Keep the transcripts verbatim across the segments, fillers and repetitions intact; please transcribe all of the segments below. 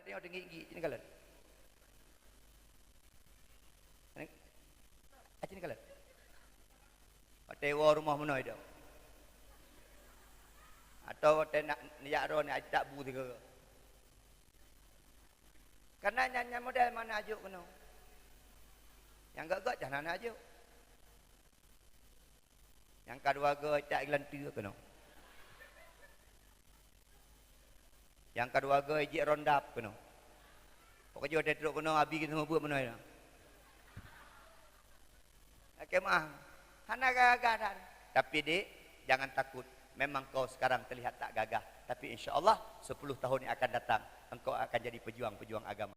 Tengok teunggik-gik sini kalon. Aci ni kalon. Watèe woe rumoh meunoe dong. Atau watèe nak neujak droe ni aci tak bu tiga. Karena nyan, nyan model mana ajuk keunoe. Nyang gèt-gèt jangan ajuk. Nyang ka dua goe cak geulanteu keunoe. Nyang ka dua goe jik rondap keunoe. Pokok jih watèe trok keunoe abi keunoe buet meunoe. Oke mah. Hana gagah dah. Tapi dek, jangan takut. Memang kau sekarang terlihat tak gagah, tapi insya Allah sepuluh tahun yang akan datang engkau akan jadi pejuang-pejuang agama.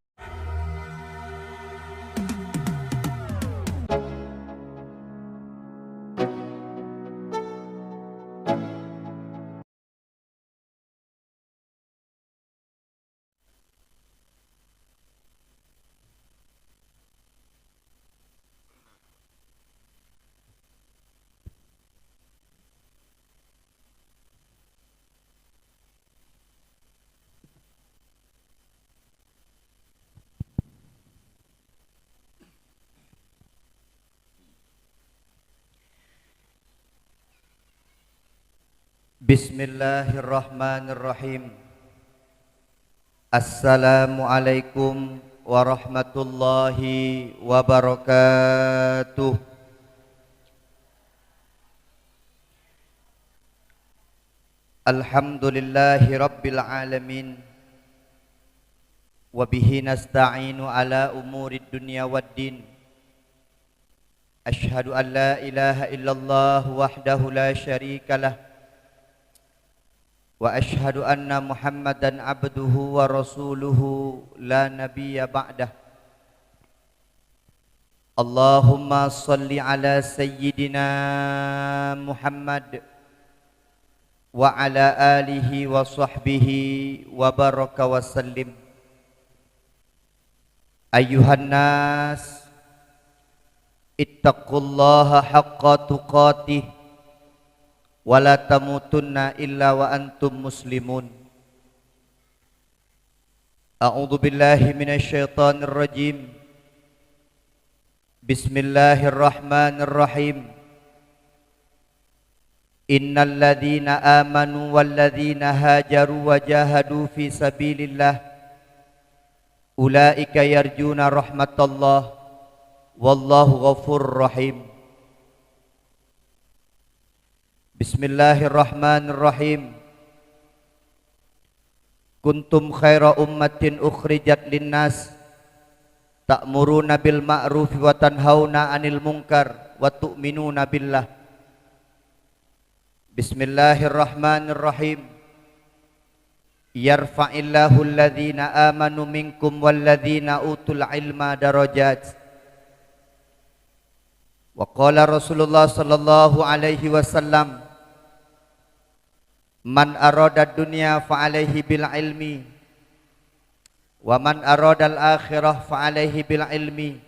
Bismillahirrahmanirrahim. Assalamualaikum warahmatullahi wabarakatuh. Alhamdulillahi rabbil alamin. Wa bihi nasta'inu ala umurid dunya waddin. Asyhadu an la ilaha illallah wahdahu la syarikalah. Wa asyhadu anna Muhammadan abduhu wa rasuluhu la nabiyya ba'dah. Allahumma shalli ala sayyidina Muhammad wa ala alihi wa sahbihi wa baraka wa sallim. Ayyuhan nas, ittaqullaha haqqa tuqatih wa la tamutunna illa wa antum muslimun. A'udzu billahi minasy syaithanir rajim. Bismillahirrahmanirrahim. Innal ladzina amanu wal ladzina hajaru wa jahadu fi sabilillah ulaika yarjuna rahmatallah wallahu ghafurur rahim. Bismillahirrahmanirrahim. Kuntum khaira ummatin ukhrijat linnas, ta'muruna bil ma'rufi wa tanhauna 'anil munkar wa tu'minuna billah. Bismillahirrahmanirrahim. Yarfa'illahu alladhina amanu minkum walladhina utul ilma darajat. Wa qala Rasulullah sallallahu alaihi wasallam, "Man arada dunya fa alaihi bil ilmi, wa man aradal akhirah fa alaihi bil ilmi,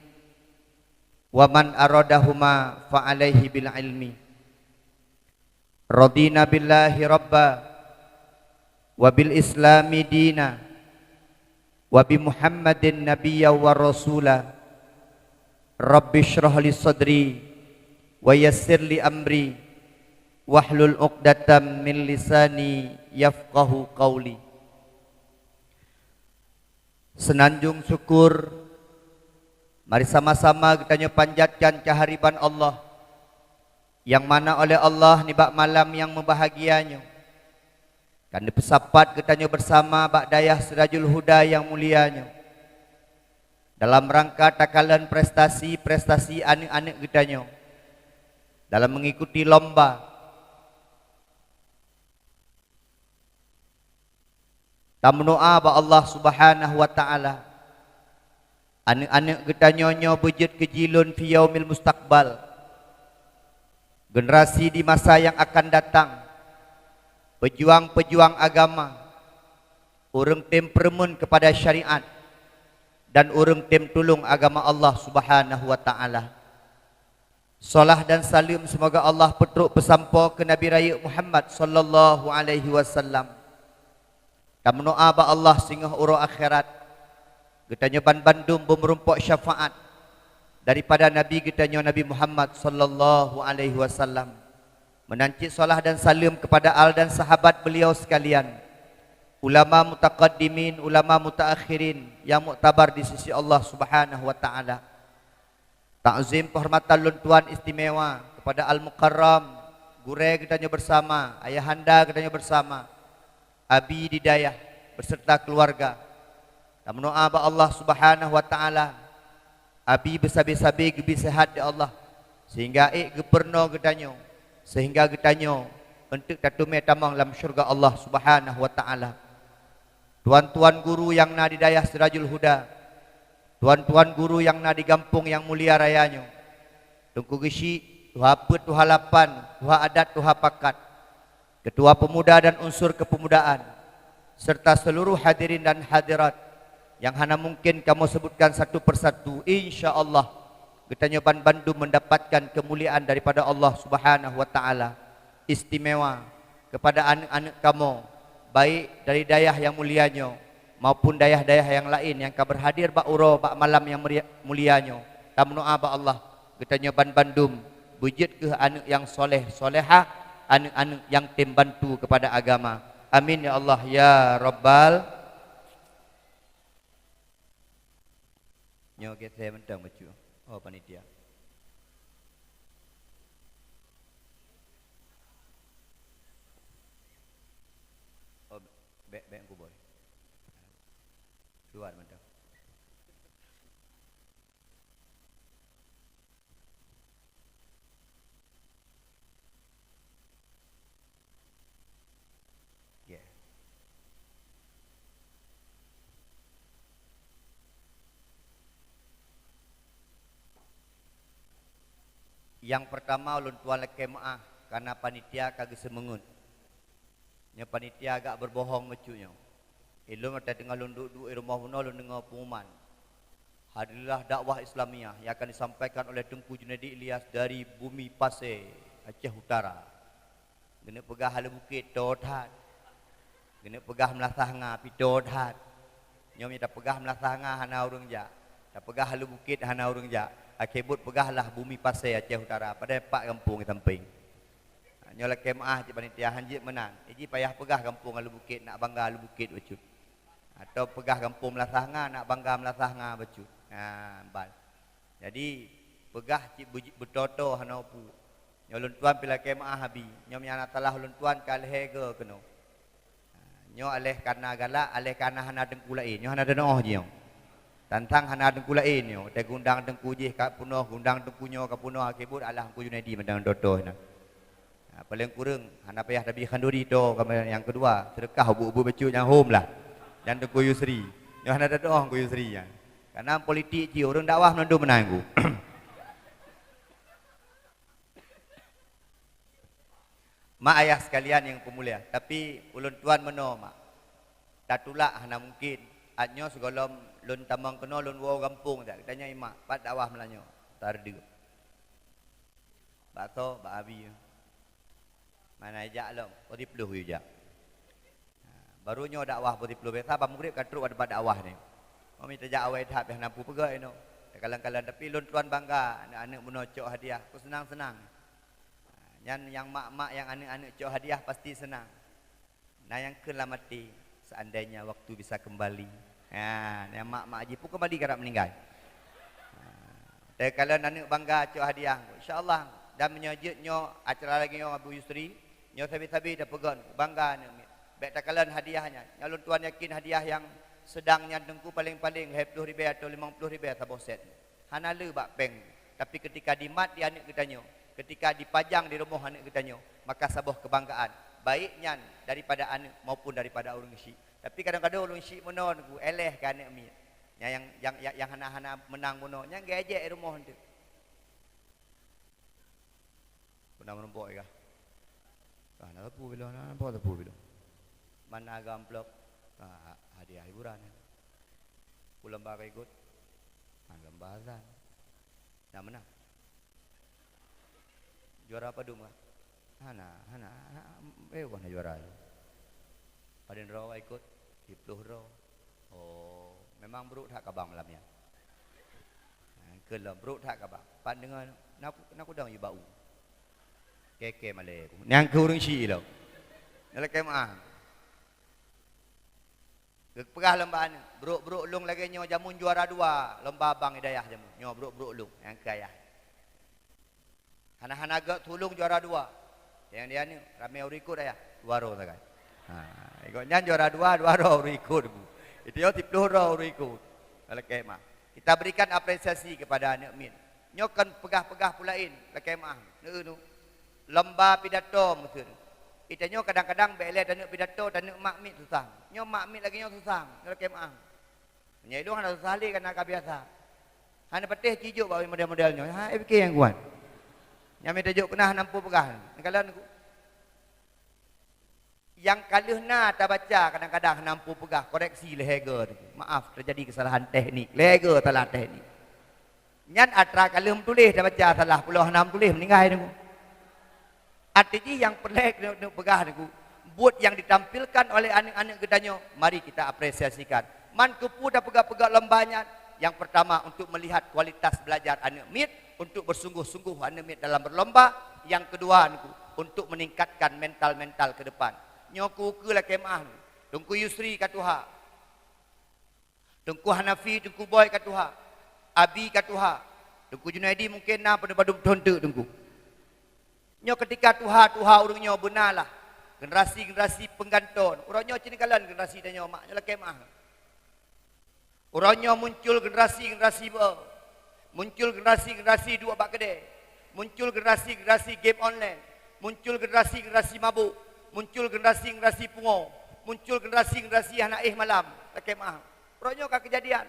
wa man aradahuma fa alaihi bil ilmi." Radina billahi rabba, wa bil islami dina, wa bi Muhammadin nabiyya wa rasula. Rabbi shrah li sadri, wa yassir li amri, wahlul uqdatam min lisani yafqahu qawli. Seunanjung syukur, mari sama-sama geutanyoe panjatkan keuhadiran Allah, nyang mana oleh Allah nibak malam nyang meubahagia nyoe, ka neupeusapat geutanyoe beusama bak dayah Sirajul Huda nyang mulia nyoe, dalam rangka takalon prestasi-prestasi aneuëk-aneuëk geutanyoe dalam mengikuti lomba. Tameudoá bak Allah Subhanahu wa Ta'ala, aneuëk-aneuëk geutanyoe nyoe beujeuet keu jilôn fi yaumil mustaqbal, generasi di masa nyang akan datang, peujuang-peujuang agama, ureuëng tem peureumeun keupada syariat, dan ureuëng tem tulông agama Allah Subhanahu wa Ta'ala. Salah dan saleuem seumoga Allah peutrok peusampoe keu Nabi Rayeuk Muhammad sallallahu alaihi wasallam. Tameudoá bak Allah singoh uroe akhirat, Geutanyoe banbandum beumeurumpok syafaat daripada Nabi geutanyoe Nabi Muhammad sallallahu alaihi wasallam. Meunan cit salam dan saleuem kepada al dan sahabat beliau sekalian, ulama mutaqaddimin, ulama mutaakhirin yang muktabar di sisi Allah Subhanahu wa taala. Takzim penghormatan lôn tuan istimewa kepada Al-Mukarram, gurée geutanyoe bersama, ayahanda geutanyoe bersama, Abi di dayah beserta keluarga. Tameudoá bak Allah Subhanahu wa taala, Abi beusabe-sabe geubri seuhat di Allah, sehingga ék geupeurunoe geutanyoe, sehingga geutanyoe eunteuk tateumé tamong lam syeuruga Allah Subhanahu wa taala. Tuan-tuan guru nyang na di dayah Sirajul Huda, tuan-tuan guru nyang na di gampông nyang mulia raya nyoe, Teungku Geuchik, Tuha Peuet, Tuha Lapan, Tuha Adat, Tuha Pakat, Ketua Pemuda dan unsur kepemudaan, serta seluruh hadirin dan hadirat yang hana mungkin kamoe sebutkan satu persatu, insya Allah geutanyoe banbandum mendapatkan kemuliaan daripada Allah Subhanahu wa taala. Istimewa kepada aneuk-aneuk kamoe, baik dari dayah nyang mulia nyoe maupun dayah-dayah nyang laén nyang ka berhadir bak uroe bak malam nyang meuri-, mulia nyoe. Tameudoá bak Allah, geutanyoe banbandum beujeuet keuh aneuk nyang soleh solehah, aneuk-aneuk nyang tem bantu kepada agama. Amin ya Allah ya Rabbal. Nyoe geusée mantong bacut. Oh, panitia. Oh, bék, bék kuboh. Keluar mantong. Ya. Nyang pertama, ulôn tuan lakée meuáh karena panitia ka geuseumeungeut. Nyoe panitia agak berbohong bacut nyoe. Ilôn watée teungoh lôn duek-duek i rumoh bunoe lôn deungoe pengumuman, "Hadirilah dakwah Islamiyah yang akan disampaikan oleh Teungku Junaidi Ilyas dari Bumi Pasé, Aceh Utara." Geuneuk peugah Aleubukét toe that. Geuneuk peugah Meulasah Nga pih toe that. Nyoe meunyo tapeugah Meulasah Nga hana ureuëng jak. Tapeugah Aleubukét hana ureuëng jak. Akhé buet peugahlah Bumi Pasé, Aceh Utara. Padahai pat gampông di sampéng. Nyoe lakée meuáh cit panitia, han jeuet meunan. Iji payah peugah gampông Aleubukét, nak bangga Aleubukét bacut. Atau peugah gampông Meulasah Nga, nak bangga Meulasah Nga bacut. Ha, ban. Jadi, peugah cit beuji-, beutoe-toe hana peue. Nyoe ulôn tuan pih lakée meuáh Abi. Nyoe meunyo hana salah ulôn tuan ka lhée goe keunoe. Ha, nyoe aléh kana galak, aléh kana hana teungku laén. Nyoe hana tanoh jih nyoe. Tantang hana teungku laén nyoe. Teuh gundang teungku jih ka peunoh, gundang teungku nyoe ka peunoh, akhé buet alah Teungku Junaidi mantong toto na. Ha, paléng kureueng hana payah tabi khanduri toe kama nyang keudua, seudeukah ubak-ubak bacut nyang hom lah. Dan Teungku Yusri. Nyoe hana tatoh Teungku Yusri nyan. Karena politik jih ureuëng dakwah meunandum meunan ku. Mak ayah sekalian nyang peumulia, tapi ulôn tuan meunoe, Mak. Tatulak hana mungkin. At nyoe sigohlom lôn tamong keunoe lôn woe gampông that. Geutanyoe, "Mak, pat dakwah meulanyoe?" Tardeueb. Bak soe? Bak Abi. Mana jak lom? Oh, di Pluh yue jak. Ha, baru nyoe dakwah pukul siplôh biasa, bak mugrib ka trok bak teumpat dakwah ni. Oh, mita jak awai that, pih hana peue peugah inoe. Takalon-kalon, tapi lôn tuan bangga, aneuk-aneuk bunoe cok hadiah, ku seunang-seunang. Ha, nyan nyang mak-mak nyang aneuk-aneuk cok hadiah pasti seunang. Na nyang kheun lam até, "Seandainya waktu bisa kembali." Ha, nyang mak-mak jih, peue kembali karab meuninggai. Ha, takalon aneuk bangga cok hadiah, insya Allah. Dan meunyoe jeuet nyoe acara lagée nyoe Abu Yusri, nyoe sabe-sabe tapeugah bangga aneuk miet. Bék takalon hadiah nyan. Nyoe lôn tuan yakin hadiah nyang sedang nyan teungku paléng-paléng lhée ploh ribée atau limong ploh ribée saboh set. Hana le bak péng. Tapi ketika dimat di aneuk geutanyoe, ketika dipajang di rumoh aneuk geutanyoe, maka saboh keubanggaan, baik nyan daripada aneuk maupun daripada ureuëng syik. Tapi kadang-kadang ureuëng syik meunoe teungku, éléh keu aneuk miet. Nyang, nyang, nyang, nyang hana-hana meunang bunoe, nyang geuejek rumoh eunteuk. Peue na meurumpok kah? Ah, na sapeue bilong, na nampak sapeue bilong. Mana agam amplop? Ah, hadiah hiburan. Peue lomba ka ikot? Ah, lomba azan. Na meunang? Juara padum kah? Hana, hana, hana, eh, bukan juara. Padum droe ka ikot? Siplôh droe. Oh, Memang brok that kabang malam nyan. Ha, keu lom brok that kabang. Pat deungoe na, na kudong yue bak u. Kèe-kèe malèe ku. Nyang keu ureueng syiek lom. Nyang lakèe meu'ah. Geupeugah lom bak aneuk, "Brok-brok lôn lagèe nyoe jameun juara dua lomba bang i dayah jameun. Nyoe brok-brok lôn nyang keu ayah." Hana-hana gèt tulông juara dua. Nyang di aneuk ramè ureueng ikot ayah, dua droe sagai. Ha, gobnyan juara dua, dua droe ureueng ikot bu. Itu nyoe siploh droe ureueng ikot. Lakèe meu'ah. Kita berikan apresiasi kepada aneuk miet. Nyoe kon peugah-peugah peue laén, lakèe meu'ah. Neu-, neu-, lomba pidato meuteun. Ita nyoe kadang-kadang bèk lé taneuk pidato, taneuk mak miet susah. Nyoe mak miet lagèe nyoe susah, nyoe lakèe meu'ah. Meunyoe ilôn hana susah lé, kana ka biasa. Hana patéh cijok bak model-model nyoe. Ha, eh, pike nyang kuat. Nyang mita jok keunah hana muphom peugah. Neukalon ku. Nyang ka lheueh na tabaca kadang-kadang hana muphom peugah, koreksi lhèe goe. Maaf, terjadi kesalahan teknik. Lhèe goe salah teknik. Nyan atra ka lheueh meutuléh tabaca salah, pulo hana meutuléh, meuninggai Teungku. Arti jih nyang peureulèe keuneuk peugah Teungku, buet nyang ditampilkan oleh aneuk-aneuk geutanyoe, mari kita apresiasikan. Man keupeue tapeugah-peugah lomba nyan? Yang pertama, untuk melihat kualitas belajar aneuk miet, untuk bersungguh-sungguh aneuk miet dalam berlomba. Yang kedua Teungku, untuk meningkatkan mental-mental ke depan. Nyoe ku keu lakèe meu'ah, Teungku Yusri ka tuha. Teungku Hanafi, Teungku Boy ka tuha. Abi ka tuha. Teungku Junaidi mungken na padum-padum thon teuk Teungku. Nyoe keutika tuha-tuha ureueng nyoe beuna lah. Generasi-generasi pengganton. Uroe nyoe cit neukalon generasi tanyoe mak nyoe lakèe meu'ah. Uroe nyoe muncul generasi-generasi beu. Muncul generasi-generasi duek bak keudè. Muncul generasi-generasi game online. Muncul generasi-generasi mabök. Muncul generasi-generasi pungo. Muncul generasi-generasi hana éh malam. Lakèe meu'ah. Uroe nyoe ka keujadian.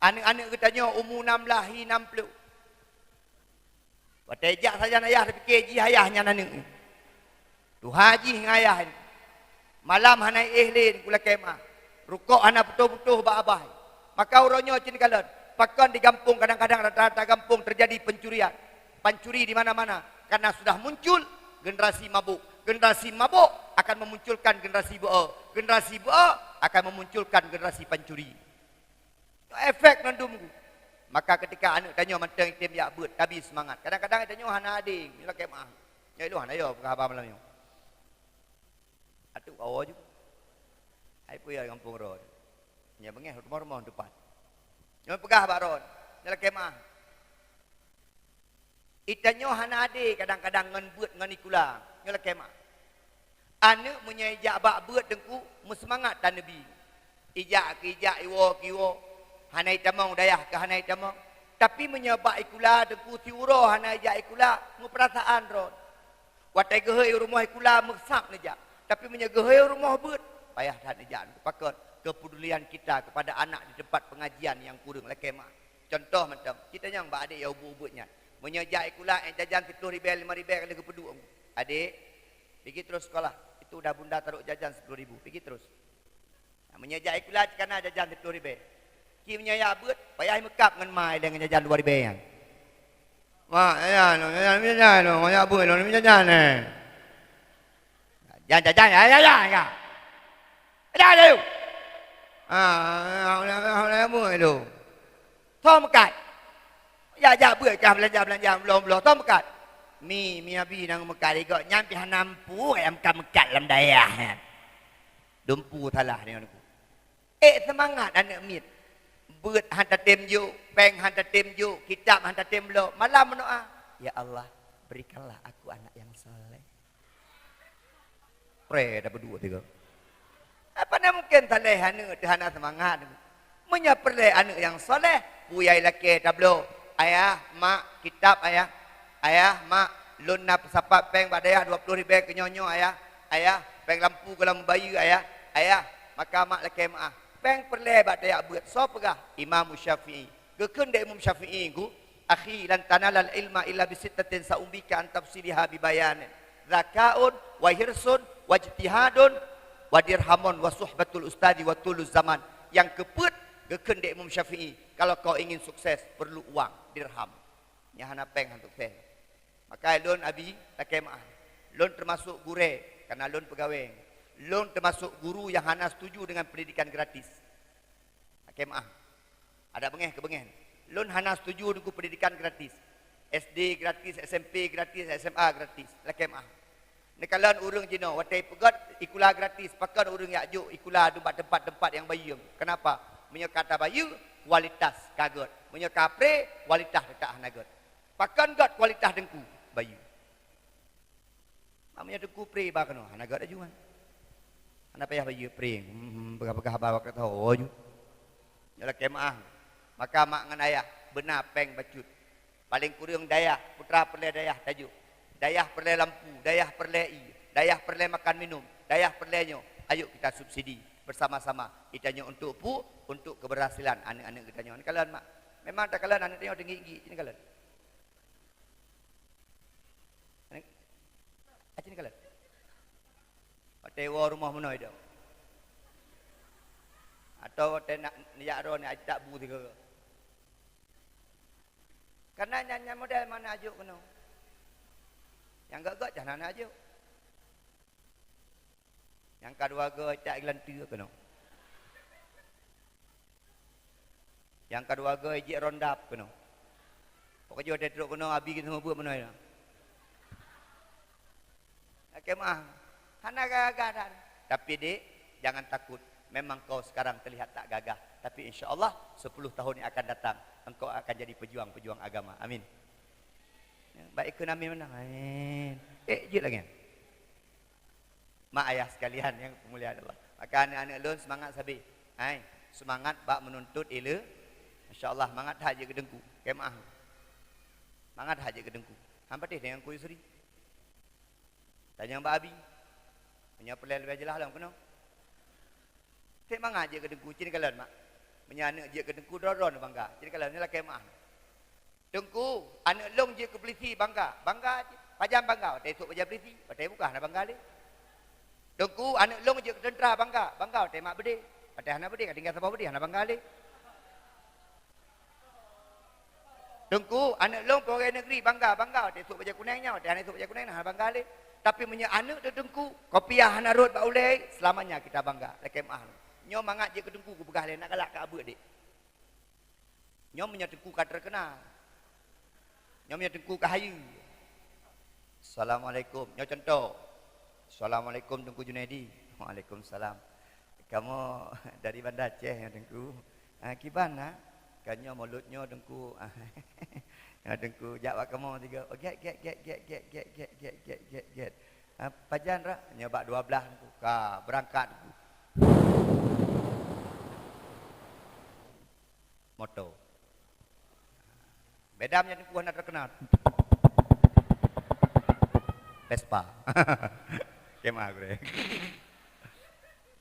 Aneuk-aneuk geutanyoe umu nam blaih, nam ploh. Watèe jak sajan ayah, tapike jih ayah nyan aneuk. Tuha jih ngon ayah nyan. Malam hana éh lé Teungku lakèe meu'ah. Rukok hana putôh-putôh bak abah. Maka uroe nyoe cit neukalon, pakon di gampông kadang-kadang rata-rata gampông terjadi pencurian. Pancuri di mana-mana. Karena sudah muncul generasi mabök. Generasi mabök akan memunculkan generasi beu. Generasi beu akan memunculkan generasi pancuri. Nyoe efek mandum ku. Maka keutika aneuk tanyoe mantong item jak beuet, tabi seumangat. Kadang-kadang tanyoe hana adé, nyoe lakèe meu'ah. Nyoe ilôn hana yo peugah haba malam nyoe. Atuek awoe ju. Hai peue ya gampông droe. Nyoe beungèh rumoh-rumoh teupat. Nyoe peugah bak droe, nyoe lakèe meu'ah. Itanyoe hana adé kadang-kadang ngon beuet ngon ikula. Nyoe lakèe meu'ah. Aneuk meunyoe ijak bak beuet Teungku, meuseumangat tan neubi. Ijak keu ijak, iwoe keu iwoe, hana itamong dayah keu hana itamong. Tapi meunyoe bak ikula Teungku siuroe hana ijak ikula, meupeurasaan droe. Watèe geuhôi u rumoh ikula meusab neujak. Tapi meunyoe geuhôi u rumoh beuet, payah that neujak. Pakon? Kepedulian kita kepada anak di tempat pengajian nyang kureueng lakèe meu'ah. Contoh mantong, cit tanyong bak adék nyang ubeuet-ubeuet nyan. Meunyoe jak ikula, ék jajan siploh ribèe, limong ribèe ka lheueh geupeuduek. Adék, pigi terus sekolah. Itu udah bunda tarok jajan siploh ribu. Pigi terus. Nah, meunyoe jak ikula cit kana jajan siploh ribèe. Cit meunyoe jak beuet, payah meukab ngon ma ilèe ngon jajan dua ribèe nyan. Mak, jajan lôn, jajan, jajan lôn, jak beuet lôn, jajan, eh. Jajan, jajan, jajan, jajan, jajan. Jajan, jajan. Ah, jak beuet lôn. Soe meukat? Jak, jak beuet kah beulanja-beulanja bloe-bloe. Soe meukat? Mi, mi abi nyang meukat. Gobnyan pih hana mampu, nyang meukat-meukat lam dayah nyan. Dumpeue salah nyoe Teungku. Ék seumangat aneuk miet. Beuet han tatem jok, péng han tatem jok, kitab han tatem bloe. Malam meudoa, "Ya Allah, berikanlah aku anak yang saleh." Pré tapeuduek sigoe. Apa na mungken saleh aneuk teuh hana seumangat? Meunyoe peureulèe aneuk nyang saleh, peue nyang ilakèe tabloe, "Ayah, mak, kitab, Ayah. Ayah, mak, lôn na peusapat péng bak dayah dua ploh ribèe keu nyoe-nyoe, Ayah. Ayah, péng lampu golom bayeue, Ayah. Ayah." Maka mak lakèe meu'ah. Péng peureulèe bak tajak beuet. Soe peugah? Imam Syafi'i. Geukheun lé Imam Syafi'i, "Akhi, lan tanalal ilma illa bisittatin, sa'umbika an tafsiliha bibayanin. Zakaun, wa hirsun, wa ijtihadun, wa dirhamun, wa suhbatul ustadi, wa tuluz zaman." Nyang keupeuet, geukheun lé Imam Syafi'i, kalau kau ingin sukses, perlu uang, dirham. Nyang hana péng han sukses. Maka lôn abi lakèe meu'ah. Lôn teumasok gurèe, kana lôn peugawèe. Lôn teumasok guru nyang hana setuju deungon pendidikan gratis. Lakèe meu'ah. Adak beungèh keu beungèh. Lôn hana setuju deungon pendidikan gratis. S D gratis, S M P gratis, S M A gratis. Lakèe meu'ah. Neukalon ureueng jinoe, watèe peugöt sikula gratis, pakon ureueng jak jok sikula dum bak teumpat-teumpat nyang bayeue. Kenapa? Meunyoe ka tabayeue, kualitas ka göt. Meunyoe ka pré, kualitas teutak hana göt. Pakon göt kualitas teungku? Bayeue. Mak meunyoe teungku pré ba keunoe, hana göt laju nyan. Hana payah bayeue pré, hmm, peugah-peugah haba bak tho ju. Nyoe lakèe meu'ah. Maka mak ngon ayah beuna pèng bacut. Paleng kureueng dayah putra peureulèe dayah tajok. Dayah peureulèe lampu, dayah peureulèe ié, dayah peureulèe makan minum, dayah peureulèe nyoe. Ayok kita subsidi bersama-sama. Kita nyoe untuk pu-, untuk keberhasilan aneuk-aneuk geutanyoe. Neukalon mak. Memang takalon aneuk tanyoe teungiek-ngiek, neukalon. Aneuk, aci neukalon. Watèe woe rumoh meunoe dong. Atau watèe nak neujak droe ni, aci tak bu sigoe. Karena nyan, nyan model mana ajok keunoe. Nyang gèt-gèt jah hana ajok. Nyang kadua goe cak geulanteue keunoe. Nyang kadua goe jeuet rondap keunoe. Pokok jih watèe trok keunoe, abi keunoe beuet meunoe. Lakèe meu'ah. Hana gagah that. Tapi, Dek, jangan takut. Memang kau sekarang terlihat tak gagah. Tapi, insya Allah, sepuluh tahun yang akan datang, engkau akan jadi pejuang-pejuang agama. Amin. Baik, ikut amin mana? Amin. Eh, jeuet lagi. Mak ayah sekalian yang dimuliakan Allah. Maka aneuk-aneuk lôn seumangat sabe. Hai, seumangat bak meununtut ileu-, insya Allah mangat that jeuet keu teungku. Lakèe meu'ah. Mangat that jeuet keu teungku. Han patéh deungon Teungku Yusri. Tanyong bak abi. Meunyoe peureulèe leubeh jeulaih lom keunoe. Seumangat jeuet keu teungku, ci neukalon mak. Meunyoe aneuk jeuet keu teungku, droe-droe bangga. Ci neukalon, nyoe lakèe meu'ah. Teungku, aneuk lôn jeuet keu pulisi, bangga. Bangga cit. Pajan bangga? Watèe sôk pajan pulisi, watèe buka hana bangga lé. Teungku, aneuk lôn jeuet keu teuntra, bangga. Bangga watèe mat beudé. Watèe hana beudé, ka tinggai saboh beudé, hana bangga lé. Teungku, aneuk lôn pegawai negeri, bangga. Bangga watèe sôk bajèe kunèng nyan, watèe hana sôk bajèe kunèng, hana bangga lé. Tapi meunyoe aneuk teuh teungku, kopiah hana rhot bak ulèe, seulamanya kita bangga. Lakèe meu'ah. Nyoe mangat jeuet keu teungku, kupeugah lé, nak galak keu abeuet, Dek. Nyoe meunyoe teungku ka terkenal. Nyoe meunyoe teungku ka hayeue. Assalamualaikum. Nyoe contoh. Assalamualaikum Teungku Junaidi. Waalaikumsalam. Kamoe dari Banda Aceh nyoe Teungku. Ah, kiban na? Ka nyoe mulod nyoe Teungku. Nyoe Teungku jak bak kamoe tiga. Oh, gèt, gèt, gèt. Ah, pajan rak? Nyoe bak dua blah Teungku. Ka, beurangkat Teungku. Moto. Beda meunyoe Teungku hana terkenal. Vespa. Kemah gurèe.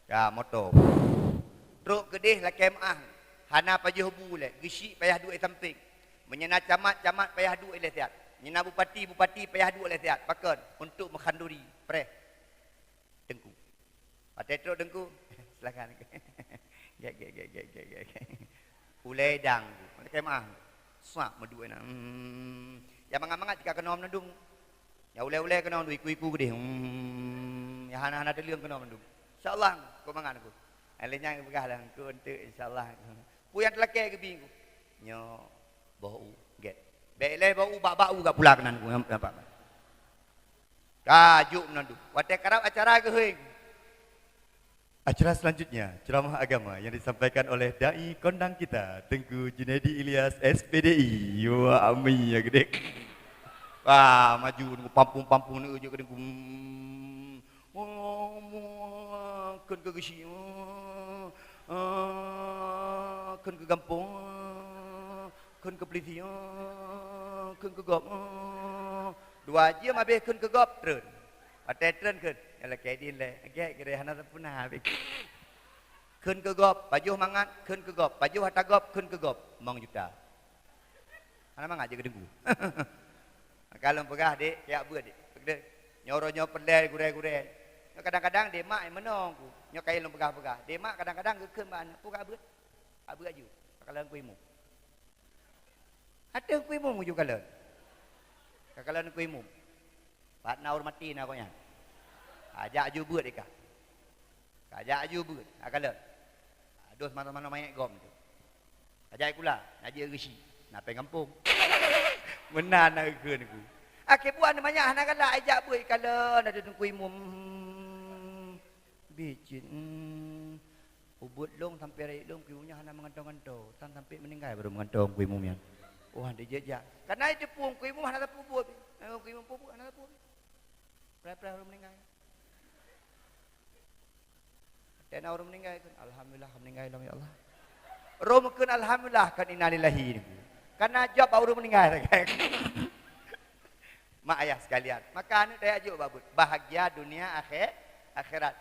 Ya, moto. Trok keudeh lakèe meu'ah. Hana pajoh bu lé, geusyik payah duek sampéng. Meunyoe na camat, camat payah duek lé siat. Meunyoe na bupati, bupati payah duek lé siat. Pakon? Untuk mengkhanduri preh. Teungku. Watèe trok Teungku, silakan. Gèt, gèt, gèt. Ulèe dang, lakèe meu'ah. Suap meuduek na. Hmm. Nyang mangat-mangat tika keunoe meunandum. Nyang ulèe-ulèe keunoe iku-iku keudeh. Hmm. Nyang hana-hana teuleueng keunoe meunandum. Insya Allah, keu mangat Teungku. Lheuh nyan peugah lah, Teungku, eunteuk insya Allah. Peue nyang teulakèe geubi Teungku? Nyoe boh u, gèt. Bèk lé boh u bak-bak u gak pula keunan Teungku, nampak. Ka jok meunan tu. Watèe karab acara geuhôi. Acara selanjutnya, ceramah agama yang disampaikan oleh dai kondang kita, Teungku Junaidi Ilyas, S P D I. Wah, ami ya gede. Wah, maju nunggu pampung-pampung ni jok keu Teungku. Hmm. Wah, wah, kheun keu geusyik. Wah, ah, kheun keu gampông. Wah, kheun keu polisi. Wah, kheun keu gob. Wah. Dua jeuem habéh kheun keu gob, treun. Watèe treun kheun, nyang lakèe idin lé. Gèt, gèt, hana sempurna. Kheun keu gob, pajoh mangat, kheun keu gob, pajoh ata gob, kheun keu gob. Limong juta. Hana mangat jeuet keu Teungku. Maka lôn peugah, Dek, kajak beuet, Dek. Nyoe uroe nyoe peureulèe gurèe-gurèe. Nyoe kadang-kadang dek mak meunoe Teungku. Nyoe kayém lôn peugah-peugah. Dek mak kadang-kadang geukheun bak aneuk, peue kajak beuet? Kajak beuet aju. Ka kalon Teungku Imum. Ateueh Teungku Imum aju kalon. Ka kalon Teungku Imum. Pat na ureueng maté na gobnyan. Ajak aju beuet deh ka. Kajak aju beuet, na kalon. Adoh manoe-manoe manyét gom tu. Kajak kula, na jeuet geusi, na péng gampông. Meunan na geukheun ku. Akhé buah na manyak hana galak, ijak beuet kalon, na teungku imum. Bicin. Hmm. Ubeuet lôn sampai rayeuk lôn, keu nyoe hana meugantoe-gantoe. Tan sampai meuninggai baru meugantoe keu imum nyan. Wah, dijejak. Kana itu pun keu imum hana tapeubuet. Eh, keu imum peubuet hana tapeubuet. Prai-prai ureuëng meuninggai. Tena ureuëng meuninggai kan, alhamdulillah meuninggai lom ya Allah. Rom kan alhamdulillah kan innalillahi. Kana jawab ureuëng meuninggai. Mak ayah sekalian, maka aneuk daya jok babut bahagia dunia akhir akhirat.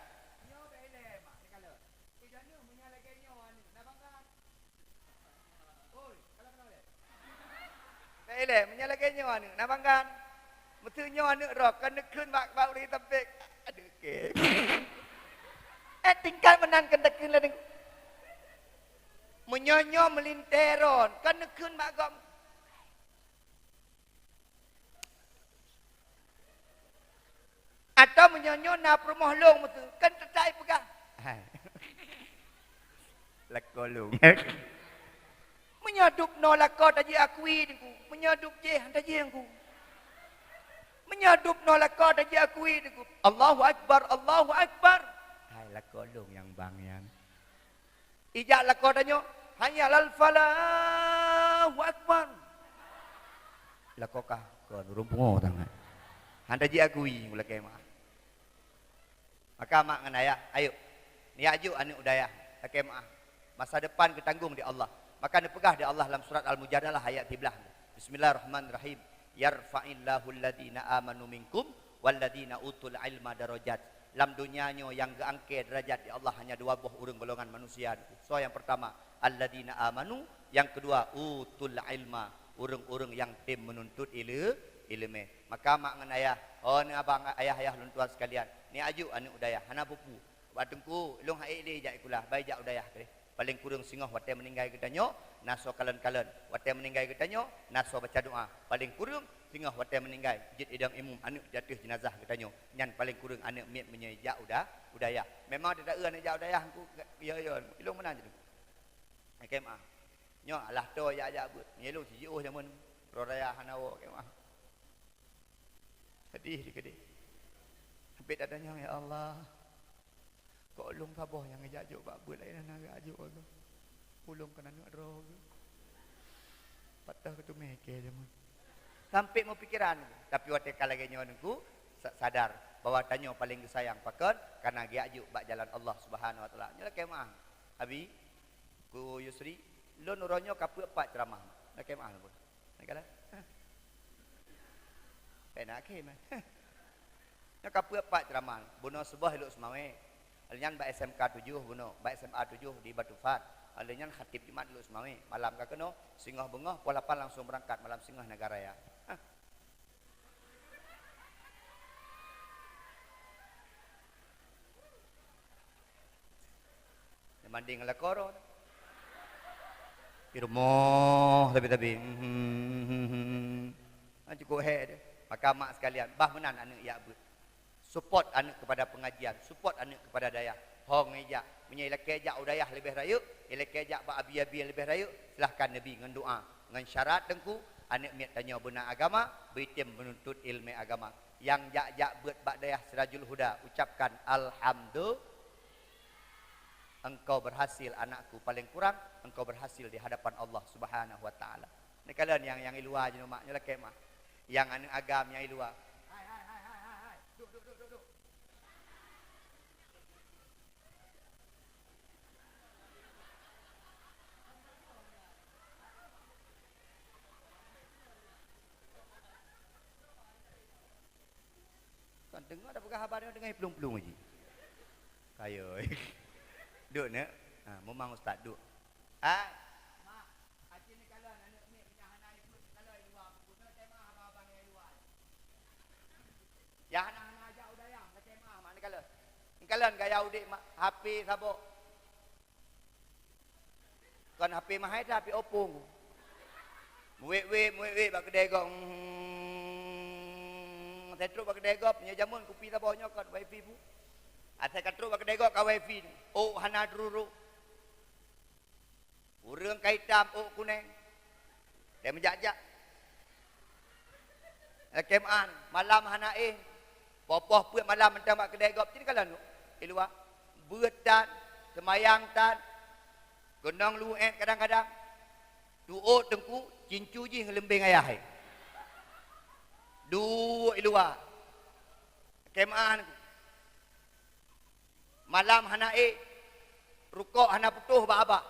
Ilée, meunyoe lagée nyoe aneuk, na bangga. Meuseu nyoe aneuk droe, kan neukheun bak, bak ureuëng tampék. Aduh, oke. Eh, tingkat meunan kan takheun ladang. Meunyoe nyoe meulintée ron, kan neukheun bak gom. Atau meunyoe nyoe na peurumoh lôn meuseu, kan teutai peugah. Hai. Lakoe lôn. Meunyoe dub noe lakoe tajeuet akui deungku, meunyoe dub jéh han tajeuet deungku. Meunyoe dub noe lakoe tajeuet akui deungku. Allahu Akbar, Allahu Akbar. Hai lakoe lôn nyang bang nyan. Ijak lakoe tanyoe, "Hayya 'alal falah, Allahu Akbar." Lakoe kah, kon ureuëng pungo tangai. Han tajeuet akui, lakée meu'ah. Maka mak ngon ayah, ayo, neujak jok aneuk u dayah, lakée meu'ah. Masa depan geutanggong di Allah. Maka neupeugah di Allah lam surat Al-Mujadalah ayat siblaih. Bismillahirrahmanirrahim. "Yarfa'illahul ladzina amanu minkum wal ladzina utul ilma darajat." Lam donya nyoe nyang geuangkée deurajat di Allah hanya dua boh ureuëng golongan manusia. Soe nyang peurtama? Alladzina amanu, nyang keudua utul ilma, ureuëng-ureuëng nyang tem meununtut ile-, ileumé. Maka mak ngon ayah, oh, ni abang, ayah-ayah lôn tuan sekalian, neujak jok aneuk u dayah, hana peue-peue. Bak teungku, ilôn han ék lé jak sikula, bai jak u dayah keudeh. Paleng kureueng singoh watée meuninggai geutanyoe, na soe kalon-kalon. Watée meuninggai geutanyoe, na soe baca doa. Paleng kureueng singoh watée meuninggai, jeuet idong imum aneuk di ateueh jeunazah geutanyoe. Nyan paleng kureueng aneuk miet meunyoe jak u da-, u dayah. Memang teuta eu aneuk jak u dayah, engku, yo, yo, ilôn meunan jih. Lakée meu'ah. Nyoe alah toe jak-jak beuet. Nyoe ilôn sijiôh jameun. Droe raya hana woe, lakée meu'ah. Pedih dikeudeh. Sampai dak tanyong, "Ya Allah, kok ulôn saboh nyang geujak jok bak beuet laén hana geujak jok lôn? Ulôn kon aneuk droe geuh." Pat teuh keuteumé kée jameun. Sampai meupikeran. Tapi watée ka lagée nyoe Teungku, sa-, sadar bahwa tanyoe paleng geusayang pakon, kareuna geujak jok bak jalan Allah Subhanahu Wa Taala. Nyoe lakée meu'ah. Abi, Ku Yusri, lôn uroe nyoe ka peuet pat ceuramah. Lakée meu'ah lôn. Nyan kalon. Pena akhé mah. Nyoe ka peuet pat ceuramah. Bunoe suboh ilok Seumawé. Lheueh nyan bak S M K tujoh bunoe, bak S M A tujoh di Batuphat. Lheueh nyan khatib Jumat ilok Seumawé. Malam ka keunoe, singoh beungoh, poh lapan langsung beurangkat malam singoh Nagan Raya. Hah. Nyang banding ngon lakoe droe. Di rumoh tabi-tabi. Hmm. Ah, cukup hék deh. Maka mak sekalian, bah meunan aneuk jak beuet. Support aneuk kepada pengajian, support aneuk kepada dayah. Ho ngon ijak, meunyoe ilakée jak u dayah leubeh rayeuk, ilakée jak bak abi-abi nyang leubeh rayeuk, silahkan neubi ngon doa, ngon syarat Teungku, aneuk miet tanyoe beuna agama, beuitem meununtut ileumé agama. Nyang jak-jak beuet bak dayah Sirajul Huda, ucapkan alhamdu-, engkau berhasil anakku, paling kurang engkau berhasil di hadapan Allah Subhanahu wa Taala. Neukalon nyang, nyang i luwa jinoe mak, nyoe lakée mah. Nyang aneuk agam nyang i luwa. Kan deungoe tapeugah haba nyoe deungoe plueng-plueng jih. Kayo. Duek, Neuk. Ha, mumang ustaz, duek. Hai. Mak, aci neukalon aneuk miet nyang hana ikot neukalon i luwa, peuguna tema haba-haba nyang i luwa. Nyang hana-hana jak u dayah, macam mana mak neukalon? Neukalon gaya udép mak, H P saboh. Kon H P mahai teuh, H P Oppo. Muwét-wét, muwét-wét bak keudè gob. Hmm, saya trok bak keudè gob, nyoe jameun kupi saboh nyoe kon wifi bu. Asai ka trok bak keudè gob ka wifi, ôk hana druru. Ureueng ka itam, ôk kuneng. Dai meujak-jak. Lakèe meu'ah, malam hana éh. Poh-poh peuet malam mantong bak keudè gob, cit kalon i luwa. Beuet tan, seumayang tan. Keunong luweh kadang-kadang. Tu'ôt teungku, cincu jih ngon leumbeng ayah, eh. Duek i luwa. Lakèe meu'ah. Malam hana ék, rukok hana putôh bak abah.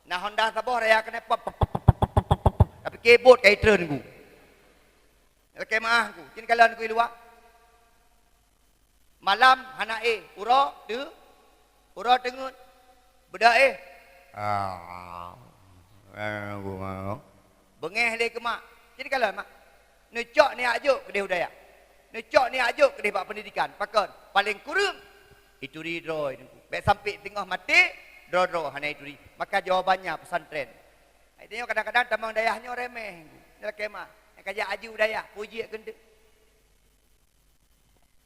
Na honda saboh raya keunoe pop, pop, pop, pop, pop, pop. Tapi kebot ka itreun ku. Lakèe meu'ah ku, cit kalon ku i luwa. Malam hana ék, uroe teu-, uroe teungeut. Beudôh éh. Ah. Eh, ku ma-, Beungéh lé keu mak. Cit kalon mak. Neucok neujak jok keudeh u dayah. Neucok neujak jok keudeh bak peundidikan. Pakon? Paleng kureueng ituri droe teungku. Bèk sampé teungoh maté, droe-droe hana ituri. Maka jawabannya pesantren. Hai, tanyoe kadang-kadang tamong dayah nyoe remeh. Lakèe meu'ah. Nyang ka jak aju dayah, pujiek keuneuk.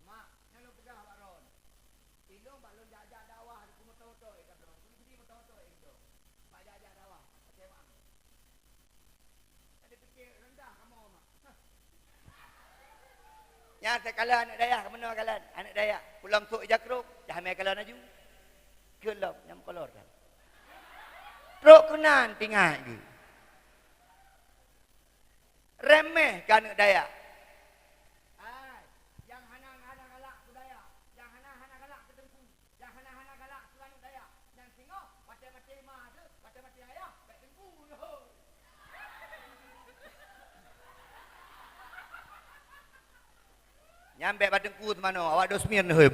Mak, nyan lôn peugah bak droeneuh. Ilôn bak lôn jak-jak dakwah di moto-moto ék ka bloe. Budi moto-moto ék ka bloe. Mak jak-jak dakwah, kacau mak. Nyan takalon aneuk dayah, keumeunyoe kalon aneuk dayah. Pulang sôk ija krông, dah mé kalon laju. Keu lom, nyang kolor kan. Trok keunan tingat geuh. Remeh keu aneuk dayah. Hai, nyang hana, hana galak keu dayah, nyang hana, hana galak keu teungku. Nyang hana-hana galak keu aneuk dayah, nyang singoh watèe maté ma teuh, watèe maté ayah, bèk teungku, hôi. Nyan bèk bak teungku teumanoe, awak dosmir neuh, hôi.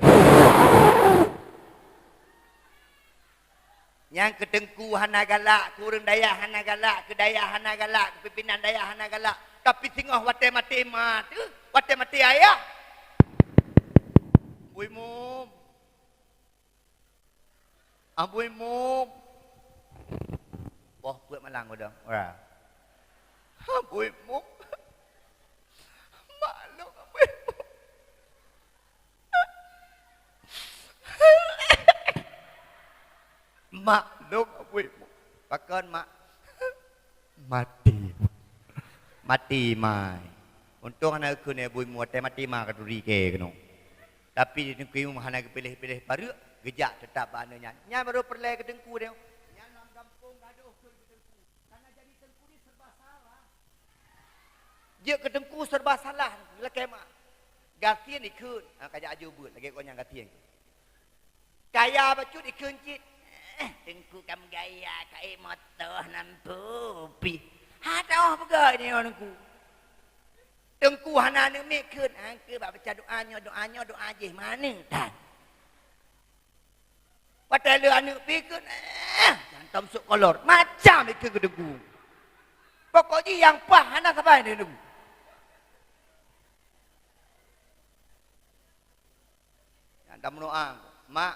Nyang keu teungku hana galak, keu ureueng dayah hana galak, keu dayah hana galak, keu pimpinan dayah hana galak. Tapi singoh watèe maté ma teuh, watèe maté ayah. Bui mum. Abui mum. Poh peuet malam udah. Ora. Abui mum. Maklum abui mum. Maklum abui mum. Pakon mak? Maté. Maté mai. Untông hana geukheun lé bui mu watèe maté ma ka turi kèe keunoe. Tapi di teungku hana geupiléh-piléh pareuk, geujak teutap bak aneuk nyan. Nyan barô peureulèe keu teungku deh. Nyan lam gampông gadôh keu teungku. Karena jadi teungku ni serba salah. Jeuet keu teungku serba salah, lakèe ma. Gasien ikheun, ha, ka jak aju beuet, lagèe gobnyan gasien. Kaya bacut ikheun cit. Eh, teungku ka meugaya, ka ék moto, hana mampu pih. Ha, teuh peugah nyoe teungku. Teungku hana aneuk miet kheun, ha, keu bak baca doa nyoe, doa nyoe, doa jih maneuk that. Watèe le aneuk pih kheun, eh, jantom sôk kolor. Macam ikheun keu teungku. Pokok jih nyang paih hana sabai teungku. Nyang tameudoa, mak,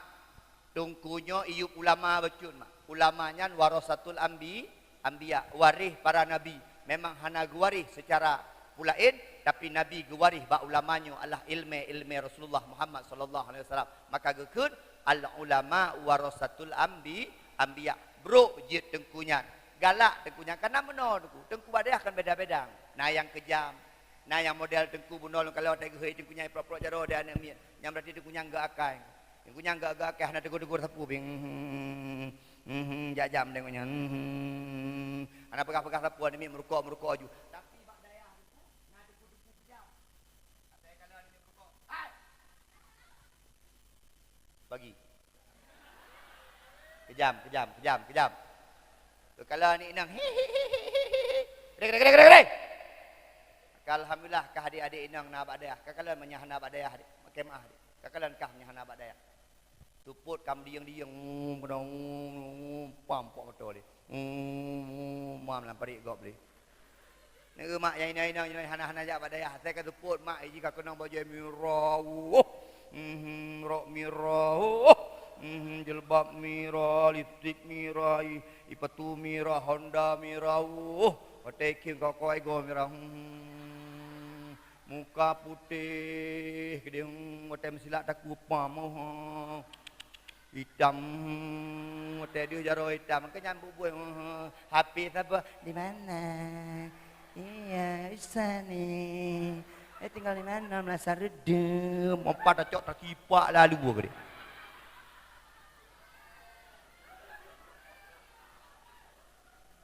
teungku nyoe iyup ulama bacut, mak. Ulama nyan warasatul anbi-, anbiya, waréh para nabi. Memang hana geuwaréh seucara peulaén, tapi nabi geuwaréh bak ulama nyoe adalah ileumèe-ileumèe Rasulullah Muhammad sallallahu alaihi wasallam. Maka geukheun, "Al ulama warasatul anbi-, anbiya." Brok jeuet teungku nyan. Galak teungku nyan. Kana meunoe teungku. Teungku bak dayah kan beda-beda. Na nyang keujam, na nyang model teungku bunoe lôn kalon watèe geuhôi teungku nyan prok-prok jaroe di aneuk miet. Nyan berarti teungku nyan geu akai. Teungku nyan geu, geu akai hana tegur-tegur sapeue pih. Hmm, hmm, hmm, jak jam teungku nyan. Hmm, hmm, hmm. Hana peugah-peugah sapeue aneuk miet meurukok-meurukok aju. Tapi bak dayah teungku na teungku-teungku keujam. Watèe kalon aneuk miet meurukok. Hai! Bagi. Keujam, keujam, keujam, keujam. Teukalon aneuk inong. Hi, hi, hi, hi, hi, hi. Rek, rek, rek, rek, rek. Alhamdulillah, kah adik-adik inong na bak dayah. Ka kalon meunyo hana bak dayah, adik. Makemah, adik. Ka kalon kah meunyo hana bak dayah. Seupôt kam dieng-dieng, ngum, keudong, ngum, ngum, pam, pok moto lé. Ngum, ngum, mam lam parit gob lé. Neu mak nyang inong-inong nyoe hana-hana jak bak dayah, asai ka seupôt mak, iji ka keunong bajèe mirah, woh. Mhm, rok mirah, woh. Mhm, jilbab mirah, lipstik mirah, i, ipatu mirah, Honda mirah, woh. Watèe ikheun kok-kok igoe mirah. Mhm. Muka putéh keudéh, watèe meusilak takue pam, itam, watèe deuh jaroe itam, keu nyan buet-buet, "H P saboh di mana? Iya, di sana. Eh, tinggal di mana? Meunasah reudeup." Ompa tacok, tatipak lalu keudéh.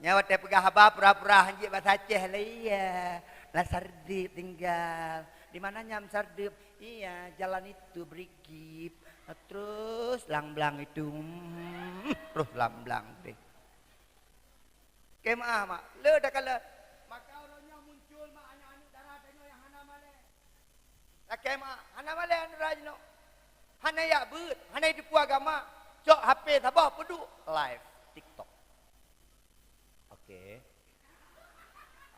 Nyan watèe peugah haba pura-pura hanjeuet basa Aceh lé, iya. Meunasah reudeup tinggal. Di mana nyan meunasah reudeup? Iya, jalan itu, Brigip. Terus lang-blang itu. Hmm, terus lang-blang deh. Keu meu'ah, mak. Le takalon. Maka uroe nyoe muncul, mak, aneuk-aneuk dara tanyoe nyang hana malèe. Lakèe meu'ah, hana malèe aneuk dara jinoe. Hana jak beuet, hana jiteupeue agama. Cok H P saboh, peuduek live TikTok. Oke.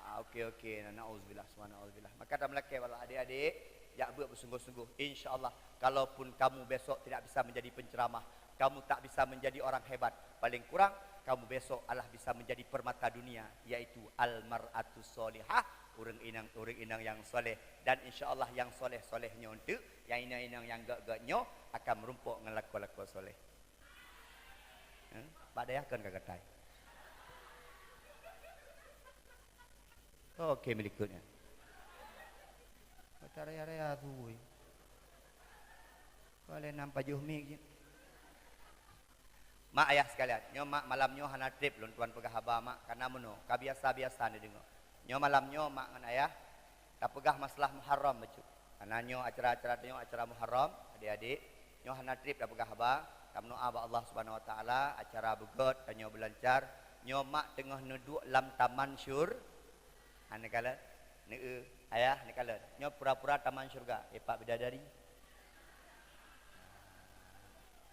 Ah, oke, oke. Na, na'udzubillah, summa na'udzubillah. Maka tameulakèe bak adik-adik, jak beuet beusungguh-sungguh. Insya Allah, kalaupun kamu besok tidak bisa menjadi penceramah, kamu tak bisa menjadi orang hebat, paling kurang kamu besok adalah bisa menjadi permata dunia, yaitu al-mar'atus shalihah, ureueng inong, ureueng inong nyang saleh. Dan insya Allah nyang saleh-saleh nyoe eunteuk, nyang inong-inong nyang gèt-gèt nyoe akan meurumpok ngon lakoe-lakoe saleh. Eh? Bak dayah kon ka gatai. Oke, meulikot nyan. Baca raya-raya tui. Ka lhèe nam pajoh mik jih. Mak ayah sekalian, nyoe mak malam nyoe hana trép lôn tuan peugah haba mak, kareuna meunoe, ka biasa-biasa neudeungoe. Nyoe malam nyoe mak ngon ayah tapeugah masalah Muharram bacut. Kareuna nyoe acara-acara tanyoe acara Muharram, adik-adik. Nyoe hana trép tapeugah haba, tameudoa bak Allah Subhanahu Wa Taala, acara beugèt, tanyoe beulancar. Nyoe mak teungoh neuduek lam taman syur-, hana kalon, neu-, ayah, hana kalon. Nyoe pura-pura taman syurga, eh, Pak Bidadari.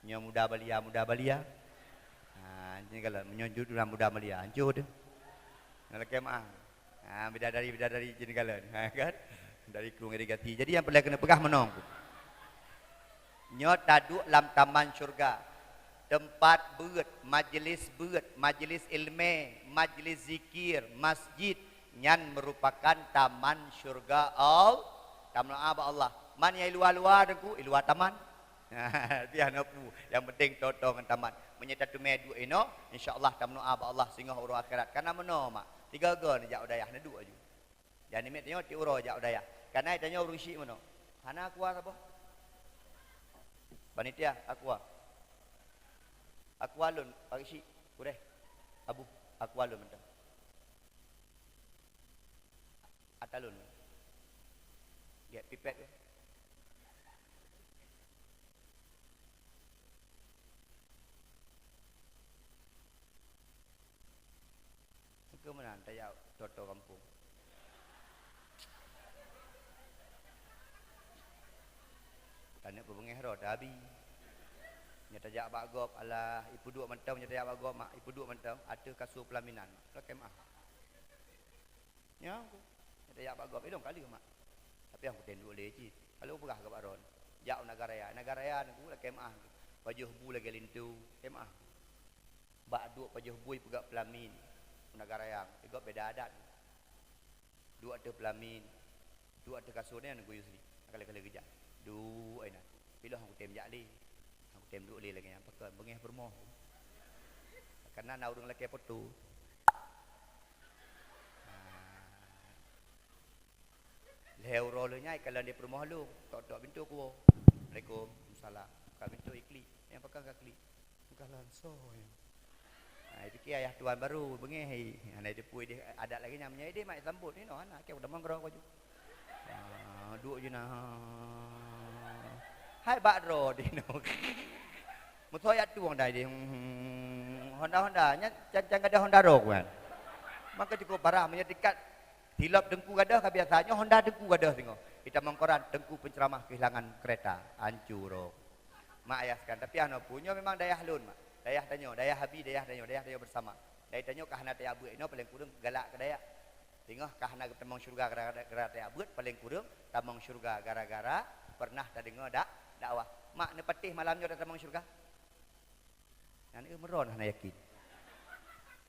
Nyoe muda balia, muda balia. Ha, nyoe kalon, meunyoe jeuet ureueng muda balia, hancô teuh. Nyoe lakèe meu'ah. Ha, bidadari, bidadari jeuet kalon. Ha, kan? Dari krueng irigasi. Jadi, nyang peureulèe keuneuk peugah meunoe. Nyoe taduek lam taman syurga. Teumpat beuet, majlis beuet, majlis ileumèe, majlis zikir, masjid. Nyan meurupakan taman syurga Al-, tameudoa bak Allah. Man nyang i luwa-luwa teungku, i luwa taman. Piah na peue, nyang penting toe-toe ngon taman. Meunyoe tateumèe duek inoe, insya Allah tameudoa bak Allah singoh uroe akhirat. Kareuna meunoe mak, tiga-tiga neujak u dayah neuduek aju. Dan namiet tanyoe tiep uroe jak u dayah. Kareuna tanyoe ureueng syik meunoe. Hana aqua saboh. Panitia, aqua. Aqua lôn, pakai syik. Kureh. Abu, aqua lôn mantong. Ata lôn. Gèt pipet tu. Keu meunan tajak toto kampung. Taneuk peubeungèh droe tabi. Nyoe tajak bak gob, alah, ipeuduek mantong, nyoe tajak bak gob, mak, ipeuduek mantong, ateueh kasur pelaminan. Lakèe meu'ah. Nyoe, nyoe tajak bak gob, ilong kali, mak. Tapi nyang kutem duek lé cit. Kalau peugah keu bak droe, jak u Nagan Raya. Nagan Raya nyoe lakèe meu'ah. Pajoh bu lagèe linto, lakèe meu'ah. Bak duek pajoh bu ipeugah pelamin. Nagan Raya, igob beda adat. Duek ateueh pelamin. Duek ateueh kasur nyan Teungku Yusri. Ka lheueh-lheueh geujak. Duek inan. Piloh han kutem jak lé. Han kutem duek lé lagèe nyan. Pakon beungèh peurumoh. Kareuna na ureueng lakèe poto. Nah. Lhèe uroe lheueh nyan ikalon di peurumoh lôn, tok-tok pintoe kuwoe. "Assalamualaikum." "Waalaikumsalam." Buka pintoe iklik. "Nyang pakon ka klik?" "Bukan lanso nyan." Ha, ipike ayah tuan baru, beungèh i. Hana iteupeu idéh adat lagèe nyan, meunyoe idéh mak isambot, "Inoe hana, keu tamong keudroe ku aju." Ha, duek jih na. Hai bak droe dinoe. Meusoe jak tueng dah idéh. Hmm, Honda-Honda, nyan can-can gadôh Honda roe ku nyan. Maka cukup parah, meunyoe tingkat Tilop teungku gadôh ka biasa, nyoe honda teungku gadôh singoh. Itamong koran, teungku penceramah kehilangan kereta, hancô rôh. Mak ayah sekalian, tapi hana peue, nyoe memang dayah lôn, mak. Dayah tanyoe, dayah Abi, dayah tanyoe, dayah tanyoe bersama. Dayah tanyoe ka hana tajak beuet inoe, paléng kureueng galak keu dayah. Singoh ka hana geutamong syeuruga gara-gara tajak beuet, paléng kureueng tamong syeuruga gara-gara peureunah tadeungoe dak-, dakwah. Mak, neupatéh malam nyoe tatamong syeuruga? Nyan, eh, meuron hana yakin.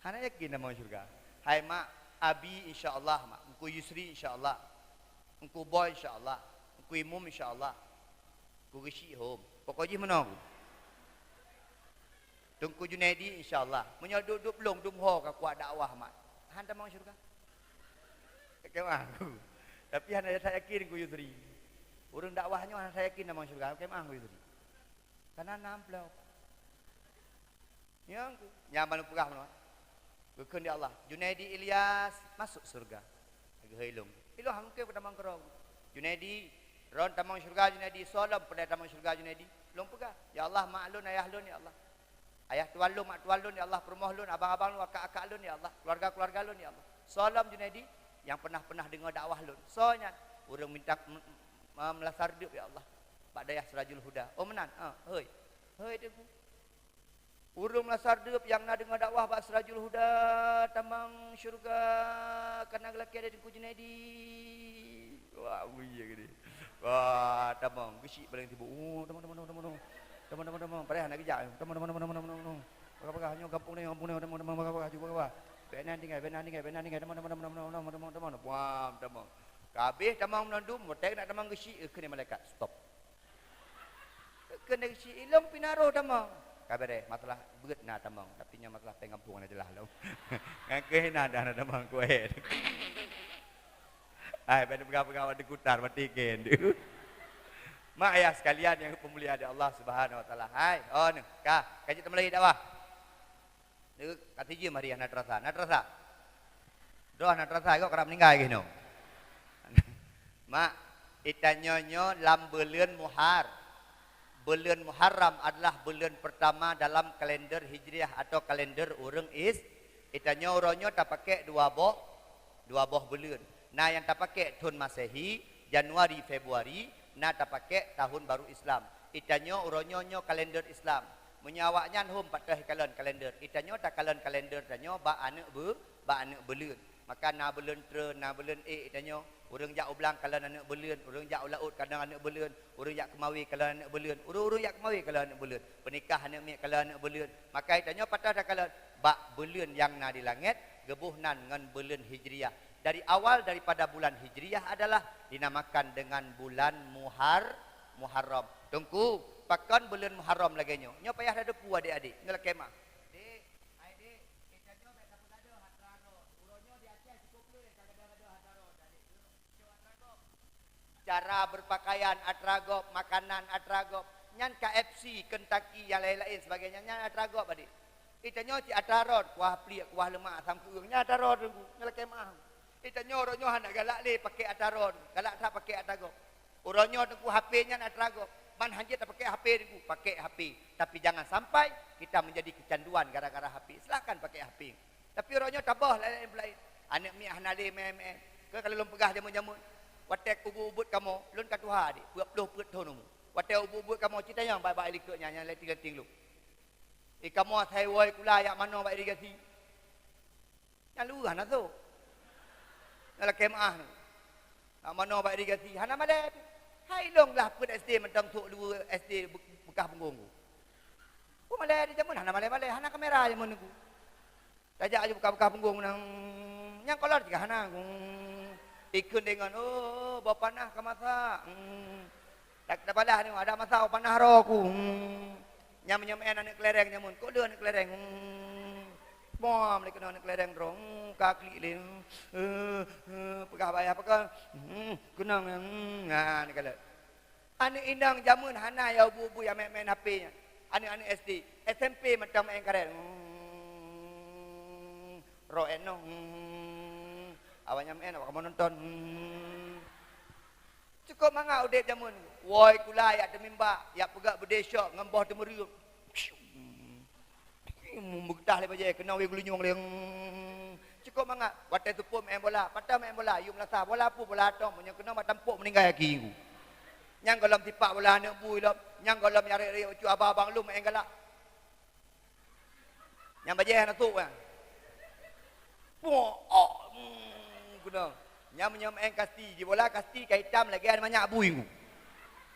Hana yakin tamong syeuruga. Hai mak, Abi insya Allah, mak. Teungku Yusri insya Allah. Teungku Boy insya Allah. Teungku Imum insya Allah. Teungku Geuchik hom. Pokok jih meunoe. Teungku Junaidi insya Allah. Meunyoe duek-duek lôn dum ho ka kuat dakwah mat. Han tamong syurga. Kemah aku. Tapi hana that yakin Teungku Yusri. Ureuëng dakwah nyoe hana that yakin tamong syurga. Kemah Teungku Yusri. Kana na amplop. Nyang ku, nyan ban lôn peugah meunoe. Geukheun di Allah, Junaidi Ilyas masuk syurga. Geuhôi lôn. Ilôn hana mungken tamong keudroe. Junaidi, droen tamong syurga Junaidi, soe lom peudeh tamong syurga Junaidi. Lôn peugah, ya Allah, mak lôn, ayah lôn, ya Allah. Ayah tuan lôn, mak tuan lôn, ya Allah, peurumoh lôn, abang-abang lôn, akak-akak lôn, ya Allah, keuluwarga-keuluwarga lôn, ya Allah. Soe lom Junaidi nyang pernah-pernah deungoe dakwah lôn. Soe nyan? Ureuëng minta m-, m-, m-, meulasar deup, ya Allah. Bak dayah Sirajul Huda. Oh, meunan? Ah, hôi. Hôi, Teungku. Ureuëng meulasar deup nyang na deungoe dakwah bak Sirajul Huda, tamong syurga, kana geulakée lé Teungku Junaidi. Wah, bui ya gini. Wah, tamong, Geuchik paléng sibuk. Oh, tamong, tamong, tamong, tamong, tamong. Tamong, tamong, tamong, padahai hana geujak. Tamong, tamong, tamong, tamong, tamong, tamong. Paga-paga, nyoe gampông nyoe, gampông nyoe, tamong, tamong, paga-paga, cuba paga-paga. Bèk nan tinggai, bèk nan tinggai, bèk nan tinggai. Tamong, tamong, tamong, tamong, tamong, tamong, tamong. Buam, tamong. Ka habéh tamong meunan dum, watée nak tamong Geuchik, eh, keuneuk malaikat. Stop. Keuneuk si ilong pih na roh tamong. Ka beureh, masalah beuet na tamong, tapi nyoe masalah péng gampông hana jeulaih lom. Ngon keuh na dah na tamong kuéh. Ai, pada peugah-peugah waktu kutar mati keu tu. Mak ayah sekalian yang dimuliakan Allah Subhanahu Wa Taala. Hai, oh ni, ka, ka jeuet teumulai dakwah. Nyoe ka sijeuem hari hana teurasa. Na teurasa? Droe hana teurasa, kok karab meuninggai geuh nyoe. Mak, itanyoe nyoe lam buleuen Muhar-, buleuen Muharram adalah buleuen peurtama dalam kalender Hijriah atau kalender ureuëng Is-, itanyoe uroe nyoe tapakék dua boh, dua boh buleuen. Na nyang tapakék thon Masehi, Januari, Februari, na tapakék tahun baru Islam. Itanyoe uroe nyoe nyoe kalender Islam. Meunyoe awaknyan hom pat teuh kalon kalender, itanyoe takalon kalender tanyoe bak aneuëk beu-, bak aneuëk buleuen. Maka na buleuen Treuen, na buleuen Ék itanyoe. Ureuëng jak u blang kalon aneuëk buleuen, ureuëng jak u laôt kalon aneuëk buleuen, ureuëng jak keumawe kalon aneuëk buleuen, ureuëng-ureuëng jak keumawe kalon aneuëk buleuen. Peunikah aneuëk miet kalon aneuëk buleuen. Maka itanyoe pat teuh takalon bak buleuen nyang na di langét, geuboh nan ngon buleuen Hijriah. Dari awal daripada bulan Hijriah adalah dinamakan dengan bulan Muhar-, Muharram. Teungku, pakon buleuen Muharram lagée nyoe? Nyoe payah tateupeue adék-adék, nyoe lakée meuah. Dék, hai dék, geutanyoe bék tapeugadoh atra gob. Uroe nyoe di Aceh cukôp le ka gadoh-gadoh atra gob, adék. Cara berpakaian atra gob, makanan atra gob, nyan K F C, Kentucky, nyang laén-laén sebagainya, nyan atra gob, adék. Itanyoe cit atra rot, kuah pliek, kuah leumak, asam keueng, nyan atra rot, Teungku, nyan lakée meuah. Itanyoe uroe nyoe hana galak lé pakék atra rot, galak that pakék atra gob. Uroe nyoe Teungku, H P nyan atra gob, ban hanjeuet tapakék H P Teungku, pakék H P. Tapi jangan sampai kita menjadi kecanduan gara-gara H P. Silahkan pakék H P. Tapi uroe nyoe taböh laén-laén peulaén. Aneuëk miet hana lé meu'en-meu'en. Keu ka lôn peugah jameun-jameun. Watée ubeuet-ubeuet kamoe, lôn ka tuha, adék, dua ploh peuet thon umu. Watée ubeuet-ubeuet kamoe, ci tanyong bak-bak likot nyan, nyang leting-leting lôn. Di kamoe asai woe kula jak manoe bak irigasi. Nyan luwah na sôk. Nyan lakée meuah nyoe. Nak manoe bak irigasi, hana malée. Hai lôn glah peuet S D mantong sôk dua S D be-, beukah punggong ku. Ku malée di jameun, hana malée-malée, hana kamera jameun ku. Tajak aju beukah-beukah punggong meunan. Nyang kolot cit hana ku. Ikheun deungon, "Oh, boh panah ka masak." Hmm. Tak tabalah nyoe, ada masa panah roh ku. Hmm. Nyam-nyam en aneuëk kelereng nyamun, kok le aneuëk kelereng. Hmm. Bom lé keunoe aneuëk kelereng droe. Hmm, ka klik lé. Hmm. Eh, eh, peugah bak ayah pakon. Hmm, keunong. Hmm, nah, ni kalon. Aneuëk inong jameun hana ya ubu-ubu ya main-main H P nyan. Aneuëk-aneuëk S D, S M P mantong main karet. Hmm. Roh en noh. Hmm. Awak nyam en, awak kamoe nonton. Hmm. Cukôp mangat udeb jameun. Woi kula yak teumimba, yak peugah beudé syok ngon boh teumeureueng. Meugeudah lé bajée, keunoe wéh geulinyueng lé. Cukôp mangat, watée teupeu main bola, patah main bola, yum lasa, bola pu, bola atong, meunyoe keunoe matampok meuninggai aki ku. Nyang gohlom tipak bola aneuk bui lom, nyang gohlom nyarek-rek ucu abang-abang lom main galak. Nyang bajée hana sôk nyan. Puok, ok, hmm, keunong. Nyang meunyoe maén kasti, jibola kasti ka itam lagée manyak bui ngu.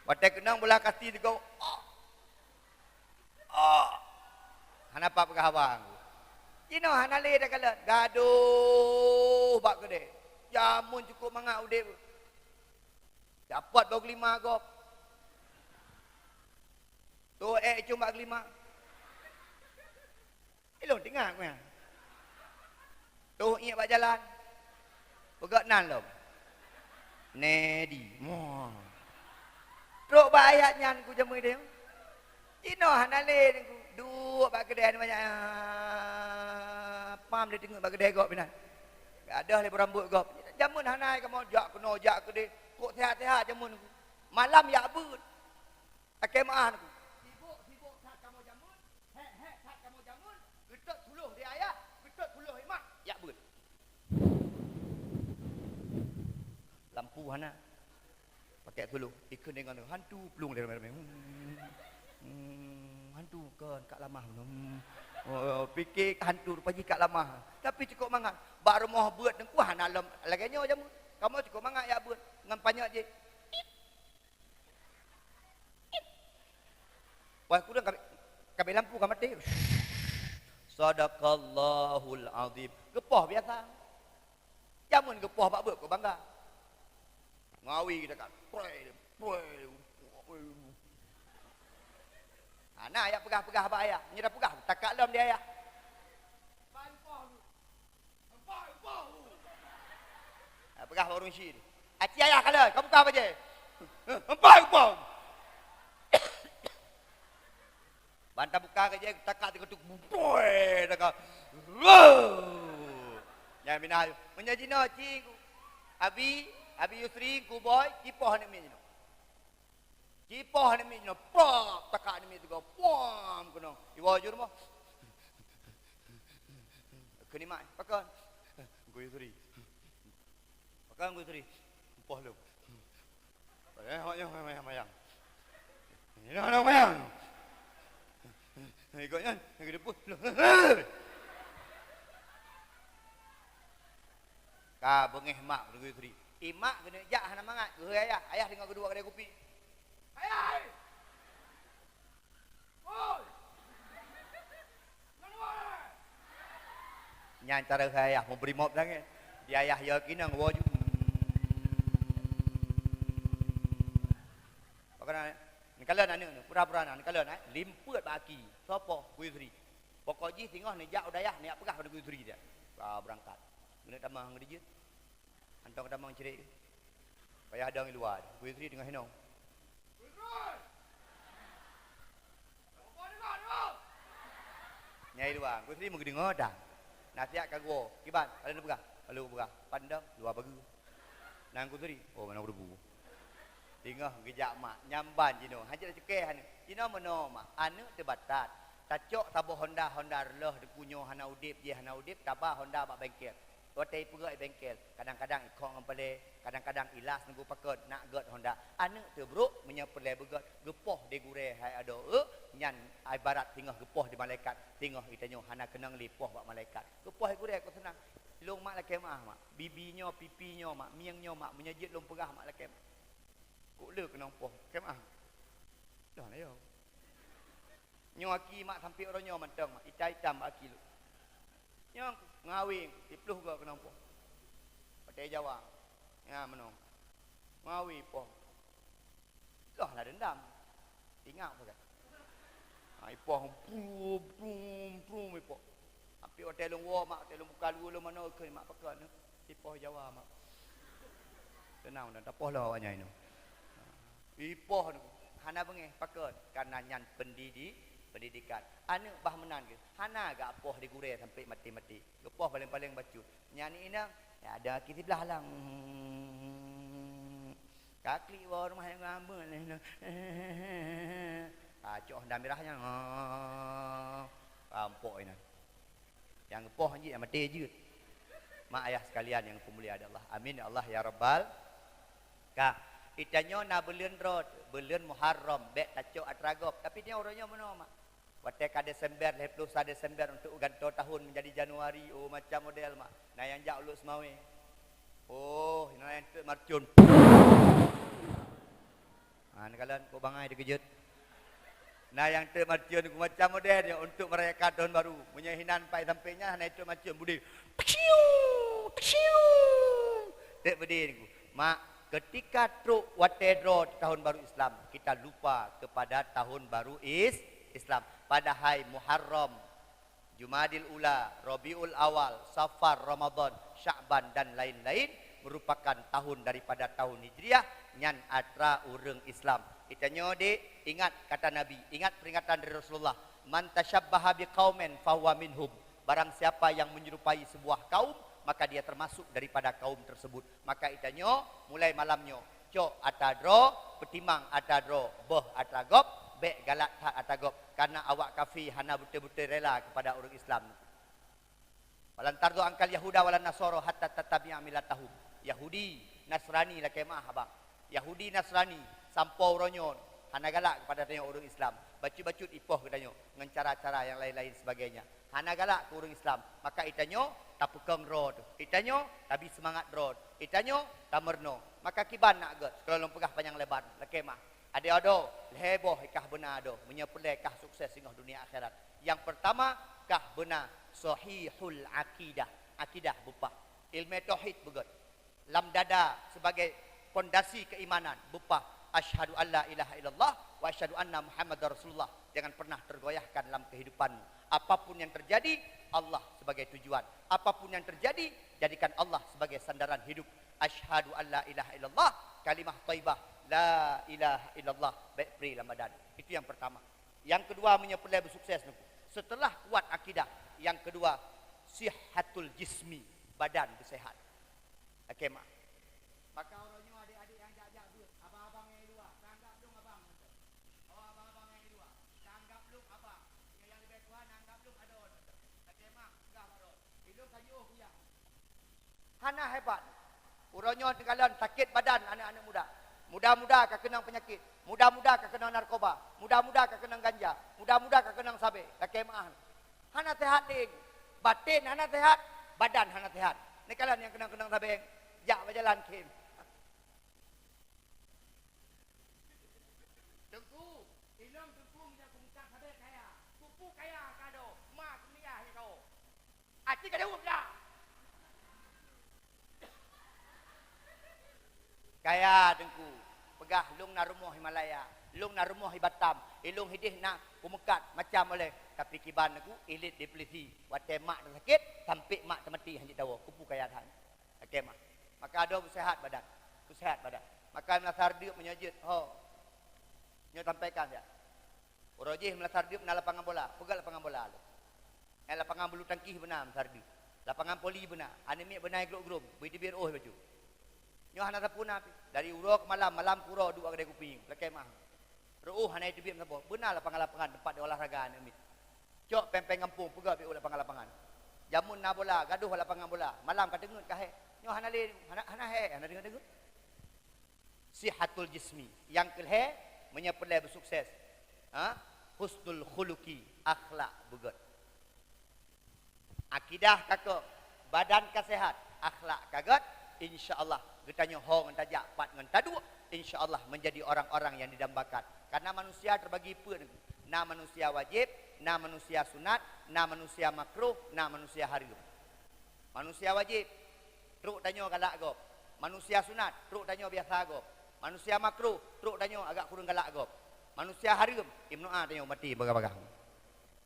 Watée keunong bola kasti teugok, ok. Ok. Hana pat peugah haba ngu. Jinoe hana lé takalon, gadoh bak keudée. Jameun cukôp mangat udeb. Tapot bak geulima gob. Toh ék icong bak geulima. Ilôn teuingat nyan. Toh iék bak jalan. Peugöt nan lom. Nedi. Moh. Trok bak ayat nyan ku jameun deh. Jinoe hana lé ku. Duek bak keudè banyak. Pam lé teungeut bak keudè gob inan. Gadôh lé beurambot gob. Jameun hana kamoe jak keunoe jak keudéh. Kok sehat-sehat jameun ku. Malam yak beuet. Lakèe meu'ah nangku. Sibok-sibok that kamoe jameun, hék-hék that kamoe jameun, geutot tuloh di ayah, geutot tuloh imak, yak beuet. Lampu hana. Pakai tuloh, ikheun deungon hantu plueng lé ramé-ramé. Hmm. Hmm, hantu kon, Kak Lamah. Hmm. Oh, pike hantu rupa jih Kak Lamah. Tapi cukôp mangat. Bak rumoh beuet teungku hana lom lagèe nyoe jameun. Kamoe cukôp mangat yak beuet ngon panyöt jih. Wah, kurang kabeh, kabeh lampu ka maté. Sadaqallahul azim. Geupoh biasa. Jameun geupoh bak beuet keu bangga. Ngawi kita kan. Preh, preh. Ana yak peugah-peugah bak ayah. Nyoe dah peugah, takak lom di ayah. Ah, peugah bak ureueng syiek. Aci ayah kalon, ka buka bajèe. Empat upah. Ban tabuka bajèe, takak teuketuk. Boi, takak. Wow. Nyan minah. Meunyoe jinoe ci, Abi, Abi Yusri, Ku Boy, cipoh aneuk miet jinoe. Cipoh aneuk miet jinoe, prap, takak aneuk miet teuga, puam, keunong. Iwoe ju rumoh. Kheun imak, pakon? Guyue Sri. Pakon Guyue Sri? Poh lom. Eh, awak nyoe mayang-mayang. Nyoe mayang. Ikot nyan, geudeupeue. Ka beungéh mak Guyue Sri. Imak keuneuk jak hana mangat, geuhôi ayah. Ayah teungoh geuduek keudè kupi. Ayah! Oi! Nyan cara ayah meubri mop langét. Di ayah yo kinong woe ju. Pakon neukalon aneuk nyoe, pura-pura na neukalon, eh, limpeuet bak aki. Sopoh Guyue Sri. Pokok jih singoh neujak u dayah, neujak peugah bak Guyue Sri dia. Ka beurangkat. Keuneuk tamah ngon dijeuet. Hantom ka tamah cirek. Payah dong i luwa. Guyue Sri teungoh inong. Nyai luwa, Guyue Sri meugeudeungoe dang. Nasihat ka geuwoe, kiban, ka lheueh neupeugah, ka lheueh peugah, pandang, luwa bageue. Nang Guyue Sri, oh, meunan kuteupeu. Teungoh geujak mak, nyamban jinoe, hana jeuet cuke aneuk. Jinoe meunoe mak, aneuk teubatat. Tacok saboh honda, honda reuloh, deungon nyoe hana udeb, jih hana udeb, taba honda bak bengkel. Watèe ipeugöt i bengkel, kadang-kadang ikhok ngon palè, kadang-kadang ilas nunggu pakon, nak göt honda. Aneuk teuh brok, meunyoe peureulèe beugöt, geupoh di gurèe hai adoe, nyan ibarat singoh geupoh di malaikat, singoh itanyoe hana keunong lé poh bak malaikat. Geupoh di gurèe kok seunang. Lôn mak lakèe meu'ah mak, bibi nyoe, pipi nyoe mak, mieng nyoe mak, meunyoe jeuet lôn peugah mak lakèe mak. Kok le keunong poh, lakèe meu'ah. Dah na yo. Nyoe aki mak sampoe uroe nyoe mantong mak, itam-itam bak aki lôn. Nyoe ngawé siploh goe keunong poh. Watèe Jawa. Nyan meunoe. Ngawé poh. Loh na deundam. Ingat pakat. Ha, ipoh brum, brum, brum ipoh. Sampoe watèe lôn woe mak, watèe lôn buka luweue lôn manoe kheun mak pakon. Ipoh Jawa mak. Teunang dan tapoh lom awak nyan nyoe. Ipoh nyoe hana beungéh pakon, karena nyan pendidi-, pendidikan. Aneuk bah meunan geuh, hana geupoh di gurèe sampoe maté-maté. Geupoh paleng-paleng bacut. Nyan inong, ya ada aki siblah lang. Ka klik woe rumoh nyang ngambek lé nyoe. Ah, cok honda mirah nyan. Ah, rampok inan. Nyang geupoh jih, nyang maté jeuet. Mak ayah sekalian yang dimuliakan Allah. Amin ya Allah ya Rabbal. Ka, itanyoe na buleuen droe, buleuen Muharram, bèk tacok atra gob. Tapi nyoe uroe nyoe meunoe, mak. Watèe ka Desember, lhèe ploh sa Desember untuk gantoe tahun menjadi Januari, oh, macam model, mak. Na nyang jak u Lhokseumawe. Oh, na nyang teuk marcon. Ha, neukalon, kok bangai teukeujot. Na nyang teuk marcon ku macam model nyoe untuk merayakan tahun baru. Meunyoe hinan pai sampoe nyan hana teuk marcon, beudé. Psiu, psiu. Teuk beudé ku. Mak, Ketika trok watée droe tahun baru Islam, kita lupa kepada tahun baru is-, Islam. Padahai Muharram, Jumadil Ula, Rabiul Awal, Safar, Ramadan, Sya'ban dan lain-lain merupakan tahun daripada tahun Hijriah, nyan atra ureuëng Islam. Itanyoe dek, ingat kata Nabi, ingat peringatan dari Rasulullah, "Man tasyabbaha biqaumin fahuwa minhum." Barang siapa yang menyerupai sebuah kaum, maka dia termasuk daripada kaum tersebut. Maka itanyoe, mulai malam nyoe, cok atra droe, peutimang atra droe, boh atra gob, bék galak that atra gob, karena awak kafé hana beutôi-beutôi rela kepada ureuëng Islam. "Walan tardo angkal Yahuda walan Nasoro hatta tattabi'a millatahum." Yahudi, Nasrani lakée meuah abang. Yahudi, Nasrani, sampoe uroe nyoe hana galak kepada tanyoe ureuëng Islam. Bacut-bacut ipoh geutanyoe ngon cara-cara yang lain-lain sebagainya. Hana galak keu ureuëng Islam. Maka itanyoe tapeukong droe teuh. Itanyoe tabi seumangat droe teuh. Itanyoe tameurunoe. Maka kiban nak gét, seukala lôn peugah panyang lebar, lakée meuah. Adoe-adoe, lhée boh kah beuna adoe, meunyoe peureulée kah sukses singoh dunia akhirat. Yang pertama, kah beuna sahihul akidah. Akidah beupah. Ilmu tauhid beugét. Lam dada sebagai pondasi keimanan, beupah, "Asyhadu an la ilaha illallah wa asyhadu anna Muhammadar Rasulullah." Jangan pernah tergoyahkan lam kehidupanmu. Apapun yang terjadi, Allah sebagai tujuan. Apapun yang terjadi, jadikan Allah sebagai sandaran hidup. "Asyhadu an la ilaha illallah, kalimah thaibah, la ilaha illallah, bék pri lam badan." Itu yang pertama. Yang kedua, meunyoe peureulée beusukses nyoe, setelah kuat akidah, yang kedua, sihhatul jismi, badan beusehat. Lakée meuah. Maka uroe nyoe adék-adék nyang jak-jak beuet, abang-abang nyang di luwa, tanggap lôn abang. Oh, abang-abang nyang di luwa, tanggap lôn abang. Nyang leubeh tuha, tanggap lôn adoe. Lakée meuah, peugah bak droe, "Ilôn ka jiôh kuyang." Hana hebat. Uroe nyoe teukalon sakét badan aneuëk-aneuëk muda. Muda-muda ka keunong peunyakét. Muda-muda ka keunong narkoba. Muda-muda ka keunong ganja. Muda-muda ka keunong sabé. Lakée meuah. Hana sehat deh. Baten hana sehat, badan hana sehat. Neukalon nyang keunong-keunong sabé, jak bak jalan khem. Teungku, ilôn teungku meunyoe keu meukat sabé kaya. Kupu kaya kado, ma kuliah nyoe. Aci ka jaweueb dah. Kaya teungku, peugah lôn na rumoh Himalaya, lôn na rumoh di Batam, ilôn hideh na kumeukat macam oleh, tapi kiban teungku, ilit di peulisi, watée mak teusakét, sampai mak teumaté hana jitawoe, kupu kaya that. Lakée meuah. Maka adoe beusehat badan, beusehat badan. Maka meunasar deuek meunyoe jeuet, ho. Nyoe sampaikan siat. Uroe jih meunasar deuek na lapangan bola, peugah lapangan bola lom. Eh, lapangan bulu tangkis beuna meunasar deuek. Lapangan voli beuna, aneuk miet beuna grok-grok, beu teubiet reuôh baju. Nyoe hana sapeue na pih. Dari uroe keu malam, malam keu uroe duek kedai kupi, lakée meuah. Reuôh hana teubiet saboh. Beuna lapangan-lapangan teumpat di olahraga aneuk miet. Cok péng-péng gampông peugah piôh lapangan-lapangan. Jameun na bola, gadoh lapangan bola. Malam ka teungeut ka hék. Nyoe hana lé, hana, hana hék, hana deungoe-deungoe. Sihatul jismi. Nyang keulhée, meunyoe peureulée beusukses. Ha? Husnul khuluqi, akhlak beugét. Akidah ka keu, badan ka sehat, akhlak ka gét, insya Allah geutanyoe ho ngon tajak pat ngon taduek, insya Allah menjadi orang-orang yang didambakan. Karena manusia terbagi peuet, na manusia wajib, na manusia sunat, na manusia makruh, na manusia hareuem. Manusia wajib, trok tanyoe galak gob. Manusia sunat, trok tanyoe biasa gob. Manusia makruh, trok tanyoe agak kureueng galak gob. Manusia hareuem, imnu'a tanyoe maté bagah-bagah.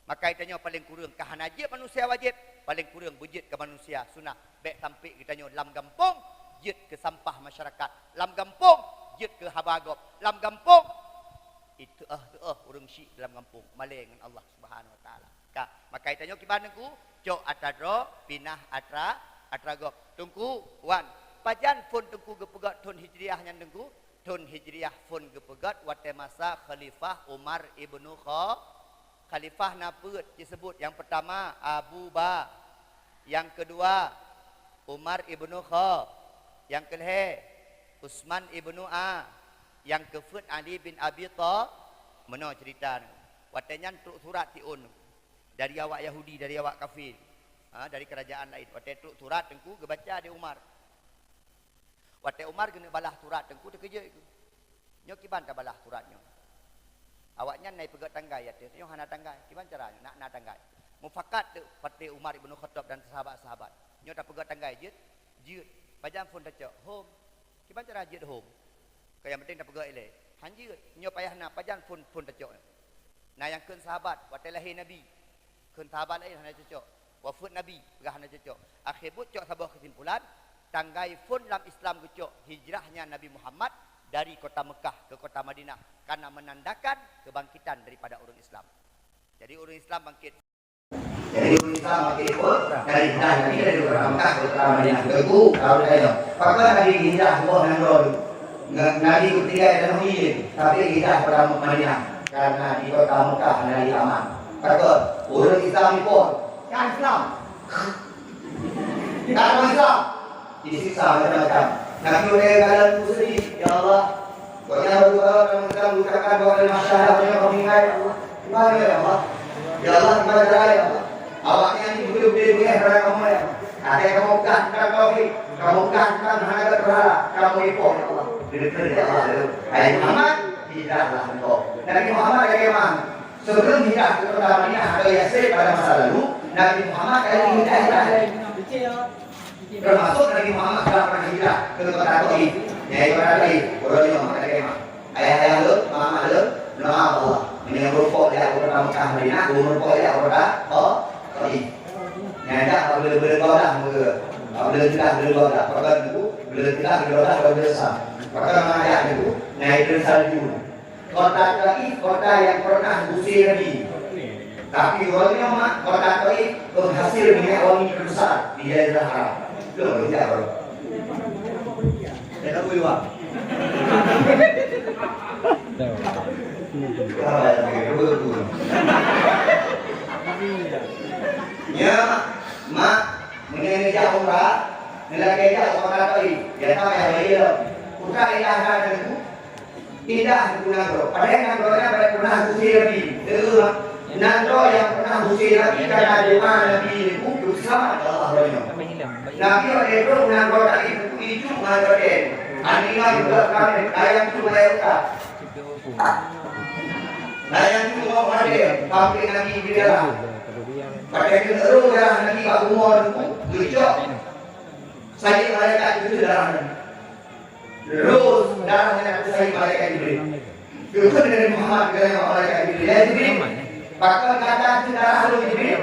Maka geutanyoe paleng kureueng ka hana jeuet manusia wajéb, paleng kureueng beujeuet keu manusia sunah. Bék sampai geutanyoe lam gampông jeuet keu sampah masyarakat, lam gampông jeuet keu haba gob, lam gampông iteu'oh-teu'oh ureuëng syik dalam gampông, malée ngon Allah Subhanahu Wa Taala. Ka, maka geutanyoe kiban Teungku, cok atra droe, pinah atra, atra gob. Teungku, wan, pajan phon Teungku geupeugét thon Hijriah nyan Teungku? Thon Hijriah phon geupeugét watée masa Khalifah Umar ibnu Kha-, Khalifah na peuet jiseubut, nyang peurtama Abu Ba, nyang keudua Umar ibnu Kha, nyang keulhée Utsman ibnu A, nyang keufeuet Ali bin Abi Tha-, meunoe ceurita nyoe. Watée nyan trok surat siôn dari awak Yahudi, dari awak kafé, ha, dari keurajaan laén. Watée trok surat Teungku geubaca di Umar. Watée Umar geuneuk balaih surat Teungku teukeujot geuh. Nyoe kiban tabalaih surat nyoe. Awaknyan na jipeugét tanggai ateueh, nyoe hana tanggai. Kiban cara nyoe? Nak na tanggai. Mufakat teuk watée Umar ibnu Khattab dan sahabat-sahabat. Nyoe tapeugét tanggai jeuet? Jeuet. Pajan phon tacok? Hom. Kiban cara jeuet hom? Ka nyang penting tapeugah ilée. Han jeuet. Nyoe payah na pajan phon-phon tacok. Na nyang kheun sahabat, watée lahé Nabi. Kheun sahabat laén hana cocok. Wafeuet Nabi, peugah hana cocok. Akhé buet cok saboh keusimpulan, tanggai phon lam Islam geucok hijrahnya Nabi Muhammad dari kota Mekah ke kota Madinah karena menandakan kebangkitan daripada ureuëng Islam. Jadi ureuëng Islam bangkit. Jadi ureuëng Islam bangkit pun dari hijrah Nabi dari kota Mekah ke kota Madinah. Teungku, tahu saya. Pakon Nabi hijrah boh nanggroe? Nga-, Nabi geutinggai tanoh Idin, tapi hijrah kota Madinah karena di kota Mekah Nabi aman. Pakon? Ureuëng Islam di pun. Kan Islam. Kan Islam. Disiksa macam-macam. Nabi udah dalam sedih, ya Allah. Pokoknya baru kalau dalam Islam mengucapkan bahwa kalimat syahadat punya kau meninggal, ya Allah. Gimana ya Allah? Ya Allah, gimana cara ya Allah? Awaknya ini betul-betul punya pada kamu ya Allah. Ada yang kamu pegang tentang tauhid, kamu pegang tentang hana ada berhala, kamu ipoh ya Allah. Betul ya Allah. Hai Muhammad, tidaklah engkau. Nabi Muhammad dari mana? Sebelum hijrah ke kota Madinah atau Yasrib pada masa lalu, Nabi Muhammad kali ini hijrah. Termasuk Nabi Muhammad telah pernah hijrah ke kota Taif. Yaitu kota Taif, orang yang mengatakan, "Ayah-ayah lôn, mama lôn, meudoa Allah. Meunyoe meureumpok jak u kota Mekah Madinah, meureumpok jak u kota Taif." Nyan jak bak buleuen-buleuen Gaudah meugeue. Bak buleuen teulah buleuen Gaudah. Pakon teungku, buleuen teulah buleuen Gaudah, buleuen Sam. Pakon meuajak teungku, nyan itu salju. Kota Taif, kota yang pernah diusir Nabi. Tapi uroe nyoe mak, kota Taif penghasil minyak wangi terbesar di Jazirah Arab. Loh, loh, jak, bro. Saya tak boleh, Bang. Ya, mak, meunyoe jak umrah, neulakée jak kota Taif. Ya, tak payah bayar. Kota ilah kan itu. Indah geupeue nanggroe. Padahai nanggroe nyan pernah geuusé Nabi. Teuh, nanggroe nyang pernah geuusé Nabi karena doa Nabi nyoe, geuseulamat lé Allah uroe nyoe. Nabi watée trok nanggroe Taif, ijuk nanggroe Taif. Aneuk inong juga kami, ayam tu bayar utang. Ayam tu mau hadir, pampéh Nabi di dalam. Pakai keuneuk darah Nabi bak bumoe tu, geucok. Sayeup malaikat itu darah Nabi. Terus darah nyan geusayeup malaikat Jibril. Geukheun lé Nabi Muhammad keu malaikat Jibril, "Ya Jibril, pakon gata cok darah lôn Jibril?"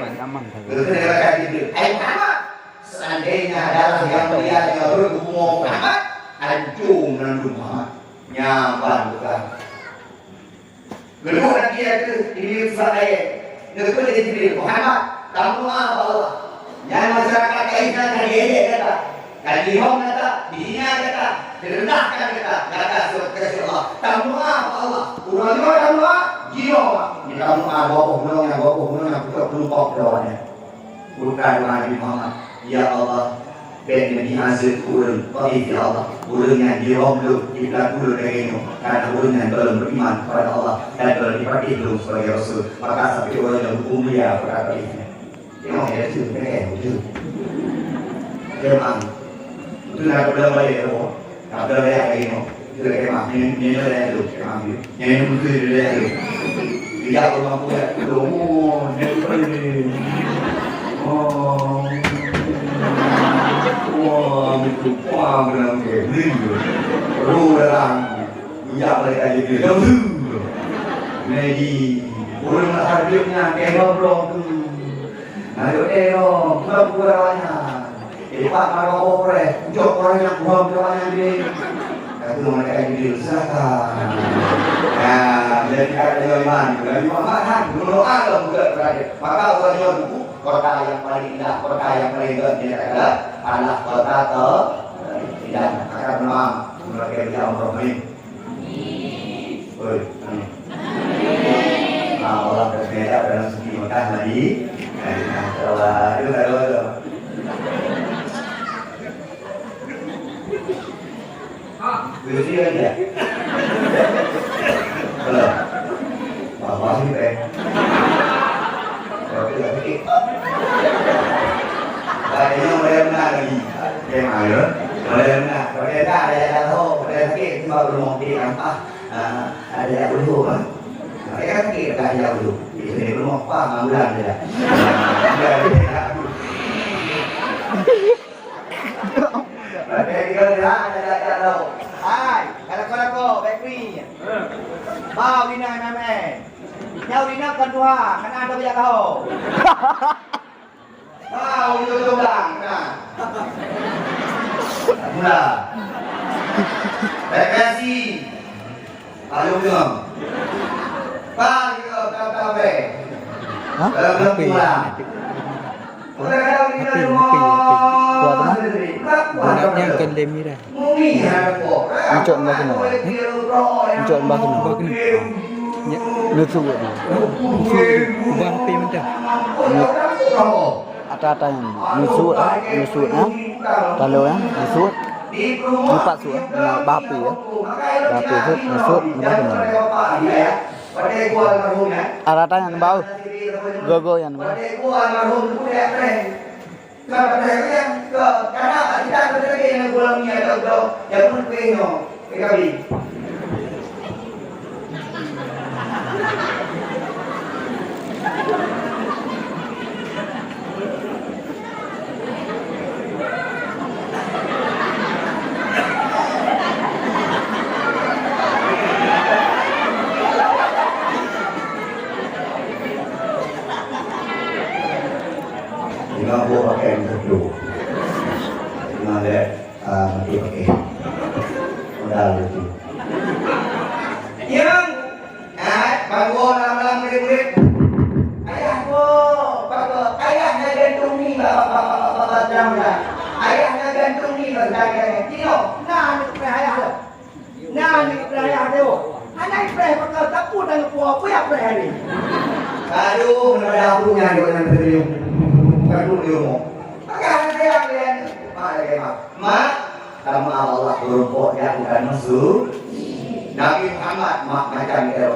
Geukheun lé malaikat Jibril, "Hai Muhammad, seandainya darah yang mulia nyoe rhot u bumoe Muhammad, ancô meunan Muhammad." Nyan ban bukan. Geuleueh Nabi nyan keuh di miyueb sifat rayeuk. Geukheun lé Jibril, "Muhammad, tameudoá bak Allah. Nyan masyarakat Taif nyan ka jiéjek gata, ka jihom gata, jihina gata, direndahkan gata, gata seuôt keu Allah. Tameudoá bak Allah. Uroe nyoe tameudoá, jinoe bak. Nyoe tameudoá dua boh gunong nyan, dua boh gunong nyan peutrok peulumpok droe nyan." Bukan Nabi Muhammad, "Ya Allah, bèk neubi azeueb keu ureueng Taif, ya Allah. Ureueng nyan jihom lôn, jipeulatue lôn lagèe nyoe, karena ureueng nyan gohlom beriman kepada Allah dan gohlom dipatéh lôn sebagai rasul." Maka sampai ureueng nyan geupeumulia kota Taif nyan. Tengok, ya, tu, tengok, tu. Memang. Betul, nak bilang balik, ya, Allah. Ada yang lain, oh. Kita kemah, ni, ni ada yang tu, kemah ni. Yang ini mungkin ada yang tu. Tidak, orang pun ada tu. Oh, dia pun ada. Oh. Wah, itu paham dalam game ni. Roh dalam. Minyak balik aja dia. Jauh tu. Medi. Orang nak hadirnya, kemah belum tu. Nah, dia, eh, oh, bukan, bukan awaknya. Ipak mara boh preh, ucok orang nyang buhom keu awak nyan jih. Kata malaikat Jibril, "Silakan." Nah, jadi kata Nabi Muhammad, Nabi Muhammad kan, gubernur Arab juga berada. Maka orang nyoe buku, kota yang paling indah, kota yang paling indah, dia kata, adalah kota Taif. Maka memang, mereka yang umroh ni. Oi, amin. Nah, Allah berbeda dengan segi Mekah Madi-, Madinah. Coba, itu tak ada tu. Itu dia aja. Belum. Bawah ni, eh. Tapi lagi. Badannya mulai benar lagi. Dia malu. Mulai benar. Kalau dia tak ada yang tahu, kalau dia sakit, cuma belum mau pergi nampak. Ah, ada yang ulur, ah. Mereka kan kira dah jauh tu. Di sini rumah, paham, bulan je dah. Bulan je dah. Mereka kira dah, ada, ada, ada tahu. Tuhan, kena ada banyak tahu. Tahu itu tulang, kena. Mula. Represi. Ayo, Imam. Pak, kita, kita, kita, Hah? Kalau belum Apa ya? pulang. Kadang-kadang kita Apa ya? rumah Apa ya? Apa ya? Kuat, kan? sendiri. Bukan kuat, Bukan bukan. yang kandai mirah. Mumi ada kok. Encok mbah kena. Eh? Encok mbah kena. Mbah kena. Ya. Nusuk buat dia. Nusuk. Ubah H P mentah. Ata-ata nyan. Nusuk, ah. Nusuk, ah. Kalau, ah. Nusuk. Lupa suk, ah. Nah, bah H P, ya. Bah H P suk, nusuk, ubah kena. Ata-ata nyan bau. Gogo nyan bau. Lima buah pakai untuk tu. Lima leh, ah, mati pakai. Modal tu. Yang, eh, bangun malam-malam murid-murid. Ayah ko, papa, ayah na gantung ni, bapa, bapa, bapa, bapa, bapa, bapa. Ayah na gantung ni, bapa, bapa, bapa. Tino, na aneuk payah ayah lo. Nyan ipreh ayah teuh. Hana ipreh pakon, tapi dan puwoe, peue ipreh hari. Aduh, meunadak punya juga nan teuh. Bukan dulu ilmu. Maka hana sayang dia. Mak lagi, Mak. Mak, kamu Allah berumpok dia bukan musuh. Nabi Muhammad, Mak, macam itu.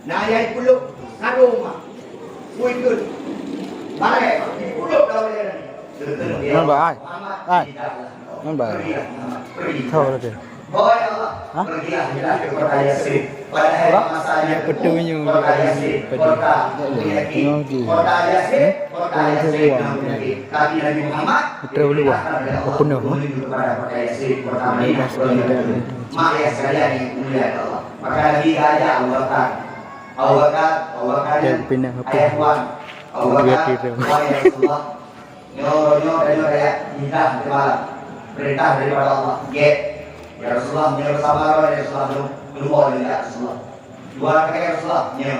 Nah, nyang puluk sarung, Mak. Kuikun. Barek, Mak. Puluk dah boleh dah. Nampak, ai? Ai? Nampak? Tahu lah dia. Hah? Pergilah kita ke kota Yasrib. Padahal masanya petunjuk kota Yasrib, kota penyakit. Kota Yasrib, kota Yasrib yang penyakit. Tapi Nabi Muhammad diperintahkan oleh Allah menuju kepada kota Yasrib, kota Madinah. Mak ayah sekalian yang dimuliakan Allah. Maka Nabi ajak Abu Bakar. Abu Bakar, Abu Bakar, ayah tuan. Abu Bakar, wahai Rasulullah, nyoe, nyoe, nyoe, nyoe, hijrah di malam. Perintah daripada Allah. Gét. Ya Rasulullah, nyoe sabar, ya Rasulullah, nyoe keluar, ya Rasulullah. Dua kali ya Rasulullah, nyoe.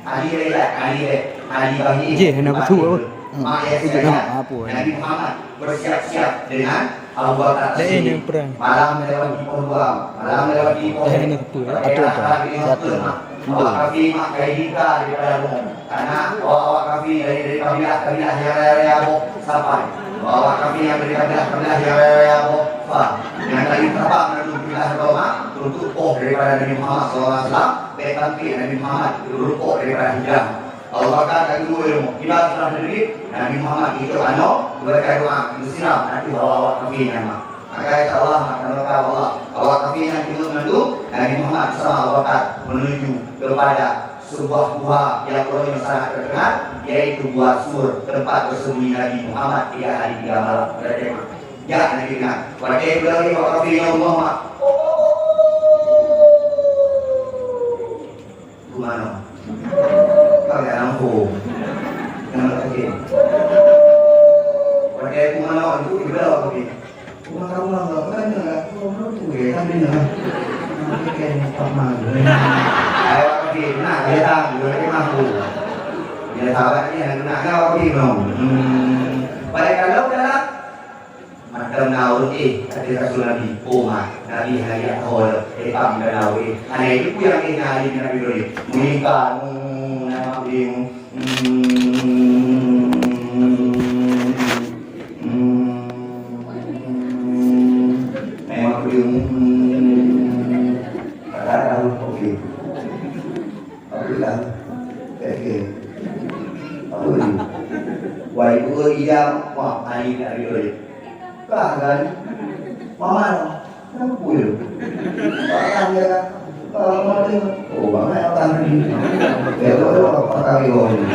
Ali, ya, Ali, ya. Ali bagi. Jih, nak betul apa? Mak ayah sekalian, Nabi Muhammad bersiap-siap dengan Abu Bakar Siddiq. Malam melewati pohon buang, malam melewati pohon. Abu Bakar bin Abdul Muttalib. Awak kafé mak kai hingga daripada Rom. Karena awak-awak kafé dari, dari kabilah-kabilah yang raya-raya boh sampai. Awak kafé yang dari kabilah-kabilah yang raya-raya boh, fah. Yang tadi terbang dari kabilah Roma, untuk boh daripada Nabi Muhammad sallallahu alaihi wasallam, bek tampil Nabi Muhammad, untuk boh daripada hijrah. Abu Bakar tak tunggu ilmu. Tiba setelah negeri, Nabi Muhammad itu ano, baca doa, bersiram, nanti awak-awak kafé nyan. Maka insya Allah, maka Allah, awak kafé nyan tunggu mandum, Nabi Muhammad bersama Abu Bakar menuju kepada sebuah gua yang konon sangat terkenal, yaitu Gua Sur, tempat bersembunyi Nabi Muhammad tiga hari tiga malam. Berarti, ya, Nabi kenal. Pada itu lagi, awak kafé nyan Allah, Mak. Gimana? Pakai lampu. Nama lagi? Pakai gimana? Itu di bawah lagi. Rumah kamu lah, nggak pernah dengar. Kamu belum tuh ya, kan dengar. Pakai empat malu. Ayo, pakai. Nah, dia tahu. Dia pakai mampu. Dia sahabatnya, nak, nak, nak, pakai, no. Hmm. Pada kalau dalam Mantong na ureueng éh, kata Rasul Nabi, "Oh, mak, Nabi hana jak ho lom, éh, pam dan na ureueng éh." Hana itu pun nyang éh na Ali bin Abi Thalib. Meulingka, hmm, na mak beude, hmm, hmm, na mak beude, hmm. Kata Rasul, oke. Alhamdulillah. Oke. Apa ni? Wahai guru ijam, wah, Ali bin Abi Thalib. Kah kan? Mama, kenapa puyuh? Barang dia kan? Kalau mati, oh, bang, apa tadi? Ya, lo, lo, apa tadi, oh, ini?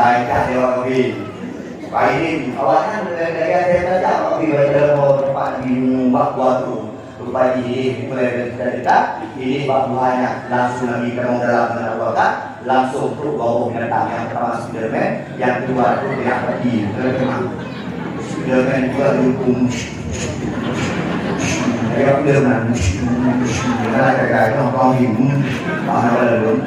Ai, tak ada orang ni. Baik, ini awaknya dari, dari ada saja, tapi dari dalam tempat di rumah gua tu. Rupa jih mulai dari cita-cita, ini bak buhanya langsung Nabi tamong dalam, kheun Abu Bakar, Langsung trok dua boh binatang, nyang peurtama Spiderman, nyang keudua trok Bèlapati. Spiderman juga dihukum. Kayak Spiderman. Karena gagal, nyoe kau himu. Mana ada lom.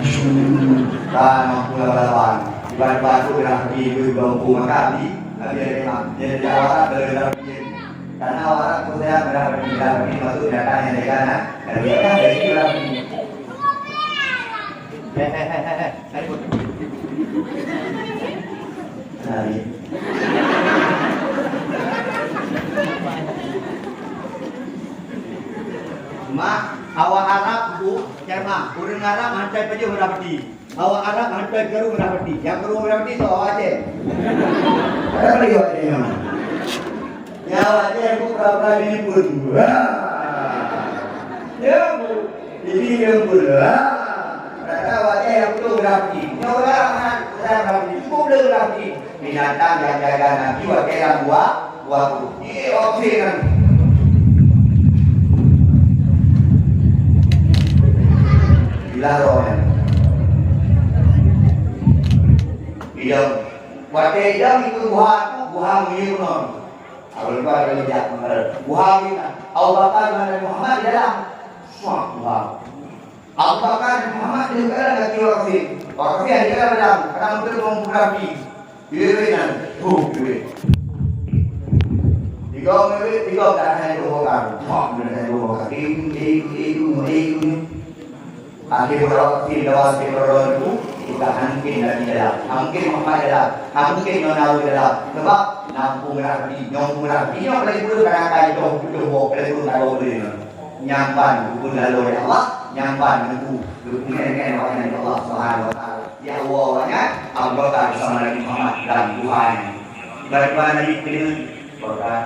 Kan aku lawan-lawan. Tiba-tiba trok Bèlapati, itu juga hukum maka Abi. Abi ada memang. Jadi awak tak boleh dalam dia. Karena awak tak percaya pada Bèlapati, Bèlapati masuk binatang yang jaga, nah. Dan dia kan dari Bèlapati. Hehehe. Kenali. Mak, awak Arab bu, cuma ureueng Arab hantai pajoh Bèlapati. Awak Arab hantai keureueng Bèlapati. Nyang keureueng Bèlapati tu awak Aceh. Ada lagi awak Aceh nyoe. Nyawa jih pura-pura di pun. Wah. Ya, bu. Ini yang pura. Kata wajah yang betul rapi. Nyawa orang, orang rapi. Cukup dah rapi. Binatang yang jaga Nabi, wajah yang buah, buah tu. Ini opsi kan. Bila roh kan. Bila. Watèe idong itu buha tu, buha miyup non. Awak lupa ada lejak mengkara. Buha miyup. Abu Bakar dengan Nabi Muhammad di dalam. Suah buha. Abu Bakar dan Muhammad di dalam kaki wakafin. Wakafin di dalam dalam. Karena mungkin mau merapi. Diri nan. Huh, diri. Tiga menit, tiga dah naik dua bakar. Mak, dah naik dua bakar. Ding, ding, ding, ding, ding. Akhé beurangkat lewat di peureuloh itu, bukan mungkin Nabi dalam, mungkin Muhammad dalam, mungkin Nawawi dalam. Sebab nampung Nabi, nyong Nabi, nyong paling dulu kadang-kadang joh tujoh boh, paling dulu kadang dulu. Nyampan buku lalu oleh Allah, nyampan buku, buku ngen-ngen oleh Allah Subhanahu wa Taala. Ya Allah, ya Abu Bakar bersama Nabi Muhammad dalam Tuhan. Tiba-tiba Nabi kena, Bakar,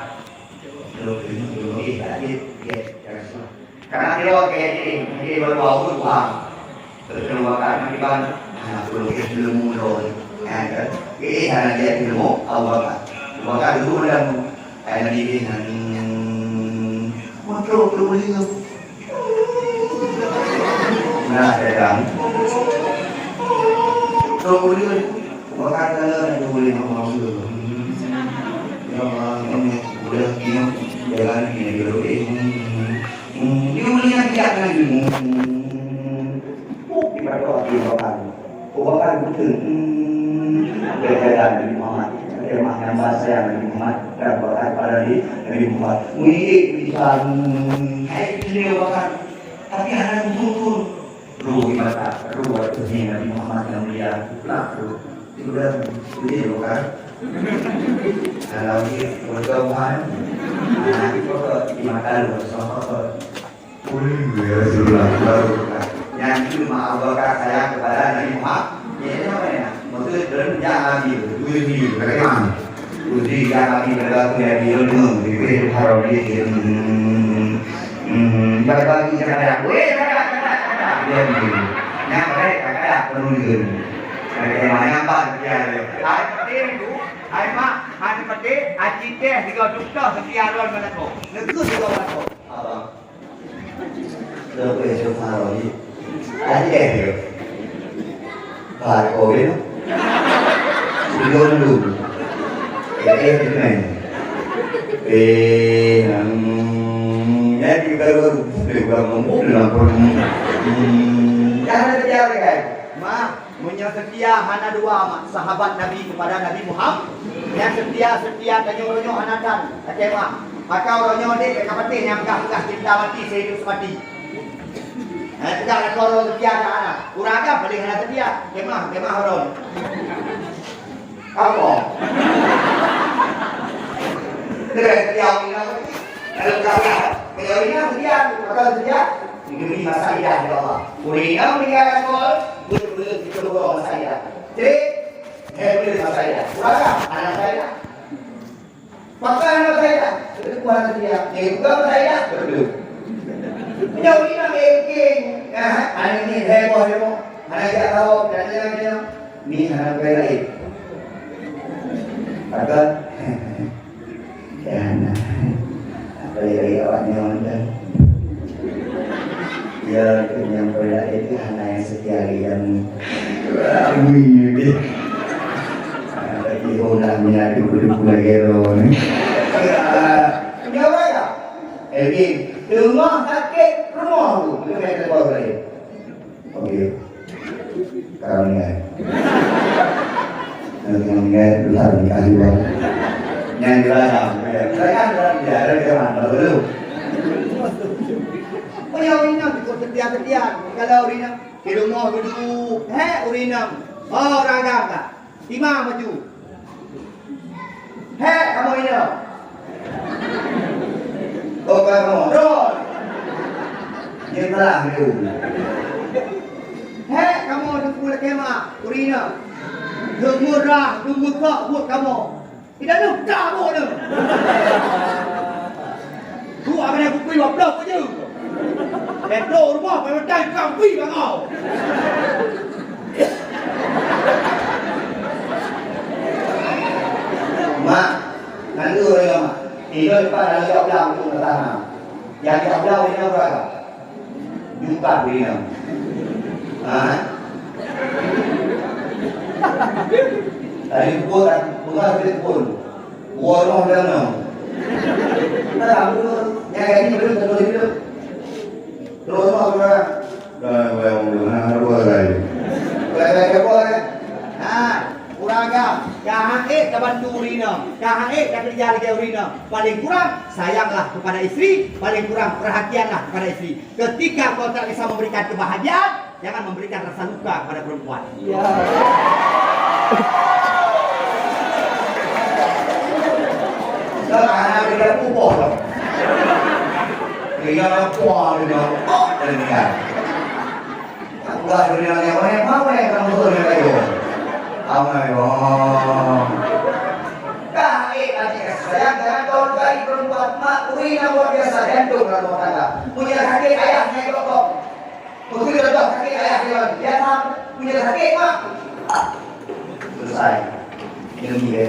belum kena, belum, eh, tak ada, ya, ya Rasulullah. Karena dia orang kaya diri, dia baru tahu Tuhan. Terus dia bakar, nanti bang, anak belum, dia belum muda ni. Kan, kan? Eh, sana dia ilmu, Abu Bakar. Abu Bakar dulu dah mu-, eh, Nabi dia, hmm, muncul, belum boleh tu. Nah, saya tahu. Belum boleh tu. Abu Bakar kata, belum boleh, Abu Bakar. Ya Allah, ini boleh, ini jalan, ini dulu, eh, hmm. Hmm, dia boleh nak bijak dengan ilmu. Hmm. Oh, ibarat Abu Bakar. Abu Bakar betul. Hmm. Berkata Nabi Muhammad. Dia mah yang bahasa yang Nabi Muhammad. Dan Abu Bakar pada Nabi, Nabi Muhammad. Wih, bisa. Hmm. Hai, ini Abu Bakar. Tapi hana betul-betul. Ruh ibarat, ruh itu ni Nabi Muhammad yang mulia. Lah, ruh. Sudah, sudah, bukan? Kalau dia berdoa, nah, itu kok di mata lu, sama kok. Ui, ya Rasulullah, baru bukan. Yang itu mah Abu Bakar sayang kepada Nabi Muhammad. Ya, itu apa ya? Maksudnya, belum jangan lagi, dua minggu, bagaimana? Uji yang lagi berlaku ya, di rumah, di rumah, di rumah. Hmm, hmm, bagi-bagi jangan ada. Weh, jangan, jangan, jangan. Dia begini. Yang baik, kakak, penuh dia. Ada yang banyak, Pak, dia ada. Hai, penting tu. Hai, Mak. Hai, penting. Haji teh, tiga juta, sekian ron mana kau? Negus juga mana kau? Abang. Lo, eh, so, Pak, Roy. Haji teh, dia. Pak, oh, dia. Tiga dulu. Eh, eh, dia main. Eh, hmm, ya, tiga dulu. Dia bukan ngomong, dia lapor. Hmm, jangan ada biar, kan? Mah, meunyoe seutia hana dua, mak, sahabat Nabi kepada Nabi Muhammad. Nyang seutia, seutia, tanyoe-tanyoe hana tan, até mah. Maka uroe nyoe dek ka patéh nyang peugah-peugah cinta mati sehidup semati. Hana peugah lakoe uroe seutia dak hana. Urang agam paléng hana seutia. Kemah, kemah uroe. Apa? Kena seutia urang agam. Kalau kata, kalau urang agam seutia, maka seutia. Diberi masa idah oleh Allah. Urang agam meninggal lakoe, betul-betul kita bawa masa idah. Jadi, saya beri masa idah. Urang agam, anak saya. Pakai anak saya. Betul, Tuhan seutia. Saya juga masa idah. Betul. Punya urang agam, eh, eh, ah, anak ni heboh, heboh. Anak dia tahu, dan dia, dia. Ni hana pakai laén. Maka, ya, hana. Pakai laén awak nyawa dah. Ya, nyang pakai laén tu hana nyang seutia lagi nyang ni. Yo, ni. Pejabat ya? Eh, di rumah sakit, rumah tu. Dia kata, "Kau boleh." Oke. Sekarang ni, eh. Nanti yang ni, eh, besar ni, kasih, Bang. Yang jelas, ah, ya. Saya kan dalam penjara, dia mana dulu. Oh, ya, urina, ikut setia-setia. Kalau urina, di rumah duduk, heh, urina. Oh, orang agam tak? Timang baju. Hek kamoe inong. Oh, kamoe. Droe. Dia telah dulu. Hek kamoe teungku lakée mak, ureueng inong. Geumurah, geumeukok buet kamoe. Tidak ada, tak ada. Dua abang aku kui waplok aja. Leto rumah pametan kau kui bangau. Mak, nanti orang mak. Tiga empat hari jauh dah untuk pertama. Yang jauh dah ini apa? Jumpa beliau. Ha? Tadi pukul, bukan tadi pukul. Woroh danau. Nah, aku tu, yang ini belum tentu hidup. Terus mau ke mana? Dah, dah, dah, dah, dah, dah, dah. Dah, dah, dah, dah. Nah, ureueng agam, ka han ék tabantu ureueng inong, ka han ék takeureuja lagèe ureueng inong. Paling kurang, sayanglah kepada istri, paling kurang, perhatianlah kepada istri. Ketika kau tak bisa memberikan kebahagiaan, jangan memberikan rasa luka kepada perempuan. Ya. Dah, anak dia pupuk dah. Dia dah puas dia dah. Oh, dia meninggal. Ulah dunia ni, orang yang mau yang kamu tu dia kayu. Amai, oh. Dah, eh, nanti saya jangan tahu kali perempuan mak, ui, yang luar biasa, jantung dalam rumah tangga. Punya sakit ayah, saya kok. Betul, contoh sakit ayah dia, dia faham, punya sakit mak. Selesai. Demi dia.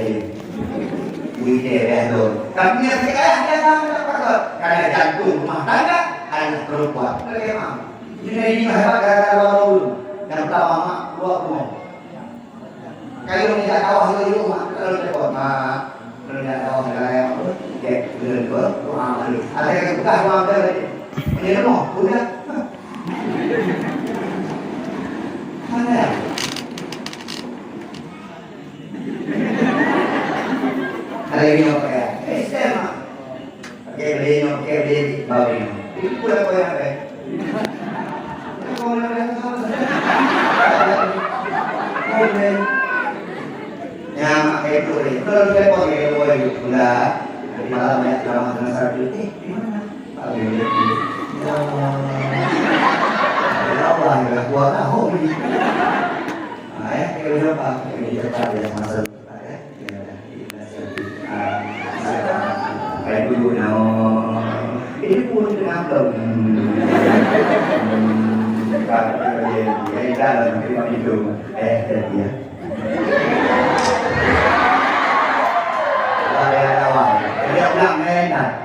Duit dia, dia tu. Tapi punya sakit ayah, dia faham, tak apa. Karena jantung rumah tangga adalah perempuan. Betul, ya, Mak? Jadi, ini hebat gara-gara dua tahun. Yang pertama, mak, dua tahun. Kayu ni tak tahu, dulu, dulu, mak. Kalau dia buat, mak. Kalau dia tahu, dia layan, mak. Dia, dia, dia, dia, mak, dia. Ada yang buka, mak, dia, dia. Dia lemah, udah. Mana? Ada yang buka, ya? Eh, saya, mak. Oke, beli nyoe, oke, beli bau nyoe. Itu pun apa yang ada? Apa yang ada? Oke. Ya, mak, kayak itu deh. Kalau telepon, kayak itu, kayak itu. Udah. Di malam ya, ceramah dengan satu. Eh, di mana? Pak Beli. Ya Allah. Ya Allah, ya, dua tahun. Nah, ya, kayak udah, Pak. Kayak udah, Pak, ya, masa. Baik, Ibu, nah, ini pun kenapa? Hmm. Hmm. Kalau dia, dia, dia dalam, dia itu. Eh, dia, dia. Kalau dia dalam, dia pulang, eh, nah.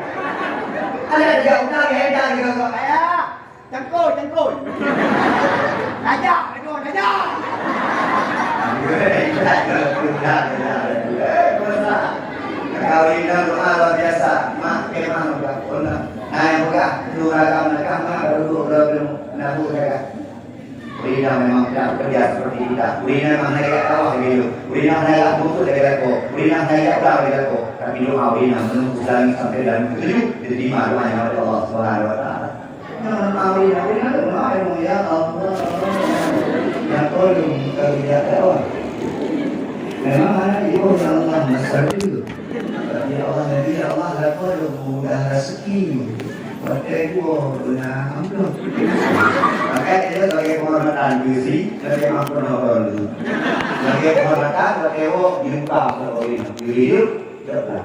Ada dia pulang, eh, nah, dia kata, "Ayah." Cangkôi, cangkôi. Tajak, tajak, tajak. Kawin dan doa luar biasa. Mak kemah udah pernah. Nah, yang pegang, lu ragam nak mak, baru duduk, baru belum. Nah, bu, jaga. Urina memang tidak bekerja seperti kita. Urina memang naik ke bawah gitu. Urina naik ke musuh dari leko. Urina naik ke belakang dari leko. Tapi doa urina menembus langit sampai dalam ketujuh. Diterima doanya oleh Allah Subhanahu wa Taala. Amin, amin, amin, ya Allah. Ya tolong kami ya Allah. Memang anak ibu ya Allah masa dulu. Ya Allah, Nabi ya Allah, dapat mudah rezeki. Pakai gua guna amplop. Pakai dia sebagai penghormatan, bisi sebagai amplop dulu. Sebagai penghormatan, pakai wok jumpa sebagai dulu. Cepat.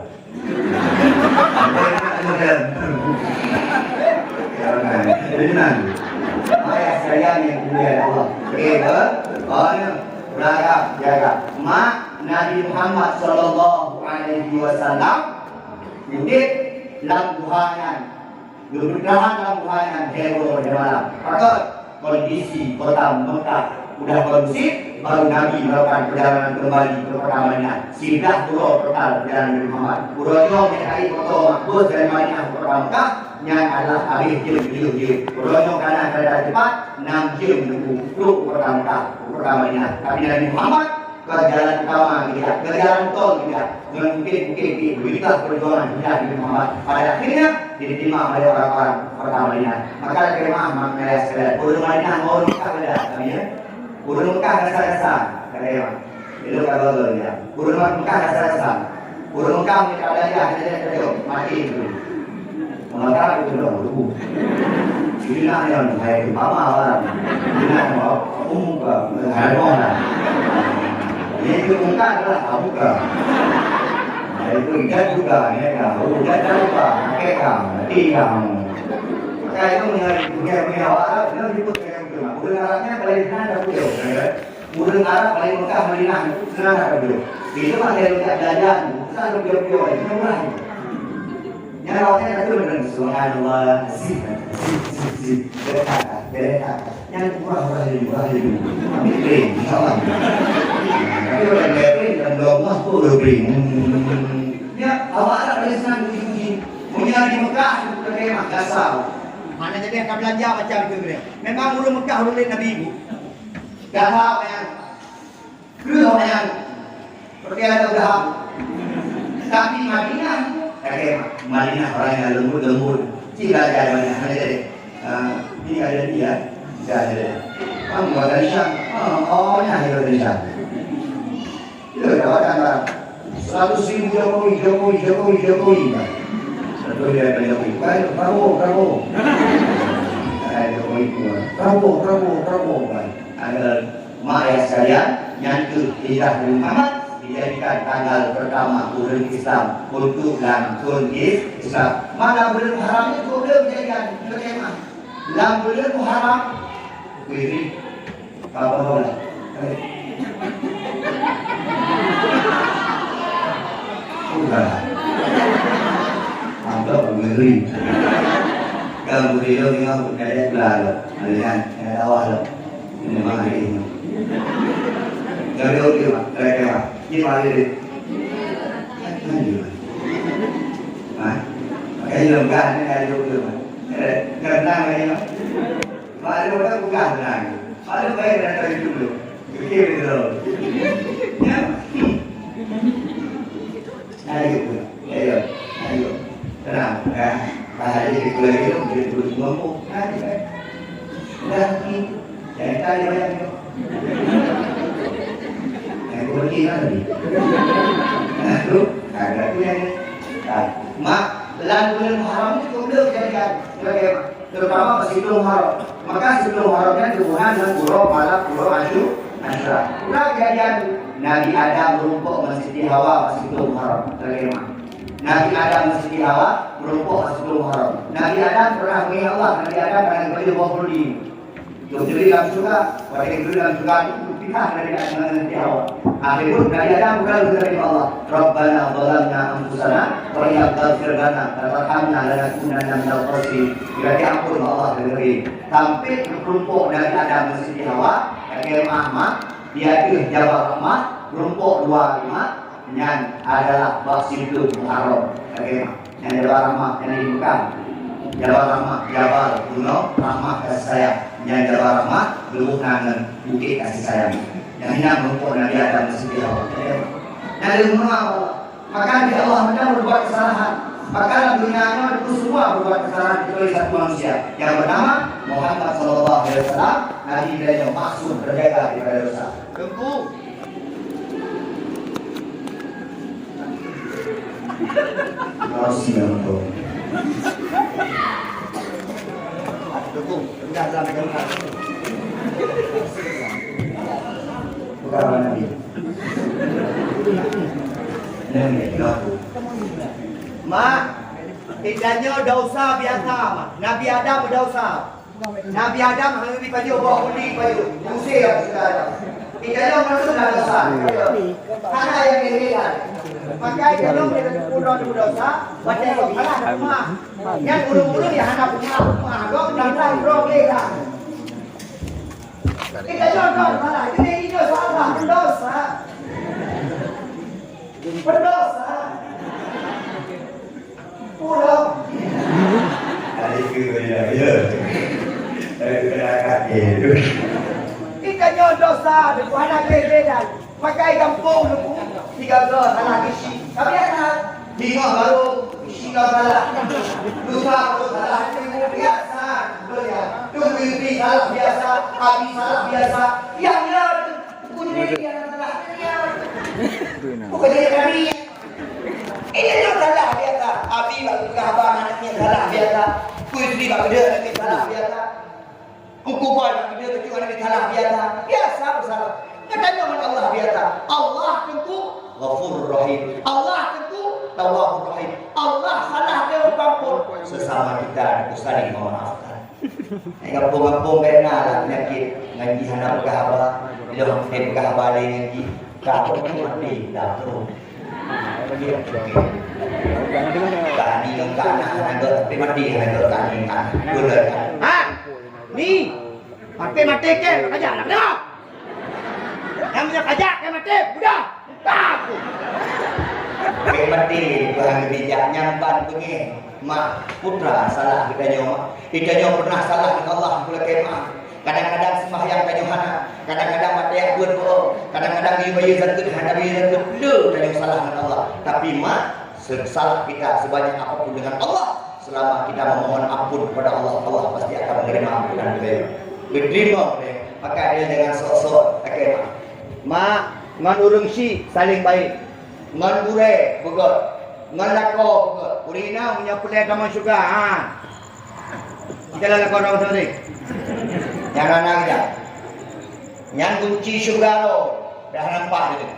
Jadi, nah, ayah sayang yang dimuliakan Allah. Oke, ber-, oh, ya. Jaga, jaga. Mak Nabi Muhammad sallallahu alaihi wasallam udép lam guha nyan. Geupeudahan lam guha nyan lhèe uroe lhèe malam. Pakon? Kondisi kota Mekah Udah kondusif, baru Nabi melakukan perjalanan kembali ke kota Madinah. Siblah uroe total perjalanan Nabi Muhammad. Uroe nyoe nyang kait foto mak bus dari Madinah ke kota Mekah, nyan adalah habéh jeuem tujoh jeuem. Uroe nyoe kana kereta cepat, enam jeuem meunyoe trok ke kota Mekah, ke kota Madinah. Tapi Nabi Muhammad ke jalan utama geujak, ke jalan tol geujak. Ngon bukét-bukét di berita perjuangan hijrah Nabi Muhammad. Pada akhirnya diterima oleh orang-orang kota Madinah. Maka dari maaf, makna sekalian, ureueng Madinah mau nikah pada kami, ya. Ureueng Mekah rasa-rasa, kata Imam. Elok ka gagal dia. Ureueng Mekah rasa-rasa. Ureueng Mekah ni kalau dia ada dia terjawab, mati itu. Mengatakan itu dah lugu. Bila yang saya itu mama orang. Bila mau umum ke, ada orang. Yang itu mungkar adalah kamu ke. Nah, itu ikan juga, ya kan. Oh, ikan juga, pakai kamu, mati kamu. Maka itu punya, punya, punya awak Arab, dia sebut dengan itu. Ureueng Arabnya paling senang dah punya, ya kan? Ureueng Arab laén Mekah, Madinah, senang that ka beuet. Itu mah lagèe jak beulanjaan, susah lom piôh-piôh, itu murah. Nyan awaknyan ka keuneuk, "Subhanallah, zip, zip, zip, zip, geuletak, geuletak." Nyan murah, murah laju, murah laju. Ambil kering, insya Allah. Tapi orang kaya kering, dalam dua buah tu udah kering. Hmm. Ya, awak Arab paling senang dipuji-puji. Punya di Mekah, itu kaya mak gasau. Mana jadi ka beulanjaan macam itu, kira. Memang ureueng Mekah, ureueng laén Nabi, Bu. Gata awaknyan, kreueh awaknyan, peureulèe ata udahab. Tapi Madinah, lagèe Madinah orang nyang leumbot-leumbot. Ci belajar Madinah, hana jadi. Ah, ini ada dia, bisa ada. Kamu ada Syam. Ah, oh, nah, ada Syam. Itu dapatkan barang. Seratus ribu Jokowi, Jokowi, Jokowi, Jokowi, kan. Seratus ribu Jokowi. Kan, Prabowo, Prabowo. Kan, Jokowi pun. Prabowo, Prabowo, Prabowo, kan. Agar mak ayah sekalian, nyan keuh hijrah Nabi Muhammad dijadikan tanggal pertama ureueng Islam untuk lam thôn Is-, Islam. Maka buleuen Muharram nyoe cukup le dijadikan, dijadikan lam buleuen Muharram. Wih, wih. Apa boleh? Udah. Apa ngeri? Kalau beliau dengan budaya belalo, melihat yang dakwah lo. Ini mah hari ini. Jadi oke, Pak. Mereka, Pak. Ini mari deh. Lanjut. Hah? Makanya lo enggak, ini ayo dulu, Pak. Eh, enggak tenang lagi, Pak. Baru dah buka tenang. Baru baik dah tahu dulu. Fikir dulu. Ya. Ayo, ayo, ayo. Tenang, ya. Bahaya di keluarga itu, dia dulu ngomong. Ayo, ayo. Udah, hmm. Jangan tanya banyak tu. Yang penting kan tadi. Nah, tu, agak tu yang, ah, mak, lam bulan Muharram ni cukup le jadikan sebagai mak. Terutama bak siplôh Muharram. Maka siplôh Muharram nyan seuhubungan ngon uroe malam uroe Asyu-, Asyura. Uroe kejadian Nabi Adam meurumpok ngon Siti Hawa bak siplôh Muharram. Lagèe mah. Nabi Adam ngon Siti Hawa meurumpok bak siplôh Muharram. Nabi Adam pernah meu'ah Allah, Nabi Adam pernah geupajoh boh khuldi. Geuturi lam syeuruga, watèe geuturi lam syeuruga, Pinah Nabi Adam ngon Siti Hawa. Akhé buet Nabi Adam bukan lagèe Allah. "Rabbana zalamna anfusana wa illam taghfir lana wa tarhamna lanakunanna minal khasirin." Berarti ampun Allah dari. Sampai meurumpok Nabi Adam ngon Siti Hawa, lagèe mah, di ateueh Jabal Rahmah, meurumpok dua kalimat, nyan adalah bak siplôh Muharram. Lagèe mah. Nyan Jabal Rahmah, nyan di Mekah. Jabal Rahmah, Jabal, gunong, Rahmah, kasih sayang. Nyan Jabal Rahmah, geuboh nan ngon bukét kasih sayang. Nyan inan meurumpok Nabi Adam ngon Siti Hawa. Nyan lé meunoe, maka Nabi Allah Adam berbuat kesalahan. Maka lam dunia nyoe itu semua berbuat kesalahan kecuali satu manusia yang bernama Muhammad sallallahu alaihi wasallam. Nabi kita nyoe maksum, terjaga daripada dosa. Teungku. Rahasia tu. Bukan Nabi. Nabi, kenapa? Mak, kita nyoe dosa biasa, Mak. Nabi Adam berdosa. Nabi Adam hana dipajoh boh khuldi, pajoh. Usé ya, sudah ada. Kita yang masuk dalam dosa. Hana yang diinginkan. Maka kita yang berdosa, baca Allah Taala ada rumah. Yang urung-urung yang hana rumah, rumah, dok, dok, dok, dok, dok. Kita contoh salah, jadi itu salah, berdosa. Berdosa. Pulang. Ada itu ya, ya. Ada kena kaki itu. Kita contoh salah, bukan ada beda. Makai gampông leuku, tiga go salah geuchik. Tapi hana. Lima baru geuchik go salah. Lusa baru salah. Biasa. Betul ya. Tunggu salah biasa. Abi salah biasa. Yang ya. Bukan jadi yang salah. Ya. Bukan jadi kami. Ini tu salah biasa. Abi bak peugah abang anaknya salah biasa. Ku isteri bak kerja anaknya salah biasa. Ku kubai bak dia keucuali salah biasa. Biasa bersalah. Geutanyoe ngon Allah biasa. Allah teungku Ghafurur Rahim. Allah teungku Tawwabur Rahim. Allah salah dia peuampôn. Sesama kita itu saling memaafkan. Eh, gampông-gampông bèk na lah penyakit. Ngon jih hana peugah haba. Bila hana peugah haba lé ngon jih. Ka mati dah tu. Ka ni ngon ka anak hana gèt, tapi mati hana gèt ka ni ka. Betul kan? Ha? Ni, maté-maté kèe, kajak nak kena. Nyang meunyoe kajak kèe maté, mudah. Mudah aku. Kèe maté, Tuhan geubijak nyan ban beungèh. Mak, putra salah geutanyoe, mak. Geutanyoe pernah salah ngon Allah, geutanyoe lakèe maaf. Kadang-kadang sembahyang tanyoe hana, kadang-kadang maté buet bohong, kadang-kadang geuyue bayeue zakeuet hana bayeue zakeuet, le tanyoe salah ngon Allah. Tapi mak, se-, salah kita sebanyak apapun dengan Allah, selama kita memohon ampun kepada Allah, Allah pasti akan menerima ampunan kita. Diterima oleh, maka dia jangan sok-sok lakèe maaf. Mak, ngon ureueng syik saling baik. Ngon gurèe beugèt. Ngon lakoe beugèt. Ureueng inong meunyoe peureulèe tamong syeuruga, ha. Kita lah lakoe droe tadi. Nyang hana kita. Nyan kunci syeuruga droe. Dah nampak itu.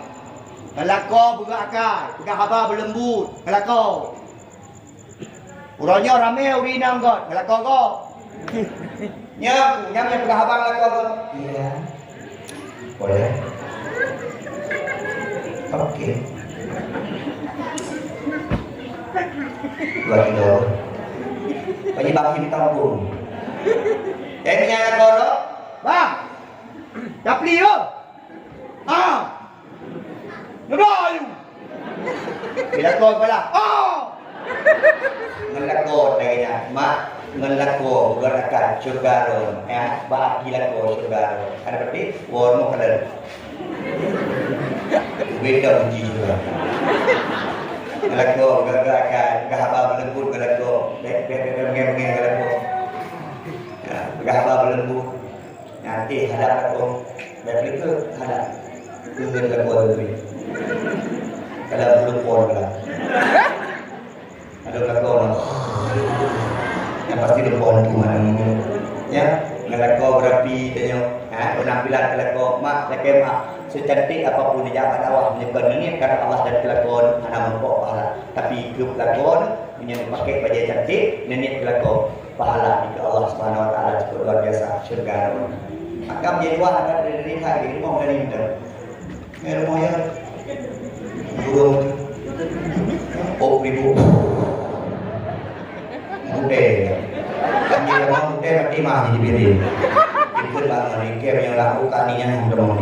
Ngon lakoe beugèt akai, peugah haba beuleumbut. Ngon lakoe. Uroe nyoe ramé ureueng inong gèt, ngon lakoe gèt. Nyan, nyan nyang peugah abang lakoe gèt. Iya. Boleh. Oke. Dua kilo. Bagi bagi tampung. Jadi nyan lakoe gèt. Bang. Tapi yo. Ah. Neuba ayu. Geulakèe pala. Oh! Ngon lakoe lagèe nyan, mak, ngon lakoe beugèt akai syeuruga lôn, ya, bak aki lakoe syeuruga lôn. Ada berarti, woe rumoh kalon. Beda uji syeuruga. Ngon lakoe beugèt akai, peugah haba beuleumbut ngon lakoe. Bèk, bèk, bèk, bèk, bèk, bèk, ngon lakoe. Ya, peugah haba beuleumbut. Nyan hadap lakoe, bèk keuneuk hadap. Keuneuk lakoe teubiet. Kalau belum pon lah. Ada lakoe lah. Yang pasti belum pon tu mana. Ya, ngon lakoe berapi tanyoe. Ha, penampilan keu lakoe, mak, lakèe mak. Secantik apapun di jabat awak, meunyoe kon neuniet keu Allah dan keu lakoe, hana meurumpok pahala. Tapi keu lakoe, meunyoe pakai bajèe cantik, neuniet keu lakoe. Pahala di Allah Subhanahu wa Taala cukup luar biasa, syurga. Maka menjadi wah akan dari hari ini mau dari minta. Eh, rumah ya. Burung. Oh, ribu. Mudé. Kami rumah mudé mati mah di bini. Ikut lah mereka yang lakukan ini yang udah mau.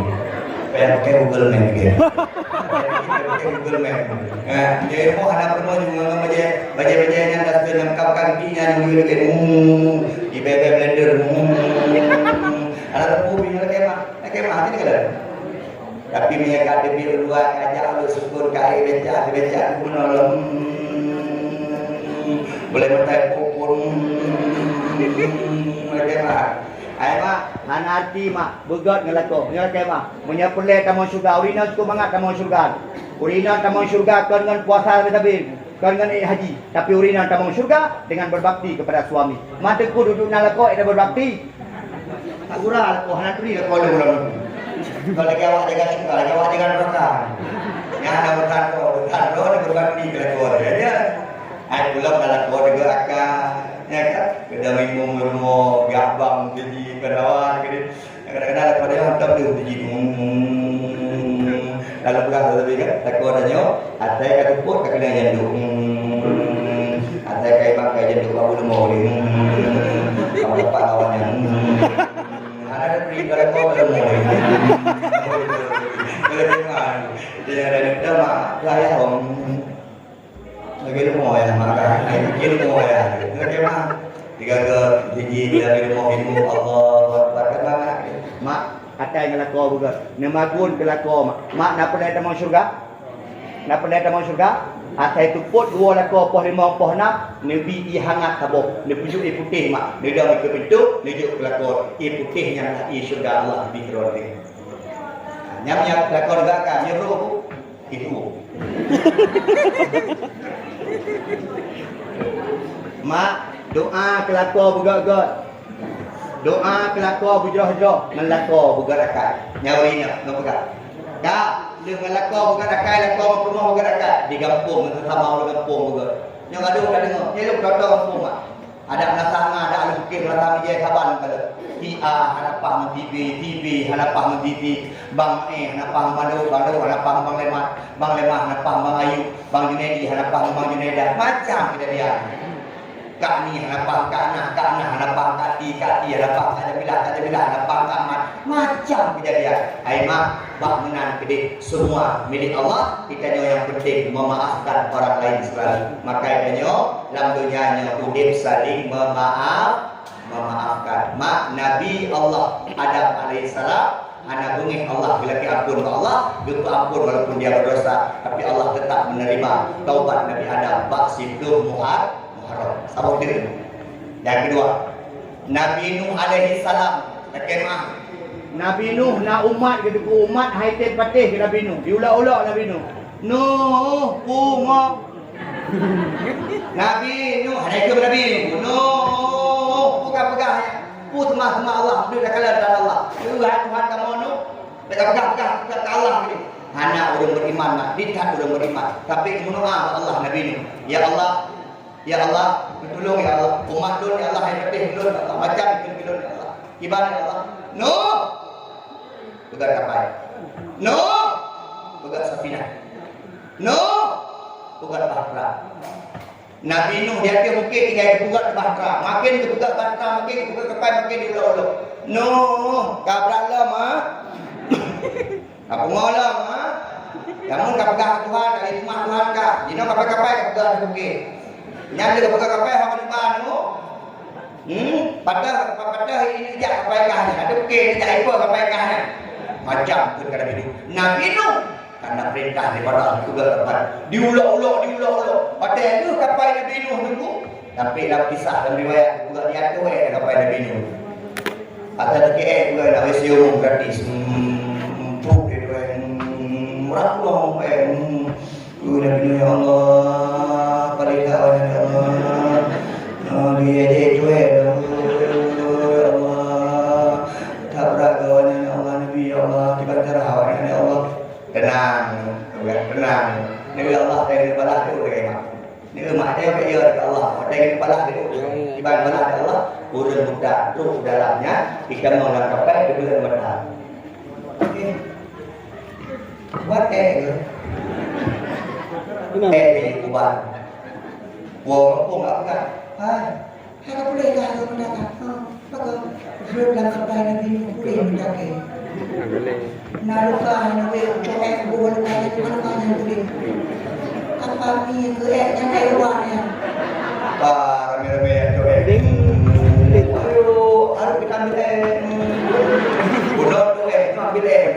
Kayak pakai Google Map gitu. Kayak pakai Google Map. Eh, jadi mau ada perlu juga bajèe Bajèe-bajèe nyan dah seutôt nyang kap kaki nyan nyoe lagèe, hmm, di bèbèe blender, hmm. Alah teupeu pih nyan lakèe mah, lakèe mah, hati nyan. Tapi meunyoe ka teubiet u luwa, ka jak lôn sukon, ka ék becak, teuh becak, teuh bunoe lom, hmm. Boleh meutai pupun, hmm, lakèe mah. Hai mak, hana arti mak, beugèt ngon lakoe, ngon lakèe mah. Meunyoe peureulèe tamong syeuruga, ureueng inong cukôp mangat tamong syeuruga. Ureueng inong tamong syeuruga kon ngon puasa sabe-sabe. Kon ngon ék haji, tapi ureueng inong tamong syeuruga dengan berbakti kepada suami. Mantong ku duduek na lakoe ék berbakti. Tak gura lakoe, hana turi lakoe lé bulan. Kalau lagèe awak jaga syeuruga, lagèe awak jaga neraka. Nyan hana urusan droe, urusan droe berbakti keu lakoe, ya, ya. Ai pulang na lakoe jaga akai, ya kan? Kadang imum rumoh, gabang, jadi pendawa, jadi Kadang-kadang lakoe nyoe hantom deuh biji. Hmm. Lalu peugah lagèe kan, lakoe nyoe, asai ka seupôt ka keunong janduk. Hmm. Asai ka iban ka janduk, ka beuleumô lé. Hmm. Ka meuleupah lawan nyan. Hmm. Hana teupeue ka lakoe ka leumo. Ilmu ya, maka ilmu ya. Oke, Mak. Tiga ke, gigi, dari ilmu, ilmu, Allahu Akbar. Kan, Mak? Mak, akai ngon lakoe beugét. Neumagun keu lakoe, Mak. Mak, na peureulèe tamong syeuruga? Na peureulèe tamong syeuruga? Asai teupot dua lakoe poh limong, poh nam, neubi ié hangat saboh. Neupeujok ié putéh, Mak. Neudong ié keu pintoe, neujok keu lakoe. Ié putéh nyan na ié syeuruga Allah neubi keudroe teuh. Nyan, nyan lakoe neuga ka, nyoe bro. Ibu. Mak, doa keu lakoe beugét-gét. Doa keu lakoe beujroh-jroh, ngon lakoe beugét akai. Nyawa ingat, ngon peugah. Ka, lheueh ngon lakoe beugét akai, lakoe ngon peurumoh beugét akai. Di gampông, ngon sesama ureueng gampông beugét. Nyoe gadoh ka deungoe, nyoe lôn toto gampông, Mak. Adak meunasah na, adak lôn pike meunasah mijai saban ka lheueh. Si A hana paih ngon si B, si B hana paih ngon si C, Bang E hana paih ngon Bang Dok, Bang Dok hana paih ngon Bang Leman, Bang Leman hana paih ngon Bang Ayub, Bang Junaidi hana paih ngon Bang Junaida. Macam keujadian. Kak Ni hana paih ngon Kak Nah, Kak Nah hana paih ngon Kak Ti, Kak Ti hana paih ngon Kak Jamilah, Kak Jamilah hana paih ngon Kak Mat. Macam keujadian. Hai mak, bak meunan keudeh, semua milik Allah. Geutanyoe nyang penting memaafkan orang lain selalu. Maka geutanyoe lam donya nyoe udeb saling memaaf, memaafkan. Mak, Nabi Allah Adam alaihissalam hana beungéh Allah geulakèe ampôn bak Allah, geupeuampôn walaupun dia berdosa, tapi Allah tetap menerima taubat Nabi Adam bak siplôh Muhar-, Muharram. Saboh teuk. Nyang keudua, Nabi Nuh alaihissalam, lakèe meu'ah. Nabi Nuh na umat, geuteupeue umat hai tem patéh keu Nabi Nuh. Diulok-ulok Nabi Nuh. Nuh, pungo. Nabi Nuh, hana ikheun Nabi Nuh. Nuh, peugah-peugah nyan. Peue teuma-teuma Allah, deuh takalon dan Allah. Tuhan, Tuhan kamoe Nuh. Peugah-peugah, peugah, peugah ke Allah gitu. Hana ureueng beriman, mak. Di that ureueng beriman. Tapi meudoa bak Allah Nabi Nuh. Ya Allah, Ya Allah, neutulông ya Allah. Umat lôn ya Allah, hai patéh lôn ya Allah. Macam ikheun lôn ya Allah. Kiban ya Allah. Nuh! Peugah kapai. Nuh! Peugah safinah. Nuh! Peugah bahtera. Nabi Nuh di ateueh bukét tinggai geupeugah bahtera. Makin geupeugah bahtera, makin geupeugah kapai, makin diulok-ulok. Nuh! Ka brat lom, ha? Ka pungo lom, ha? Lamun ka peugah Tuhan, ka jiteumah Tuhan ka. Jinoe kapai-kapai ka peugah di bukét. Nyan lé ka peugah kapai hana meuba nyoe. Hmm, padahai, padahai ini jak kapai kah nyan. Ada bukét ini jak ipa kapai kah nyan. Macam tu kata Nabi Nuh. Nabi Nuh karena perintah daripada Allah, peugah kapai. Diulok-ulok, diulok-ulok. Padahai tu kapai Nabi Nuh nunggu. Tapi lam kisah, lam riwayat, bukan diatur, eh, sampai Nabi Nuh. Ada lagi, eh, bukan nak isi umum gratis. Hmm, tu dia, eh, hmm, murah pulang, eh, hmm. Tu Nabi Nuh, ya Allah, paling tak banyak, ya Allah. Ya Allah, dia jadi tu, eh, ya Allah. Tak berat kawan, ya Allah, Nabi, ya Allah, tiba darah awak, ya Allah. Tenang, tenang. Nabi Allah, saya balas tu, dia kata. Ni mak dia bèk yo dekat Allah. Watèe geubalah lé Allah. Kiban balah lé Allah, ureueng buta trok dalam nyan, itamong lam kapai keudeuh mata. Okey. Buat eh ke? Eh, eh, ubat. Wong kampung tak peugah. Hai, hai ka puléh dah tu mendadak. Ha. Maka, rhot lam kapai Nabi Nuh puléh meutakèe. Na luka hana wéh, cok èk, buet luka nyan, na luka nyan puléh. Apa mi keu èk nyan, èk luwa nyan? Ba, ramé-ramé nyang cok èk. Ayo, harôh kita ambil èk. Bunoe cok èk, kita ambil èk.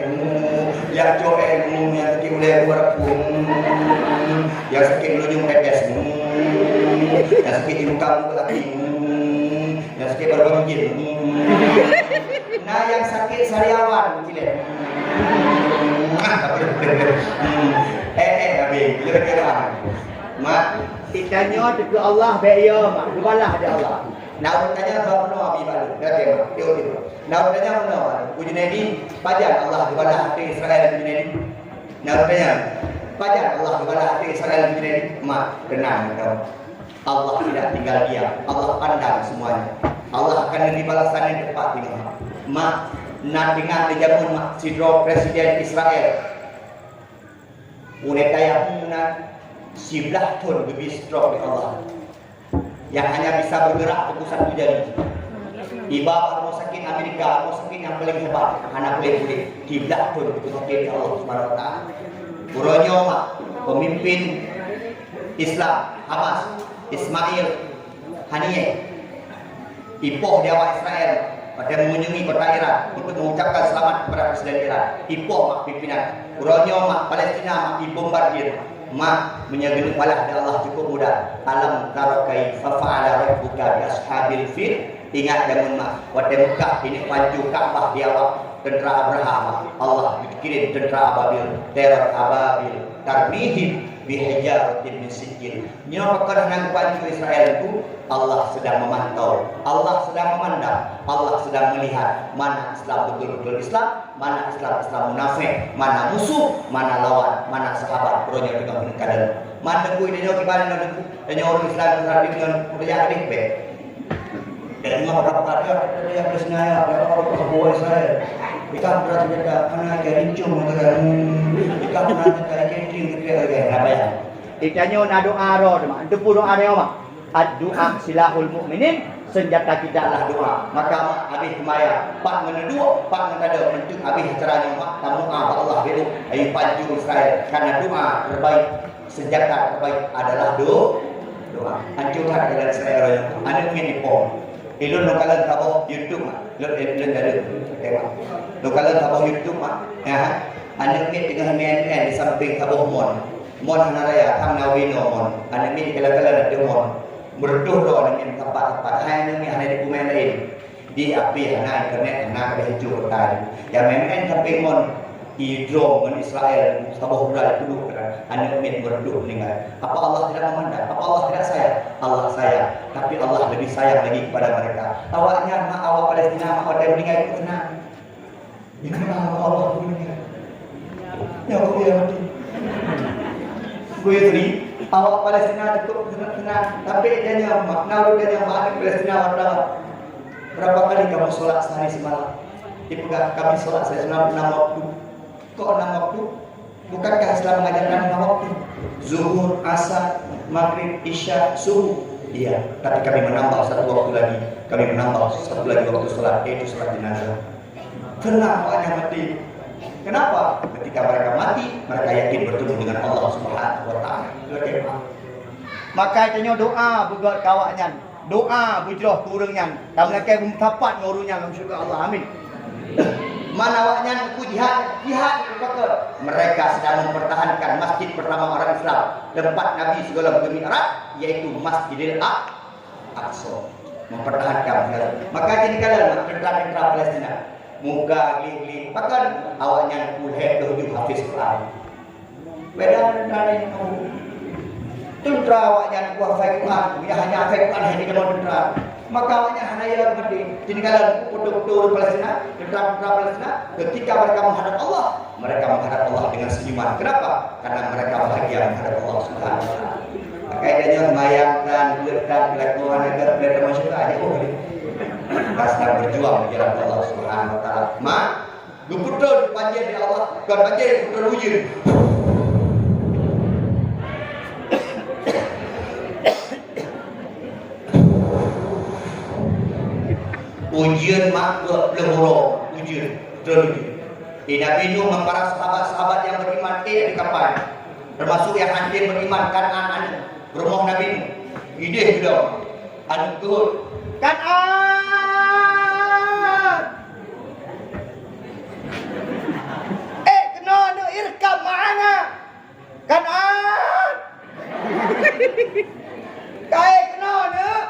Nyang cok èk, nyang sakét ulèe dua ratus. Nyang sakét meulunyueng tetes. Nyang sakét di muka, muka kaki. Hmm, nyang sakét baru-baru jih. Hmm. Nah, nyang sakét sariawan, cilek. Hmm. Hmm. Eh, eh, habis. Bila kira. Mak, geutanyoe teuh keu Allah, bèk yo, mak. Geubalah di Allah. Nah, geutanyoe bak bunoe, Abi Balu. Dah tengok. Tengok, tengok. Nah, geutanyoe bunoe, Mak. Uji Nabi, pajan Allah geubalah até Israel, Uji Nabi. Nah, geutanyoe, pajan Allah geubalah até Israel, Uji Nabi. Mak, tenang, tenang. Allah tidak tinggal diam. Allah pandang semuanya. Allah akan memberi balasan yang tepat di mana. Mak, na teuingat di jameun mak sidroe presiden Israel. Ulèe tayang meunan siblaih thon geubri stroke lé Allah. Yang hanya bisa bergerak pukul satu jari. Iba bak rumah sakit Amerika, rumah sakit yang paling hebat, hana boleh pulih. Siblaih thon geubri sakét lé Allah Subhanahu wa Taala. Uroe nyoe mak, pemimpin Islam Hamas, Ismail Haniyeh, ipoh di awak Israel watèe mengunjungi kota Iran untuk mengucapkan selamat kepada Presiden Iran. Ipoh mak pimpinan. Uroe nyoe mak Palestina mak dibombardir. Mak, meunyoe geuneuk balah di Allah cukup mudah. Alam tara kaifa fa'ala rabbuka bi ashabil fil? Ingat jameun mak, watèe Meukah ini pancô Ka'bah di awak tentara Abraham, Allah kirim tentara ababil, teror ababil, tarmihim bihijaratin min sijil. Nyoe pakon hana geupancô Israel tu? Allah sedang memantau, Allah sedang memandang, Allah sedang melihat mana Islam betul-betul Islam, mana Islam-Islam munafék, mana musuh, mana lawan, mana sahabat. Uroe nyoe teungoh keuneuk kalon. Man teungku, tanyoe kiban nyoe teungku, tanyoe ureueng Islam, Islam ngon peurcaya deh bèk. Dan ngon pakar-pakar dia, dia Palestina ya, pakar-pakar buat Israel. Ikan berat senjata, mana ikan rincung, kata dia. Hmm, ikan berat senjata, ikan rincung, kata dia. Apa ya? Di tanyoe na doa droe teuma. Teupeu doa nyoe, mak. Ad-du'a silahul mu'minin, senjata kita adalah doa. Maka, mak, habéh seumayang, pat ngon duek, pat ngon tadong, meunteuk habéh acara nyoe, mak, tadoa bak Allah, bèk, ayo pancô Israel, karena doa terbaik. Senjata terbaik adalah do-, doa. Ancô that jalan Israel. Aneuk miet ipoh. Ilôn lôn kalon saboh YouTube, mak. Lôn, lôn, lôn kalon. Lôn kalon saboh YouTube, mak. Ya. Aneuk miet teungoh meu'en-meu'en di sampéng saboh mon. Mon hana raya, tham na ubé inoe mon. Aneuk miet kalon-kalon ateueh mon. Meureudôh droe aneuk miet meusapat-sapat. Hai aneuk miet hana di peumaén laén. Di api hana, internet hana, ka lheueh jeuet kota nyoe. Nyang meu'en-meu'en sampéng mon, idrom ngon Israel, saboh bulan peuduek keunan, aneuk miet meureudôh meuninggai. Apa Allah tidak memandang? Apa Allah tidak sayang? Allah sayang, tapi Allah lebih sayang lagi kepada mereka. Awaknyan, mak, awak Palestina, mak, watèe meuninggai keu seunang. Di mana Allah meuninggai? Ya Allah, ya Rabbi. Gue Tri, awak Palestina cukup seunang, tapi dia nyaman, na ureueng dia nyaman di Palestina, wartawan. Berapa kali kamu sholat sehari semalam? Dipeugah, kami sholat sehari semalam enam waktu. Kok enam waktu? Bukankah Islam mengajarkan lima waktu? Zuhur, Asar, Maghrib, Isya, Subuh. Iya, tapi kami menambah satu waktu lagi. Kami menambah satu lagi waktu sholat, yaitu sholat jenazah. Seunang awaknyan mati. Kenapa? Ketika mereka mati, mereka yakin bertemu dengan Allah Subhanahu wa Ta'ala. Oke, Pak. Maka tanyoe doa beugöt keu awaknyan. Doa beujroh keu ureueng nyan. Tameulakèe beumeusapat ngon ureueng nyan lam syeuruga Allah. Amin. Man awaknyan ku jihad, jihad keu pakon? Mereka sedang mempertahankan masjid pertama orang Islam, tempat Nabi sigohlom geumi'raj, yaitu Masjidil Aqsa. Aqsa. Mempertahankan segala. Maka jadi kala tentara-tentara Palestina muka geli-geli, bahkan awaknyan peureulèe tujuh hafiz Quran. Beda tentara yang tahu. Tentara awaknyan kuasa Quran, ya hanya hafai Quran hanya dalam tentara. Maka awaknyan hana ya mati. Jadi kala foto-foto orang Palestina, tentara-tentara Palestina, ketika mereka menghadap Allah, mereka menghadap Allah dengan senyuman. Kenapa? Karena mereka bahagia menghadap Allah Subhanahu wa Taala. Makanya dia nyawa sembahyang dan buat dan kelakuan agar kelihatan masyarakat aja oh boleh. Pas sedang berjuang di jalan Allah Subhanahu wa Taala. Mak, geupeutron banjir di Allah, bukan banjir, geupeutron ujeuen. Ujeuen mak dua puluh uroe, ujeuen, beutôi ujeuen. Di Nabi Nuh ngon para sahabat-sahabat nyang beriman ék di kapal, termasuk nyang hana beriman Kan'an aneuk peurumoh Nabi Nuh. Idéh bilang aneuk keuhôt, "Kan'an! Ék keunoe neuk irkab ma'ana!" Kan'an! Ka ék keunoe neuk?